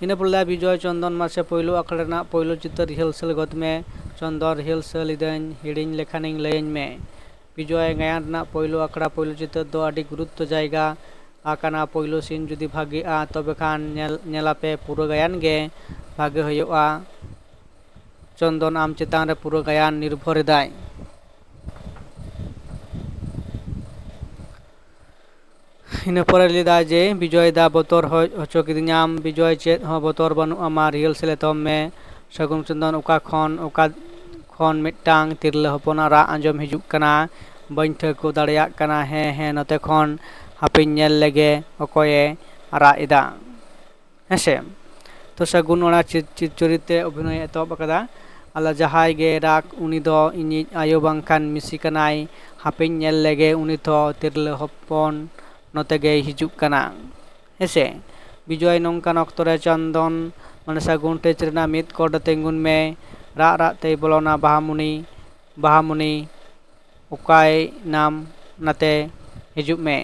ᱤᱱᱟᱹ ᱯᱚᱨᱮ ᱞᱟᱹᱭᱟ ᱵᱤᱡᱚᱭ ᱪᱚᱱᱫᱚᱱ, ᱢᱟᱥᱮ ᱯᱳᱭᱞᱳ ᱟᱠᱷᱲᱟ ᱨᱮᱱᱟᱜ ᱯᱳᱭᱞᱳ ᱪᱤᱛᱟᱹᱨ ᱨᱤᱦᱟᱹᱞᱥᱮᱞ ᱜᱚᱫ ᱢᱮ᱾ ᱪᱚᱱᱫᱚᱱ, ᱨᱤᱦᱟᱹᱞᱥᱮᱞ ᱤᱫᱟᱹᱧ, ᱦᱤᱲᱤᱧ ᱞᱮᱠᱷᱟᱱᱤᱧ ᱞᱟᱹᱭᱟᱹᱧ ᱢᱮ᱾ ᱵᱤᱡᱚᱭ, ᱜᱟᱭᱟᱱ ᱨᱮᱱᱟᱜ ᱯᱳᱭᱞᱳ ᱟᱠᱷᱲᱟ ᱯᱳᱭᱞᱳ ᱪᱤᱛᱟᱹᱨ ᱫᱚ ᱟᱹᱰᱤ ᱜᱩᱨᱩᱛᱛᱚ ᱡᱟᱭᱜᱟ ᱟᱠᱟᱱᱟ᱾ ᱯᱳᱭᱞᱳ ᱥᱤᱱ ᱡᱩᱫᱤ ᱵᱷᱟᱜᱮᱜᱼᱟ, ᱛᱚᱵᱮ ᱠᱷᱟᱱ ᱧᱮᱞ ᱧᱮᱞᱟᱯᱮ ᱯᱩᱨᱟᱹ ᱜᱟᱭᱟᱱ ᱜᱮ ᱵᱷᱟᱜᱮ ᱦᱩᱭᱩᱜᱼᱟ᱾ ᱪᱚᱱᱫᱚᱱ, ᱟᱢ ᱪᱮᱛᱟᱱ ᱨᱮ ᱯᱩᱨᱟᱹ ᱜᱟᱭᱟᱱ ᱱᱤᱨᱵᱷᱚᱨ ᱮᱫᱟᱭ᱾ ᱤᱱᱟᱹ ᱯᱚᱨᱮ ᱞᱟᱹᱭᱫᱟ ᱡᱮ, ᱵᱤᱡᱚᱭ ᱫᱟ, ᱵᱚᱛᱚᱨ ᱦᱚ-, ᱦᱚᱪᱚ ᱠᱤᱫᱤᱧᱟᱢ᱾ ᱵᱤᱡᱚᱭ, ᱪᱮᱫ ᱦᱚᱸ ᱵᱚᱛᱚᱨ ᱵᱟᱹᱱᱩᱜ ᱟᱢᱟ, ᱨᱤᱦᱟᱹᱞᱥᱮᱞ ᱮᱛᱚᱦᱚᱵ ᱢᱮ᱾ ᱥᱟᱹᱜᱩᱱ ᱪᱚᱱᱫᱚᱱ, ᱚᱠᱟ ᱠᱷᱚᱱ, ᱚᱠᱟ ᱠᱷᱚᱱ ᱢᱤᱫᱴᱟᱝ ᱛᱤᱨᱞᱟᱹ ᱦᱚᱯᱚᱱᱟᱜ ᱨᱟᱜ ᱟᱸᱡᱚᱢ ᱦᱤᱡᱩᱜ ᱠᱟᱱᱟ? ᱵᱟᱹᱧ ᱴᱷᱟᱹᱣᱠᱟᱹ ᱫᱟᱲᱮᱭᱟᱜ ᱠᱟᱱᱟ᱾ ᱦᱮᱸ, ᱦᱮᱸ, ᱱᱚᱛᱮ ᱠᱷᱚᱱ᱾ ᱦᱟᱯᱮᱧ ᱧᱮᱞ ᱞᱮᱜᱮ ᱚᱠᱚᱭᱮ ᱨᱟᱜ ᱮᱫᱟ᱾ ᱦᱮᱸᱥᱮ, ᱛᱚ ᱥᱟᱹᱜᱩᱱ ᱚᱱᱟ ᱪᱤ-, ᱪᱤ-, ᱪᱚᱨᱤᱛ ᱛᱮ ᱚᱵᱷᱤᱱᱚᱭ ᱮ ᱮᱛᱚᱦᱚᱵ ᱟᱠᱟᱫᱟ᱾ ᱟᱞᱟ ᱡᱟᱦᱟᱸᱭ ᱜᱮ ᱨᱟᱜᱽ, ᱩᱱᱤ ᱫᱚ ᱤᱧᱤᱡ ᱟᱭᱳ ᱵᱟᱝᱠᱷᱟᱱ ᱢᱤᱥᱤ ᱠᱟᱱᱟᱭ᱾ ᱦᱟᱯᱮᱧ ᱧᱮᱞ ᱞᱮᱜᱮ, ᱩᱱᱤ ᱫᱚ ᱛᱤᱨᱞᱟᱹ ᱦᱚᱯᱚᱱ ᱱᱚᱛᱮ ᱜᱮᱭ ᱦᱤᱡᱩᱜ ᱠᱟᱱᱟ᱾ ᱦᱮᱸᱥᱮ, ᱵᱤᱡᱚᱭ, ᱱᱚᱝᱠᱟᱱ ᱚᱠᱛᱚ ᱨᱮ ᱪᱚᱱᱫᱚᱱ, ᱢᱟᱱᱮ ᱥᱟᱹᱜᱩᱱ ᱴᱮᱪ ᱨᱮᱱᱟᱜ ᱢᱤᱫ ᱠᱚᱬ ᱨᱮ ᱛᱤᱸᱜᱩᱱ ᱢᱮ᱾ ᱨᱟᱜ ᱨᱟᱜ ᱛᱮᱭ ᱵᱚᱞᱚᱱᱟ᱾ ᱵᱟᱦᱟᱢᱩᱱᱤ, ᱵᱟᱦᱟᱢᱩᱱᱤ, ᱚᱠᱟᱭ ᱱᱟᱢ ᱱᱟᱛᱮ ᱦᱤᱡᱩᱜ ᱢᱮ᱾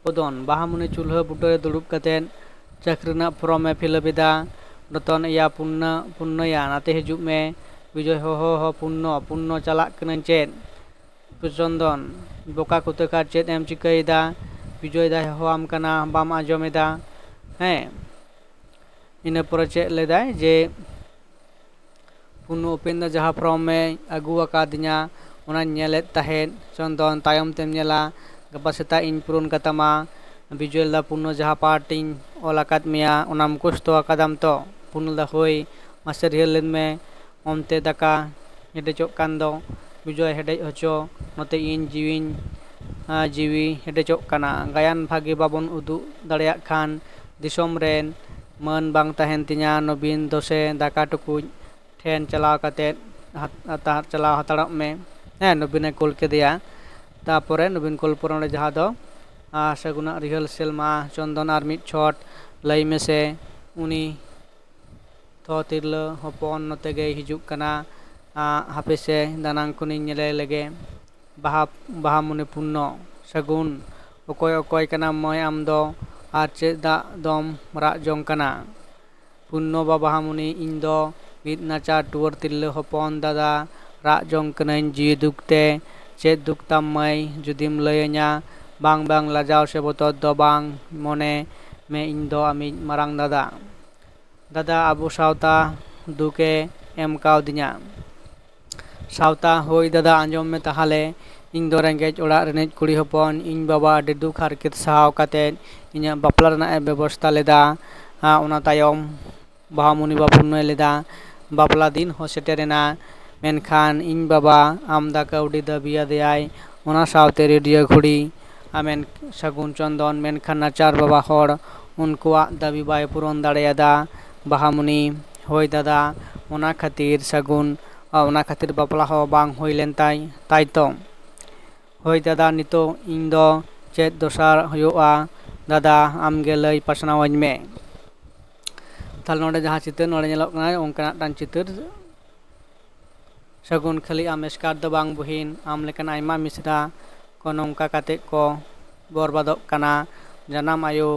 ᱯᱚᱫᱚᱱ, ᱵᱟᱦᱟᱢᱩᱱᱤ ᱪᱩᱞᱦᱟᱹ ᱵᱩᱴᱟᱹ ᱨᱮ ᱫᱩᱲᱩᱵ ᱠᱟᱛᱮᱫ ᱪᱟᱹᱠᱨᱤ ᱨᱮᱱᱟᱜ ᱯᱷᱚᱨᱚᱢ ᱮ ᱯᱷᱤᱞᱟᱯ ᱮᱫᱟ᱾ ᱨᱚᱛᱚᱱ, ᱮᱭᱟ ᱯᱩᱱᱱᱚ, ᱯᱩᱱᱱᱚᱭᱟ, ᱱᱟᱛᱮ ᱦᱤᱡᱩᱜ ᱢᱮ᱾ ᱵᱤᱡᱚᱭ, ᱦᱚ, ᱦᱚ, ᱦᱚ, ᱯᱩᱱᱱᱚ, ᱯᱩᱱᱱᱚ, ᱪᱟᱞᱟᱜ ᱠᱟᱹᱱᱟᱹᱧ ᱪᱮᱫ? ᱪᱚᱱᱫᱚᱱ, ᱵᱚᱠᱟ ᱠᱩᱛᱟᱹᱠᱟᱨ, ᱪᱮᱫ ᱮᱢ ᱪᱤᱠᱟᱹᱭᱮᱫᱟ? ᱵᱤᱡᱚᱭ ᱫᱟᱭ ᱦᱚᱦᱚᱣᱟᱢ ᱠᱟᱱᱟ, ᱵᱟᱢ ᱟᱸᱡᱚᱢ ᱮᱫᱟ? ᱦᱮᱸ, ᱤᱱᱟᱹ ᱯᱚᱨᱮ ᱪᱮᱫ ᱞᱟᱹᱭᱫᱟᱭ ᱡᱮ, ᱯᱩᱱᱱᱚ ᱩᱯᱮᱱ ᱫᱟ ᱡᱟᱦᱟᱸ ᱯᱷᱨᱚᱢ ᱮ ᱟᱹᱜᱩ ᱟᱠᱟᱫᱤᱧᱟ, ᱚᱱᱟᱧ ᱧᱮᱞᱮᱫ ᱛᱟᱦᱮᱸᱫ᱾ ᱪᱚᱱᱫᱚᱱ, ᱛᱟᱭᱚᱢ ᱛᱮᱢ ᱧᱮᱞᱟ, ᱜᱟᱯᱟ ᱥᱮᱛᱟᱜ ᱤᱧ ᱯᱩᱨᱚᱱ ᱠᱟᱛᱟᱢᱟ᱾ ᱵᱤᱡᱚᱭ ᱞᱟᱹᱭᱫᱟ, ᱯᱩᱱᱱᱚ, ᱡᱟᱦᱟᱸ ᱯᱟᱴ ᱤᱧ ᱚᱞ ᱟᱠᱟᱫ ᱢᱮᱭᱟ, ᱚᱱᱟᱢ ᱢᱩᱠᱷᱚᱥᱛᱚ ᱟᱠᱟᱫᱟᱢ ᱛᱚ? ᱯᱩᱱᱱᱚ ᱞᱟᱹᱭᱫᱟ, ᱦᱳᱭ᱾ ᱢᱟᱥᱮ ᱨᱤᱦᱟᱹᱞ ᱞᱮᱱ ᱢᱮ, ᱚᱱᱛᱮ ᱫᱟᱠᱟ ᱦᱮᱰᱮᱡᱚᱜ ᱠᱟᱱ ᱫᱚ᱾ ᱵᱤᱡᱚᱭ, ᱦᱮᱰᱮᱡ ᱦᱚᱪᱚ, ᱱᱚᱛᱮ ᱤᱧ ᱡᱤᱣᱤᱧ ᱟᱸ, ᱡᱤᱣᱤ ᱦᱮᱰᱮᱡᱚᱜ ᱠᱟᱱᱟ᱾ ᱜᱟᱭᱟᱱ ᱵᱷᱟᱹᱜᱤ ᱵᱟᱵᱚᱱ ᱩᱫᱩᱜ ᱫᱟᱲᱮᱭᱟᱜ ᱠᱷᱟᱱ ᱫᱤᱥᱚᱢ ᱨᱮᱱ ᱢᱟᱹᱱ ᱵᱟᱝ ᱛᱟᱦᱮᱱ ᱛᱤᱧᱟ᱾ ᱱᱚᱵᱤᱱ ᱫᱚᱥᱮ ᱫᱟᱠᱟ ᱴᱩᱠᱩᱡ ᱴᱷᱮᱱ ᱪᱟᱞᱟᱣ ᱠᱟᱛᱮᱫ ᱦᱟᱛ-, ᱦᱟᱛᱟᱲ, ᱪᱟᱞᱟᱣ ᱦᱟᱛᱟᱲᱚᱜ ᱢᱮ᱾ ᱦᱮᱸ, ᱱᱚᱵᱤᱱᱮ ᱠᱩᱞ ᱠᱮᱫᱮᱭᱟ᱾ ᱛᱟᱯᱚᱨᱮ ᱱᱚᱵᱤᱱ ᱠᱩᱞ ᱯᱩᱨᱚᱱ ᱨᱮ ᱡᱟᱦᱟᱸ ᱫᱚ, ᱟᱸ, ᱥᱟᱹᱜᱩᱱᱟᱜ ᱨᱤᱦᱟᱹᱨᱥᱮᱞ ᱢᱟ ᱪᱚᱱᱫᱚᱱ ᱟᱨ ᱢᱤᱫ ᱪᱷᱚᱴ ᱞᱟᱹᱭ ᱢᱮᱥᱮ, ᱩᱱᱤ ᱛᱷᱚ ᱛᱤᱨᱞᱟᱹ ᱦᱚᱯᱚᱱ ᱱᱚᱛᱮ ᱜᱮᱭ ᱦᱤᱡᱩᱜ ᱠᱟᱱᱟ᱾ ᱟᱸ, ᱦᱟᱯᱮ ᱥᱮ, ᱫᱟᱱᱟᱝ ᱠᱷᱚᱱᱤᱧ ᱧᱮᱞᱮ ᱞᱮᱜᱮ᱾ ᱵᱟᱦᱟ, ᱵᱟᱦᱟᱢᱩᱱᱤ ᱯᱩᱱᱱᱚ᱾ ᱥᱟᱹᱜᱩᱱ, ᱚᱠᱚᱭ ᱚᱠᱚᱭ ᱠᱟᱱᱟᱢ ᱢᱟᱹᱭ ᱟᱢ ᱫᱚ? ᱟᱨ ᱪᱮᱫ ᱫᱟᱜ ᱫᱚᱢ ᱨᱟᱜ ᱡᱚᱝ ᱠᱟᱱᱟ? ᱯᱩᱱᱱᱚ ᱵᱟ ᱵᱟᱦᱟᱢᱩᱱᱤ, ᱤᱧ ᱫᱚ ᱢᱤᱫ ᱱᱟᱪᱟᱨ ᱴᱩᱣᱟᱹᱨ ᱛᱤᱨᱞᱟᱹ ᱦᱚᱯᱚᱱ ᱫᱟᱫᱟ, ᱨᱟᱜ ᱡᱚᱝ ᱠᱟᱹᱱᱟᱹᱧ ᱡᱤᱣᱤ ᱫᱩᱠ ᱛᱮ᱾ ᱪᱮᱫ ᱫᱩᱠ ᱛᱟᱢ ᱢᱟᱹᱭ, ᱡᱩᱫᱤᱢ ᱞᱟᱹᱭᱟᱹᱧᱟ? ᱵᱟᱝ, ᱵᱟᱝ, ᱞᱟᱡᱟᱣ ᱥᱮ ᱵᱚᱛᱚᱨ ᱫᱚ ᱵᱟᱝ, ᱢᱚᱱᱮ ᱢᱮ ᱤᱧ ᱫᱚ ᱟᱢᱤᱡ ᱢᱟᱨᱟᱝ ᱫᱟᱫᱟ᱾ ᱫᱟᱫᱟ, ᱟᱵᱚ ᱥᱟᱶᱛᱟ ᱫᱩᱠᱮ ᱮᱢ ᱠᱟᱣᱫᱤᱧᱟ᱾ ᱥᱟᱶᱛᱟ, ᱦᱳᱭ ᱫᱟᱫᱟ, ᱟᱸᱡᱚᱢ ᱢᱮ ᱛᱟᱦᱟᱞᱮ, ᱤᱧ ᱫᱚ ᱨᱮᱸᱜᱮᱡ ᱚᱲᱟᱜ ᱨᱤᱱᱤᱡ ᱠᱩᱲᱤ ᱦᱚᱯᱚᱱ, ᱤᱧ ᱵᱟᱵᱟ ᱟᱹᱰᱤ ᱫᱩᱠ ᱦᱟᱨᱠᱮᱛ ᱥᱟᱦᱟᱣ ᱠᱟᱛᱮᱫ ᱤᱧᱟᱹᱜ ᱵᱟᱯᱞᱟ ᱨᱮᱱᱟᱜ ᱮ ᱵᱮᱵᱚᱥᱛᱟ ᱞᱮᱫᱟ᱾ ᱟᱨ ᱚᱱᱟ ᱛᱟᱭᱚᱢ ᱵᱟᱦᱟᱢᱩᱱᱤ ᱵᱟᱵᱩᱱ ᱞᱟᱹᱭ ᱞᱮᱫᱟ, ᱵᱟᱯᱞᱟ ᱫᱤᱱ ᱦᱚᱸ ᱥᱮᱴᱮᱨᱮᱱᱟ, ᱢᱮᱱᱠᱷᱟᱱ ᱤᱧ ᱵᱟᱵᱟ ᱟᱢᱫᱟ ᱠᱟᱹᱣᱰᱤ ᱫᱟᱹᱵᱤ ᱟᱫᱮᱭᱟᱭ, ᱚᱱᱟ ᱥᱟᱶᱛᱮ ᱨᱮᱰᱤᱭᱳ ᱜᱷᱩᱲᱤ ᱟᱨ ᱢᱮᱱ ᱥᱟᱹᱜᱩᱱ ᱪᱚᱱᱫᱚᱱ, ᱢᱮᱱᱠᱷᱟᱱ ᱱᱟᱪᱟᱨ ᱵᱟᱵᱟ ᱦᱚᱲ ᱩᱱᱠᱩᱣᱟᱜ ᱫᱟᱹᱵᱤ ᱵᱟᱭ ᱯᱩᱨᱚᱱ ᱫᱟᱲᱮᱭᱟᱫᱟ᱾ ᱵᱟᱦᱟᱢᱩᱱᱤ, ᱦᱳᱭ ᱫᱟᱫᱟ, ᱚᱱᱟ ᱠᱷᱟᱹᱛᱤᱨ ᱥᱟᱹᱜᱩᱱ, ᱚᱱᱟ ᱠᱷᱟᱹᱛᱤᱨ ᱵᱟᱯᱞᱟ ᱦᱚᱸ ᱵᱟᱝ ᱦᱩᱭ ᱞᱮᱱ ᱛᱟᱭ, ᱛᱟᱭ ᱛᱚ? ᱦᱳᱭ ᱫᱟᱫᱟ, ᱱᱤᱛᱚᱜ ᱤᱧ ᱫᱚ ᱪᱮᱫ ᱫᱚᱥᱟᱨ ᱦᱩᱭᱩᱜᱼᱟ? ᱫᱟᱫᱟ, ᱟᱢᱜᱮ ᱞᱟᱹᱭ ᱯᱟᱥᱱᱟᱣᱟᱹᱧ ᱢᱮ᱾ ᱛᱟᱦᱞᱮ ᱱᱚᱰᱮ ᱡᱟᱦᱟᱸ ᱪᱤᱛᱟᱹᱨ ᱱᱚᱰᱮ ᱧᱮᱞᱚᱜ ᱠᱟᱱᱟ, ᱚᱱᱠᱟᱱᱟᱜ ᱢᱤᱫᱴᱟᱝ ᱪᱤᱛᱟᱹᱨ᱾ ᱥᱟᱹᱜᱩᱱ, ᱠᱷᱟᱹᱞᱤ ᱟᱢ ᱮᱥᱠᱟᱨ ᱫᱚ ᱵᱟᱝ ᱵᱩᱦᱤᱱ, ᱟᱢ ᱞᱮᱠᱟᱱ ᱟᱭᱢᱟ ᱢᱤᱥᱨᱟ ᱠᱚ ᱱᱚᱝᱠᱟ ᱠᱟᱛᱮ ᱠᱚ ᱵᱚᱨᱵᱟᱫᱚᱜ ᱠᱟᱱᱟ᱾ ᱡᱟᱱᱟᱢ ᱟᱭᱳ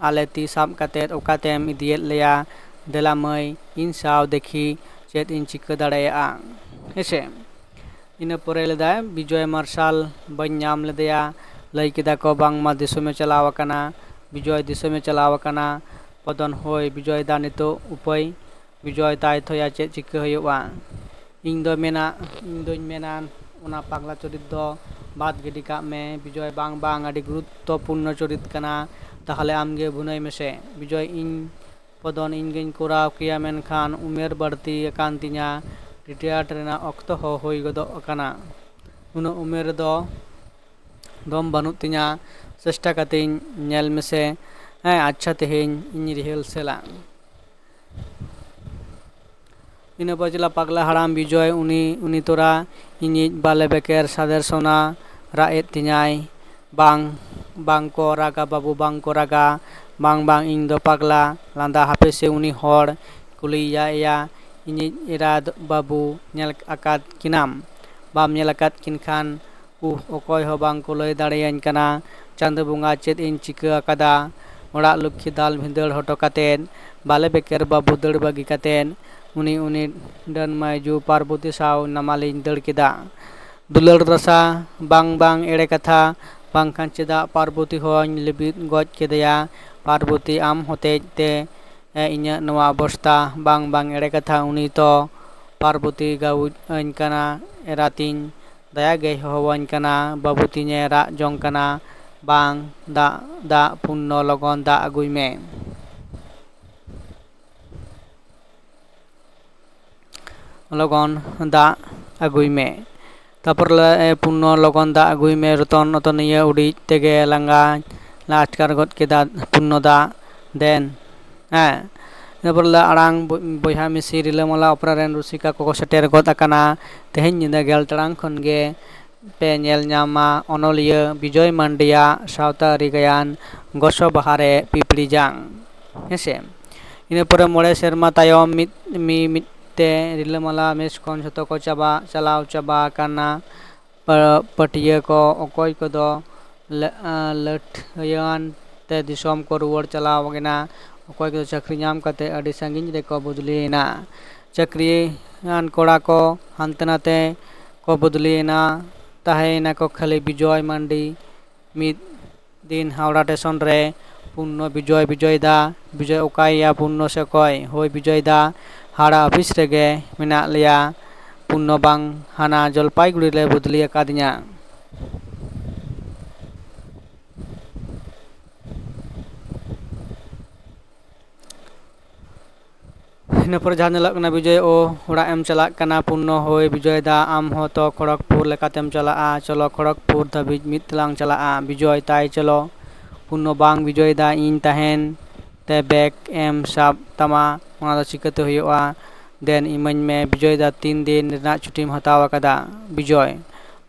ᱟᱞᱮ ᱛᱤ ᱥᱟᱵ ᱠᱟᱛᱮ ᱚᱠᱟᱛᱮᱢ ᱤᱫᱤᱭᱮᱫ ᱞᱮᱭᱟ? ᱫᱮᱞᱟ ᱢᱟᱹᱭ, ᱤᱧ ᱥᱟᱶ ᱫᱮᱠᱷᱤ ᱪᱮᱫ ᱤᱧ ᱪᱤᱠᱟᱹ ᱫᱟᱲᱮᱭᱟᱜᱼᱟ᱾ ᱦᱮᱸᱥᱮ? ᱤᱱᱟᱹ ᱯᱚᱨᱮ ᱞᱮᱫᱟᱭ, ᱵᱤᱡᱚᱭ ᱢᱟᱨᱥᱟᱞ ᱵᱟᱹᱧ ᱧᱟᱢ ᱞᱮᱫᱮᱭᱟ᱾ ᱞᱟᱹᱭ ᱠᱮᱫᱟ ᱠᱚ ᱵᱟᱝᱢᱟ ᱫᱤᱥᱚᱢᱮ ᱪᱟᱞᱟᱣ ᱟᱠᱟᱱᱟ᱾ ᱵᱤᱡᱚᱭ ᱫᱤᱥᱚᱢᱮ ᱪᱟᱞᱟᱣ ᱟᱠᱟᱱᱟ᱾ ᱯᱚᱫᱚᱱ, ᱦᱳᱭ, ᱵᱤᱡᱚᱭ ᱫᱟ ᱱᱤᱛᱚᱜ ᱩᱯᱟᱹᱭ? ᱵᱤᱡᱚᱭ ᱛᱟᱭ ᱛᱷᱚᱭᱟ, ᱪᱮᱫ ᱪᱤᱠᱟᱹ ᱦᱩᱭᱩᱜᱼᱟ? ᱤᱧ ᱫᱚ ᱢᱮᱱᱟ, ᱤᱧ ᱫᱚᱧ ᱢᱮᱱᱟ ᱚᱱᱟ ᱯᱟᱜᱽᱞᱟ ᱪᱚᱨᱤᱛ ᱫᱚ ᱵᱟᱫ ᱜᱤᱰᱤ ᱠᱟᱜ ᱢᱮ᱾ ᱵᱤᱡᱚᱭ, ᱵᱟᱝ, ᱵᱟᱝ, ᱟᱹᱰᱤ ᱜᱩᱨᱩᱛᱛᱚᱯᱩᱨᱱᱚ ᱪᱚᱨᱤᱛ ᱠᱟᱱᱟ᱾ ᱛᱟᱦᱞᱮ ᱟᱢᱜᱮ ᱚᱵᱷᱤᱱᱚᱭ ᱢᱮᱥᱮ᱾ ᱵᱤᱡᱚᱭ, ᱤᱧ ᱯᱚᱫᱚᱱ ᱤᱧ ᱜᱤᱧ ᱠᱚᱨᱟᱣ ᱠᱮᱭᱟ, ᱢᱮᱱᱠᱷᱟᱱ ᱩᱢᱮᱨ ᱵᱟᱹᱲᱛᱤ ᱟᱠᱟᱱ ᱛᱤᱧᱟ, ᱨᱤᱴᱟᱭᱟᱨᱰ ᱨᱮᱱᱟᱜ ᱚᱠᱛᱚ ᱦᱚᱸ ᱦᱩᱭ ᱜᱚᱫᱚᱜ ᱠᱟᱱᱟ᱾ ᱩᱱᱟᱹᱜ ᱩᱢᱮᱨ ᱨᱮᱫᱚ ᱫᱚᱢ ᱵᱟᱹᱱᱩᱜ ᱛᱤᱧᱟ, ᱪᱮᱥᱴᱟ ᱠᱟᱛᱮᱧ ᱧᱮᱞ ᱢᱮᱥᱮ᱾ ᱦᱮᱸ, ᱟᱪᱪᱷᱟ, ᱛᱮᱦᱮᱧ ᱤᱧ ᱨᱤᱦᱟᱹᱞᱥᱮᱞᱟ᱾ ᱤᱱᱟᱹ ᱯᱚᱨ ᱪᱮᱞᱟ ᱯᱟᱜᱽᱞᱟ ᱦᱟᱲᱟᱢ ᱵᱤᱡᱚᱭ, ᱩᱱᱤ, ᱩᱱᱤ ᱛᱚᱨᱟ ᱤᱧᱤᱡ ᱵᱟᱞᱮ ᱵᱮᱠᱮᱨ ᱥᱟᱫᱮᱨ ᱥᱚᱱᱟ ᱨᱟᱜ ᱮᱫ ᱛᱤᱧᱟᱭ᱾ ᱵᱟᱝ, ᱵᱟᱝ ᱠᱚ ᱨᱟᱜᱟ ᱵᱟᱹᱵᱩ, ᱵᱟᱝ ᱠᱚ ᱨᱟᱜᱟ᱾ ᱵᱟᱝ, ᱵᱟᱝ, ᱤᱧ ᱫᱚ ᱯᱟᱜᱽᱞᱟ᱾ ᱞᱟᱸᱫᱟ ᱦᱟᱯᱮ ᱥᱮ ᱩᱱᱤ ᱦᱚᱲ ᱠᱩᱞᱤᱭᱮᱭᱟ, ᱮᱭᱟ, ᱤᱧᱤᱡ ᱮᱨᱟ ᱫᱚ ᱵᱟᱹᱵᱩ, ᱧᱮᱞ ᱟᱠᱟᱫ ᱠᱤᱱᱟᱢ? ᱵᱟᱢ ᱧᱮᱞ ᱟᱠᱟᱫ ᱠᱤᱱ ᱠᱷᱟᱱ, ᱩᱦ, ᱚᱠᱚᱭ ᱦᱚᱸ ᱵᱟᱝ ᱠᱚ ᱞᱟᱹᱭ ᱫᱟᱲᱮᱭᱟᱹᱧ ᱠᱟᱱᱟ᱾ ᱪᱟᱸᱫᱚ ᱵᱚᱸᱜᱟ, ᱪᱮᱫ ᱤᱧ ᱪᱤᱠᱟᱹ ᱟᱠᱟᱫᱟ? ᱚᱲᱟᱜ ᱞᱚᱠᱠᱷᱤ ᱫᱟᱞ ᱵᱷᱤᱸᱫᱟᱹᱲ ᱦᱚᱴᱚ ᱠᱟᱛᱮᱫ, ᱵᱟᱞᱮ ᱵᱮᱠᱮᱨ ᱵᱟᱹᱵᱩ ᱫᱟᱹᱲ ᱵᱟᱹᱜᱤ ᱠᱟᱛᱮᱫ, ᱩᱱᱤ, ᱩᱱᱤ ᱰᱟᱹᱱ ᱢᱟᱹᱭᱡᱩ ᱯᱟᱨᱵᱚᱛᱤ ᱥᱟᱶ ᱱᱟᱢᱟᱞᱤᱧ ᱫᱟᱹᱲ ᱠᱮᱫᱟ᱾ ᱫᱩᱞᱟᱹᱲ ᱨᱟᱥᱟ, ᱵᱟᱝ, ᱵᱟᱝ, ᱮᱲᱮ ᱠᱟᱛᱷᱟ, ᱵᱟᱝᱠᱷᱟᱱ ᱪᱮᱫᱟᱜ ᱯᱟᱨᱵᱚᱛᱤ ᱦᱚᱸᱧ ᱞᱤᱵᱤᱫ ᱜᱚᱡ ᱠᱮᱫᱮᱭᱟ? ᱯᱟᱨᱵᱚᱛᱤ ᱟᱢ ᱦᱚᱛᱮᱡ ᱛᱮ, ᱮ, ᱤᱧᱟᱹᱜ ᱱᱚᱣᱟ ᱚᱵᱚᱥᱛᱟ, ᱵᱟᱝ, ᱵᱟᱝ, ᱮᱲᱮ ᱠᱟᱛᱷᱟ, ᱩᱱᱤ ᱛᱚ ᱯᱟᱨᱵᱚᱛᱤ ᱜᱟᱹᱣᱩᱡ ᱟᱹᱧ ᱠᱟᱱᱟ, ᱮᱨᱟᱛᱤᱧ ᱫᱟᱭᱟ ᱜᱮᱭ ᱦᱚᱦᱚᱣᱟᱹᱧ ᱠᱟᱱᱟ, ᱵᱟᱹᱵᱩ ᱛᱤᱧᱮ ᱨᱟᱜ ᱡᱚᱝ ᱠᱟᱱᱟ, ᱵᱟᱝ, ᱫᱟᱜ, ᱫᱟᱜ, ᱯᱩᱱᱱᱚ, ᱞᱚᱜᱚᱱ ᱫᱟᱜ ᱟᱹᱜᱩᱭ ᱢᱮ᱾ ᱞᱚᱜᱚᱱ ᱫᱟᱜ ᱟᱹᱜᱩᱭ ᱢᱮ᱾ ᱛᱟᱯᱚᱨ ᱞᱮ, ᱮ, ᱯᱩᱱᱱᱚ, ᱞᱚᱜᱚᱱ ᱫᱟᱜ ᱟᱹᱜᱩᱭ ᱢᱮ᱾ ᱨᱚᱛᱚᱱ, ᱨᱚᱛᱚᱱ, ᱱᱤᱭᱟᱹ ᱩᱰᱤᱡ ᱛᱮᱜᱮ ᱞᱟᱸᱜᱟ ᱞᱮ ᱟᱴᱠᱟᱨ ᱜᱚᱫ ᱠᱮᱫᱟ᱾ ᱯᱩᱱᱱᱚ ᱫᱟᱜ ᱫᱮᱱ᱾ ᱦᱮᱸ᱾ ᱤᱱᱟᱹ ᱯᱚᱨᱮ ᱞᱮ ᱟᱲᱟᱝ ᱵᱚ-, ᱵᱚᱭᱦᱟ ᱢᱤᱥᱤ ᱨᱤᱞᱟᱹᱢᱟᱞᱟ ᱚᱯᱮᱨᱟ ᱨᱮᱱ ᱨᱩᱥᱤᱠᱟ ᱠᱚᱠᱚ ᱥᱮᱴᱮᱨ ᱜᱚᱫ ᱟᱠᱟᱱᱟ᱾ ᱛᱮᱦᱮᱧ ᱧᱤᱫᱟᱹ ᱜᱮᱞ ᱴᱟᱲᱟᱝ ᱠᱷᱚᱱ ᱜᱮ ᱯᱮ ᱧᱮᱞ ᱧᱟᱢᱟ ᱚᱱᱚᱞᱤᱭᱟᱹ ᱵᱤᱡᱚᱭ ᱢᱟᱱᱰᱤᱭᱟᱜ ᱥᱟᱶᱛᱟ ᱟᱹᱨᱤ ᱜᱟᱭᱟᱱ ᱜᱚᱥᱚ ᱵᱟᱦᱟ ᱨᱮ ᱯᱤᱯᱤᱲᱤ ᱡᱟᱝ᱾ ᱦᱮᱸᱥᱮ᱾ ᱤᱱᱟᱹ ᱯᱚᱨᱮ ᱢᱚᱬᱮ ᱥᱮᱨᱢᱟ ᱛᱟᱭᱚᱢ ᱢᱤᱫ, ᱢᱤ-, ᱢᱤᱫ ᱛᱮ ᱨᱤᱞᱟᱹᱢᱟᱞᱟ ᱢᱮᱥ ᱠᱷᱚᱱ ᱡᱷᱚᱛᱚ ᱠᱚ ᱪᱟᱵᱟ, ᱪᱟᱞᱟᱣ ᱪᱟᱵᱟ ᱟᱠᱟᱱᱟ᱾ ᱯᱟᱹ-, ᱯᱟᱹᱴᱤᱭᱟᱹ ᱠᱚ, ᱚᱠᱚᱭ ᱠᱚᱫᱚ ᱞᱟᱹ-, ᱟᱸ, ᱞᱟᱹᱴᱷᱟᱹᱭᱟᱱ ᱛᱮ ᱫᱤᱥᱚᱢ ᱠᱚ ᱨᱩᱣᱟᱹᱲ ᱪᱟᱞᱟᱣ ᱮᱱᱟ, ᱚᱠᱚᱭ ᱠᱚᱫᱚ ᱪᱟᱹᱠᱨᱤ ᱧᱟᱢ ᱠᱟᱛᱮ ᱟᱹᱰᱤ ᱥᱟᱺᱜᱤᱧ ᱨᱮᱠᱚ ᱵᱚᱫᱞᱤᱭᱮᱱᱟ᱾ ᱪᱟᱹᱠᱨᱤᱭᱟᱱ ᱠᱚᱲᱟ ᱠᱚ ᱦᱟᱱᱛᱮ ᱱᱟᱛᱮ ᱠᱚ ᱵᱚᱫᱞᱤᱭᱮᱱᱟ, ᱛᱟᱦᱮᱸᱭᱮᱱᱟ ᱠᱚ ᱠᱷᱟᱹᱞᱤ ᱵᱤᱡᱚᱭ ᱢᱟᱱᱰᱤ᱾ ᱢᱤᱫ ᱫᱤᱱ ᱦᱟᱣᱲᱟ ᱴᱮᱥᱚᱱ ᱨᱮ ᱯᱩᱱᱱᱚ ᱵᱤᱡᱚᱭ, ᱵᱤᱡᱚᱭ ᱫᱟ, ᱵᱤᱡᱚᱭ ᱚᱠᱟᱭᱮᱭᱟ ᱯᱩᱱᱱᱚ ᱥᱮ ᱚᱠᱚᱭ? ᱦᱳᱭ ᱵᱤᱡᱚᱭ ᱫᱟ, ᱦᱟᱣᱲᱟ ᱚᱯᱷᱤᱥ ᱨᱮᱜᱮ ᱢᱮᱱᱟᱜ ᱞᱮᱭᱟ᱾ ᱯᱩᱱᱱᱚ ᱵᱟᱝ ᱦᱟᱱᱟ ᱡᱚᱞᱯᱟᱭᱜᱩᱲᱤ ᱞᱮ ᱵᱚᱫᱞᱤ ᱟᱠᱟᱫᱤᱧᱟ᱾ ᱤᱱᱟᱹ ᱯᱚᱨᱮ ᱡᱟᱦᱟᱸ ᱧᱮᱞᱚᱜ ᱠᱟᱱᱟ, ᱵᱤᱡᱚᱭ ᱳ ᱚᱲᱟᱜ ᱮᱢ ᱪᱟᱞᱟᱜ ᱠᱟᱱᱟ᱾ ᱯᱩᱱᱱᱚ, ᱦᱳᱭ ᱵᱤᱡᱚᱭ ᱫᱟ, ᱟᱢ ᱦᱚᱸ ᱛᱚ ᱠᱷᱚᱲᱚᱜᱽᱯᱩᱨ ᱞᱮᱠᱟᱛᱮᱢ ᱪᱟᱞᱟᱜᱼᱟ᱾ ᱪᱚᱞᱚ ᱠᱷᱚᱲᱚᱜᱽᱯᱩᱨ ᱫᱷᱟᱹᱵᱤᱡ ᱢᱤᱫ ᱛᱮᱞᱟᱝ ᱪᱟᱞᱟᱜᱼᱟ᱾ ᱵᱤᱡᱚᱭ, ᱛᱟᱭ ᱪᱚᱞᱚ᱾ ᱯᱩᱱᱱᱚ, ᱵᱟᱝ ᱵᱤᱡᱚᱭ ᱫᱟ, ᱤᱧ ᱛᱟᱦᱮᱱ ᱛᱮ ᱵᱮᱜᱽ ᱮᱢ ᱥᱟᱵ ᱛᱟᱢᱟ, ᱚᱱᱟ ᱫᱚ ᱪᱤᱠᱟᱹᱛᱮ ᱦᱩᱭᱩᱜᱼᱟ? ᱫᱮᱱ ᱤᱢᱟᱹᱧ ᱢᱮ᱾ ᱵᱤᱡᱚᱭ ᱫᱟ, ᱛᱤᱱ ᱫᱤᱱ ᱨᱮᱱᱟᱜ ᱪᱷᱩᱴᱤᱢ ᱦᱟᱛᱟᱣ ᱟᱠᱟᱫᱟ? ᱵᱤᱡᱚᱭ,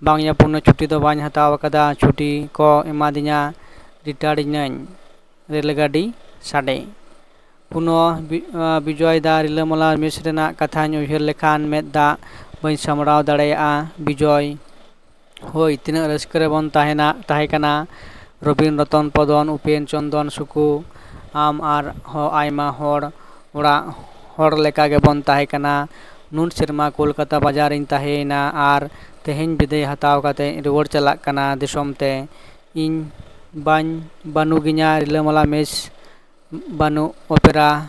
ᱵᱟᱝ ᱭᱟ ᱯᱩᱱᱱᱚ, ᱪᱷᱩᱴᱤ ᱫᱚ ᱵᱟᱹᱧ ᱦᱟᱛᱟᱣ ᱟᱠᱟᱫᱟ, ᱪᱷᱩᱴᱤ ᱠᱚ ᱮᱢᱟᱫᱤᱧᱟ, ᱨᱤᱴᱟᱨᱰ ᱤᱱᱟᱹᱧ᱾ ᱨᱮᱞ ᱜᱟᱹᱰᱤ ᱥᱟᱰᱮ᱾ ᱯᱩᱱᱚ, ᱵᱤ-, ᱟ, ᱵᱤᱡᱚᱭ ᱫᱟ, ᱨᱤᱞᱟᱹᱢᱟᱞᱟ ᱢᱮᱥ ᱨᱮᱱᱟᱜ ᱠᱟᱛᱷᱟᱧ ᱩᱭᱦᱟᱹᱨ ᱞᱮᱠᱷᱟᱱ ᱢᱮᱫ ᱫᱟᱜ ᱵᱟᱹᱧ ᱥᱟᱢᱵᱲᱟᱣ ᱫᱟᱲᱮᱭᱟᱜᱼᱟ᱾ ᱵᱤᱡᱚᱭ, ᱦᱳᱭ, ᱛᱤᱱᱟᱹᱜ ᱨᱟᱹᱥᱠᱟᱹ ᱨᱮᱵᱚᱱ ᱛᱟᱦᱮᱱᱟ, ᱛᱟᱦᱮᱸ ᱠᱟᱱᱟ᱾ ᱨᱚᱵᱤᱱ, ᱨᱚᱛᱚᱱ, ᱯᱚᱫᱚᱱ, ᱩᱯᱮᱱ, ᱪᱚᱱᱫᱚᱱ, ᱥᱩᱠᱩ, ᱟᱢ ᱟᱨ ᱦᱚᱸ ᱟᱭᱢᱟ ᱦᱚᱲ, ᱚᱲᱟᱜ ᱦᱚᱲ ᱞᱮᱠᱟ ᱜᱮᱵᱚᱱ ᱛᱟᱦᱮᱸ ᱠᱟᱱᱟ᱾ ᱱᱩᱱ ᱥᱮᱨᱢᱟ ᱠᱳᱞᱠᱟᱛᱟ ᱵᱟᱡᱟᱨ ᱨᱤᱧ ᱛᱟᱦᱮᱸᱭᱮᱱᱟ ᱟᱨ ᱛᱮᱦᱮᱧ ᱵᱤᱫᱟᱹᱭ ᱦᱟᱛᱟᱣ ᱠᱟᱛᱮ ᱨᱩᱣᱟᱹᱲ ᱪᱟᱞᱟᱜ ᱠᱟᱱᱟ ᱫᱤᱥᱚᱢ ᱛᱮ᱾ ᱤᱧ ᱵᱟᱹᱧ, ᱵᱟᱹᱱᱩᱜᱤᱧᱟ ᱨᱤᱞᱟᱹᱢᱟᱞᱟ ᱢᱮᱥ, ᱵᱟᱹᱱᱩᱜ ᱚᱯᱮᱨᱟ,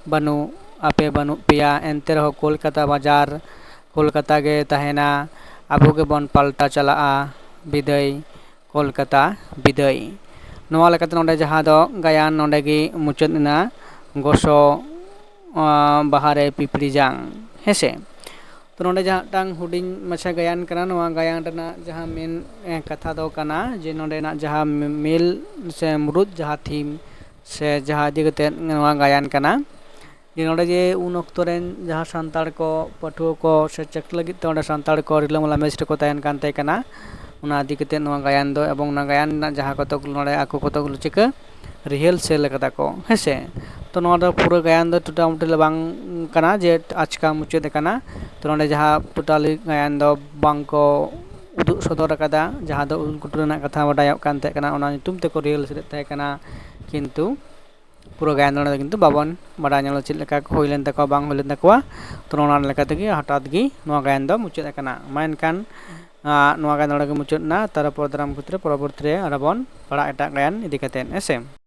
ᱵᱟᱹᱱᱩᱜ, ᱟᱯᱮ ᱵᱟᱹᱱᱩᱜ ᱯᱮᱭᱟ, ᱮᱱᱛᱮ ᱨᱮᱦᱚᱸ ᱠᱳᱞᱠᱟᱛᱟ ᱵᱟᱡᱟᱨ ᱠᱳᱞᱠᱟᱛᱟ ᱜᱮ ᱛᱟᱦᱮᱱᱟ᱾ ᱟᱵᱚ ᱜᱮᱵᱚᱱ ᱯᱟᱞᱴᱟᱣ ᱪᱟᱞᱟᱜᱼᱟ᱾ ᱵᱤᱫᱟᱹᱭ, ᱠᱳᱞᱠᱟᱛᱟ ᱵᱤᱫᱟᱹᱭ᱾ ᱱᱚᱣᱟ ᱞᱮᱠᱟᱛᱮ ᱱᱚᱰᱮ ᱡᱟᱦᱟᱸ ᱫᱚ ᱜᱟᱭᱟᱱ ᱱᱚᱰᱮ ᱜᱮ ᱢᱩᱪᱟᱹᱫ ᱮᱱᱟ, ᱜᱚᱥᱚ, ᱟᱸ, ᱵᱟᱦᱟᱨᱮ ᱯᱤᱯᱤᱲᱤ ᱡᱟᱝ, ᱦᱮᱸ ᱥᱮ᱾ ᱛᱚ ᱱᱚᱰᱮ ᱡᱟᱦᱟᱸ ᱢᱤᱫᱴᱟᱝ ᱦᱩᱰᱤᱧ ᱢᱟᱪᱷᱟ ᱜᱟᱭᱟᱱ ᱠᱟᱱᱟ᱾ ᱱᱚᱣᱟ ᱜᱟᱭᱟᱱ ᱨᱮᱱᱟᱜ ᱡᱟᱦᱟᱸ ᱢᱮᱱ, ᱮ, ᱠᱟᱛᱷᱟ ᱫᱚ ᱠᱟᱱᱟ ᱡᱮ ᱱᱚᱰᱮᱱᱟᱜ ᱡᱟᱦᱟᱸ ᱢᱮ-, ᱢᱮᱞ ᱥᱮ ᱢᱩᱲᱩᱫ ᱡᱟᱦᱟᱸ ᱛᱷᱤᱢ ᱥᱮ ᱡᱟᱦᱟᱸ ᱤᱫᱤ ᱠᱟᱛᱮᱫ ᱱᱚᱣᱟ ᱜᱟᱭᱟᱱ ᱠᱟᱱᱟ, ᱡᱮ ᱱᱚᱰᱮ ᱡᱮ ᱩᱱ ᱚᱠᱛᱚ ᱨᱮᱱ ᱡᱟᱦᱟᱸ ᱥᱟᱱᱛᱟᱲ ᱠᱚ ᱯᱟᱹᱴᱷᱩᱣᱟᱹ ᱠᱚ ᱥᱮ ᱪᱟᱹᱠᱨᱤ ᱞᱟᱹᱜᱤᱫ ᱛᱮ ᱚᱸᱰᱮ ᱥᱟᱱᱛᱟᱲ ᱠᱚ ᱨᱤᱞᱟᱹᱢᱟᱞᱟ ᱢᱮᱥ ᱨᱮᱠᱚ ᱛᱟᱦᱮᱱ ᱠᱟᱱ ᱛᱟᱦᱮᱸ ᱠᱟᱱᱟ, ᱚᱱᱟ ᱤᱫᱤ ᱠᱟᱛᱮᱫ ᱱᱚᱣᱟ ᱜᱟᱭᱟᱱ ᱫᱚ, ᱮᱵᱚᱝ ᱚᱱᱟ ᱜᱟᱭᱟᱱ ᱨᱮᱱᱟᱜ ᱡᱟᱦᱟᱸ ᱠᱚᱛᱚᱠ ᱱᱚᱰᱮ ᱟᱠᱚ ᱠᱚᱛᱚᱠ ᱪᱤᱠᱟᱹ ᱨᱤᱦᱟᱨᱥᱮᱞ ᱟᱠᱟᱫᱟ ᱠᱚ, ᱦᱮᱸ ᱥᱮ᱾ ᱛᱚ ᱱᱚᱣᱟ ᱫᱚ ᱯᱩᱨᱟᱹ ᱜᱟᱭᱟᱱ ᱫᱚ ᱴᱳᱴᱟᱢᱩᱴᱤ ᱫᱚ ᱵᱟᱝ ᱠᱟᱱᱟ ᱡᱮ ᱟᱪᱠᱟ ᱢᱩᱪᱟᱹᱫ ᱟᱠᱟᱱᱟ᱾ ᱛᱚ ᱱᱚᱰᱮ ᱡᱟᱦᱟᱸ ᱴᱳᱴᱟᱞᱤ ᱜᱟᱭᱟᱱ ᱫᱚ ᱵᱟᱝ ᱠᱚ ᱩᱫᱩᱜ ᱥᱚᱫᱚᱨ ᱟᱠᱟᱫᱟ, ᱡᱟᱦᱟᱸ ᱫᱚ ᱩᱞ ᱠᱩᱴᱩ ᱨᱮᱱᱟᱜ ᱠᱟᱛᱷᱟ ᱵᱟᱰᱟᱭᱚᱜ ᱠᱟᱱ ᱛᱟᱦᱮᱸ ᱠᱟᱱᱟ, ᱚᱱᱟ ᱧᱩᱛᱩᱢ ᱛᱮᱠᱚ ᱨᱤᱦᱟᱨᱥᱮᱞ ᱮᱫ ᱛᱟᱦᱮᱸ ᱠᱟᱱᱟ, ᱠᱤᱱᱛᱩ ᱯᱩᱨᱟᱹ ᱜᱟᱭᱟᱱ ᱫᱚ ᱱᱚᱰᱮ ᱫᱚ ᱠᱤᱱᱛᱩ ᱵᱟᱵᱚᱱ ᱵᱟᱰᱟᱭ ᱧᱟᱢ ᱞᱮᱫᱟ ᱪᱮᱫ ᱞᱮᱠᱟ ᱠᱚ ᱦᱩᱭ ᱞᱮᱱ ᱛᱟᱠᱚᱣᱟ, ᱵᱟᱝ ᱦᱩᱭ ᱞᱮᱱ ᱛᱟᱠᱚᱣᱟ᱾ ᱛᱚ ᱱᱚᱣᱟ ᱞᱮᱠᱟ ᱛᱮᱜᱮ ᱦᱚᱴᱟᱛ ᱜᱮ ᱱᱚᱣᱟ ᱜᱟᱭᱟᱱ ᱫᱚ ᱢᱩᱪᱟᱹᱫ ᱟᱠᱟᱱᱟ᱾ ᱢᱟ ᱮᱱᱠᱷᱟᱱ, ᱟᱸ, ᱱᱚᱣᱟ ᱜᱟᱭᱟᱱ ᱱᱚᱰᱮ ᱜᱮ ᱢᱩᱪᱟᱹᱫ ᱮᱱᱟ᱾ ᱛᱟᱨᱯᱚᱨ ᱫᱟᱨᱟᱢ ᱠᱷᱮᱛᱨᱮ ᱯᱚᱨᱚᱵᱚᱨᱛᱤ ᱨᱮ ᱟᱨᱚ ᱵᱚᱱ ᱯᱟᱲᱦᱟᱜ ᱮᱴᱟᱜ ᱜᱟᱭᱟᱱ ᱤᱫᱤ ᱠᱟᱛᱮᱫ, ᱦᱮᱸ ᱥᱮ᱾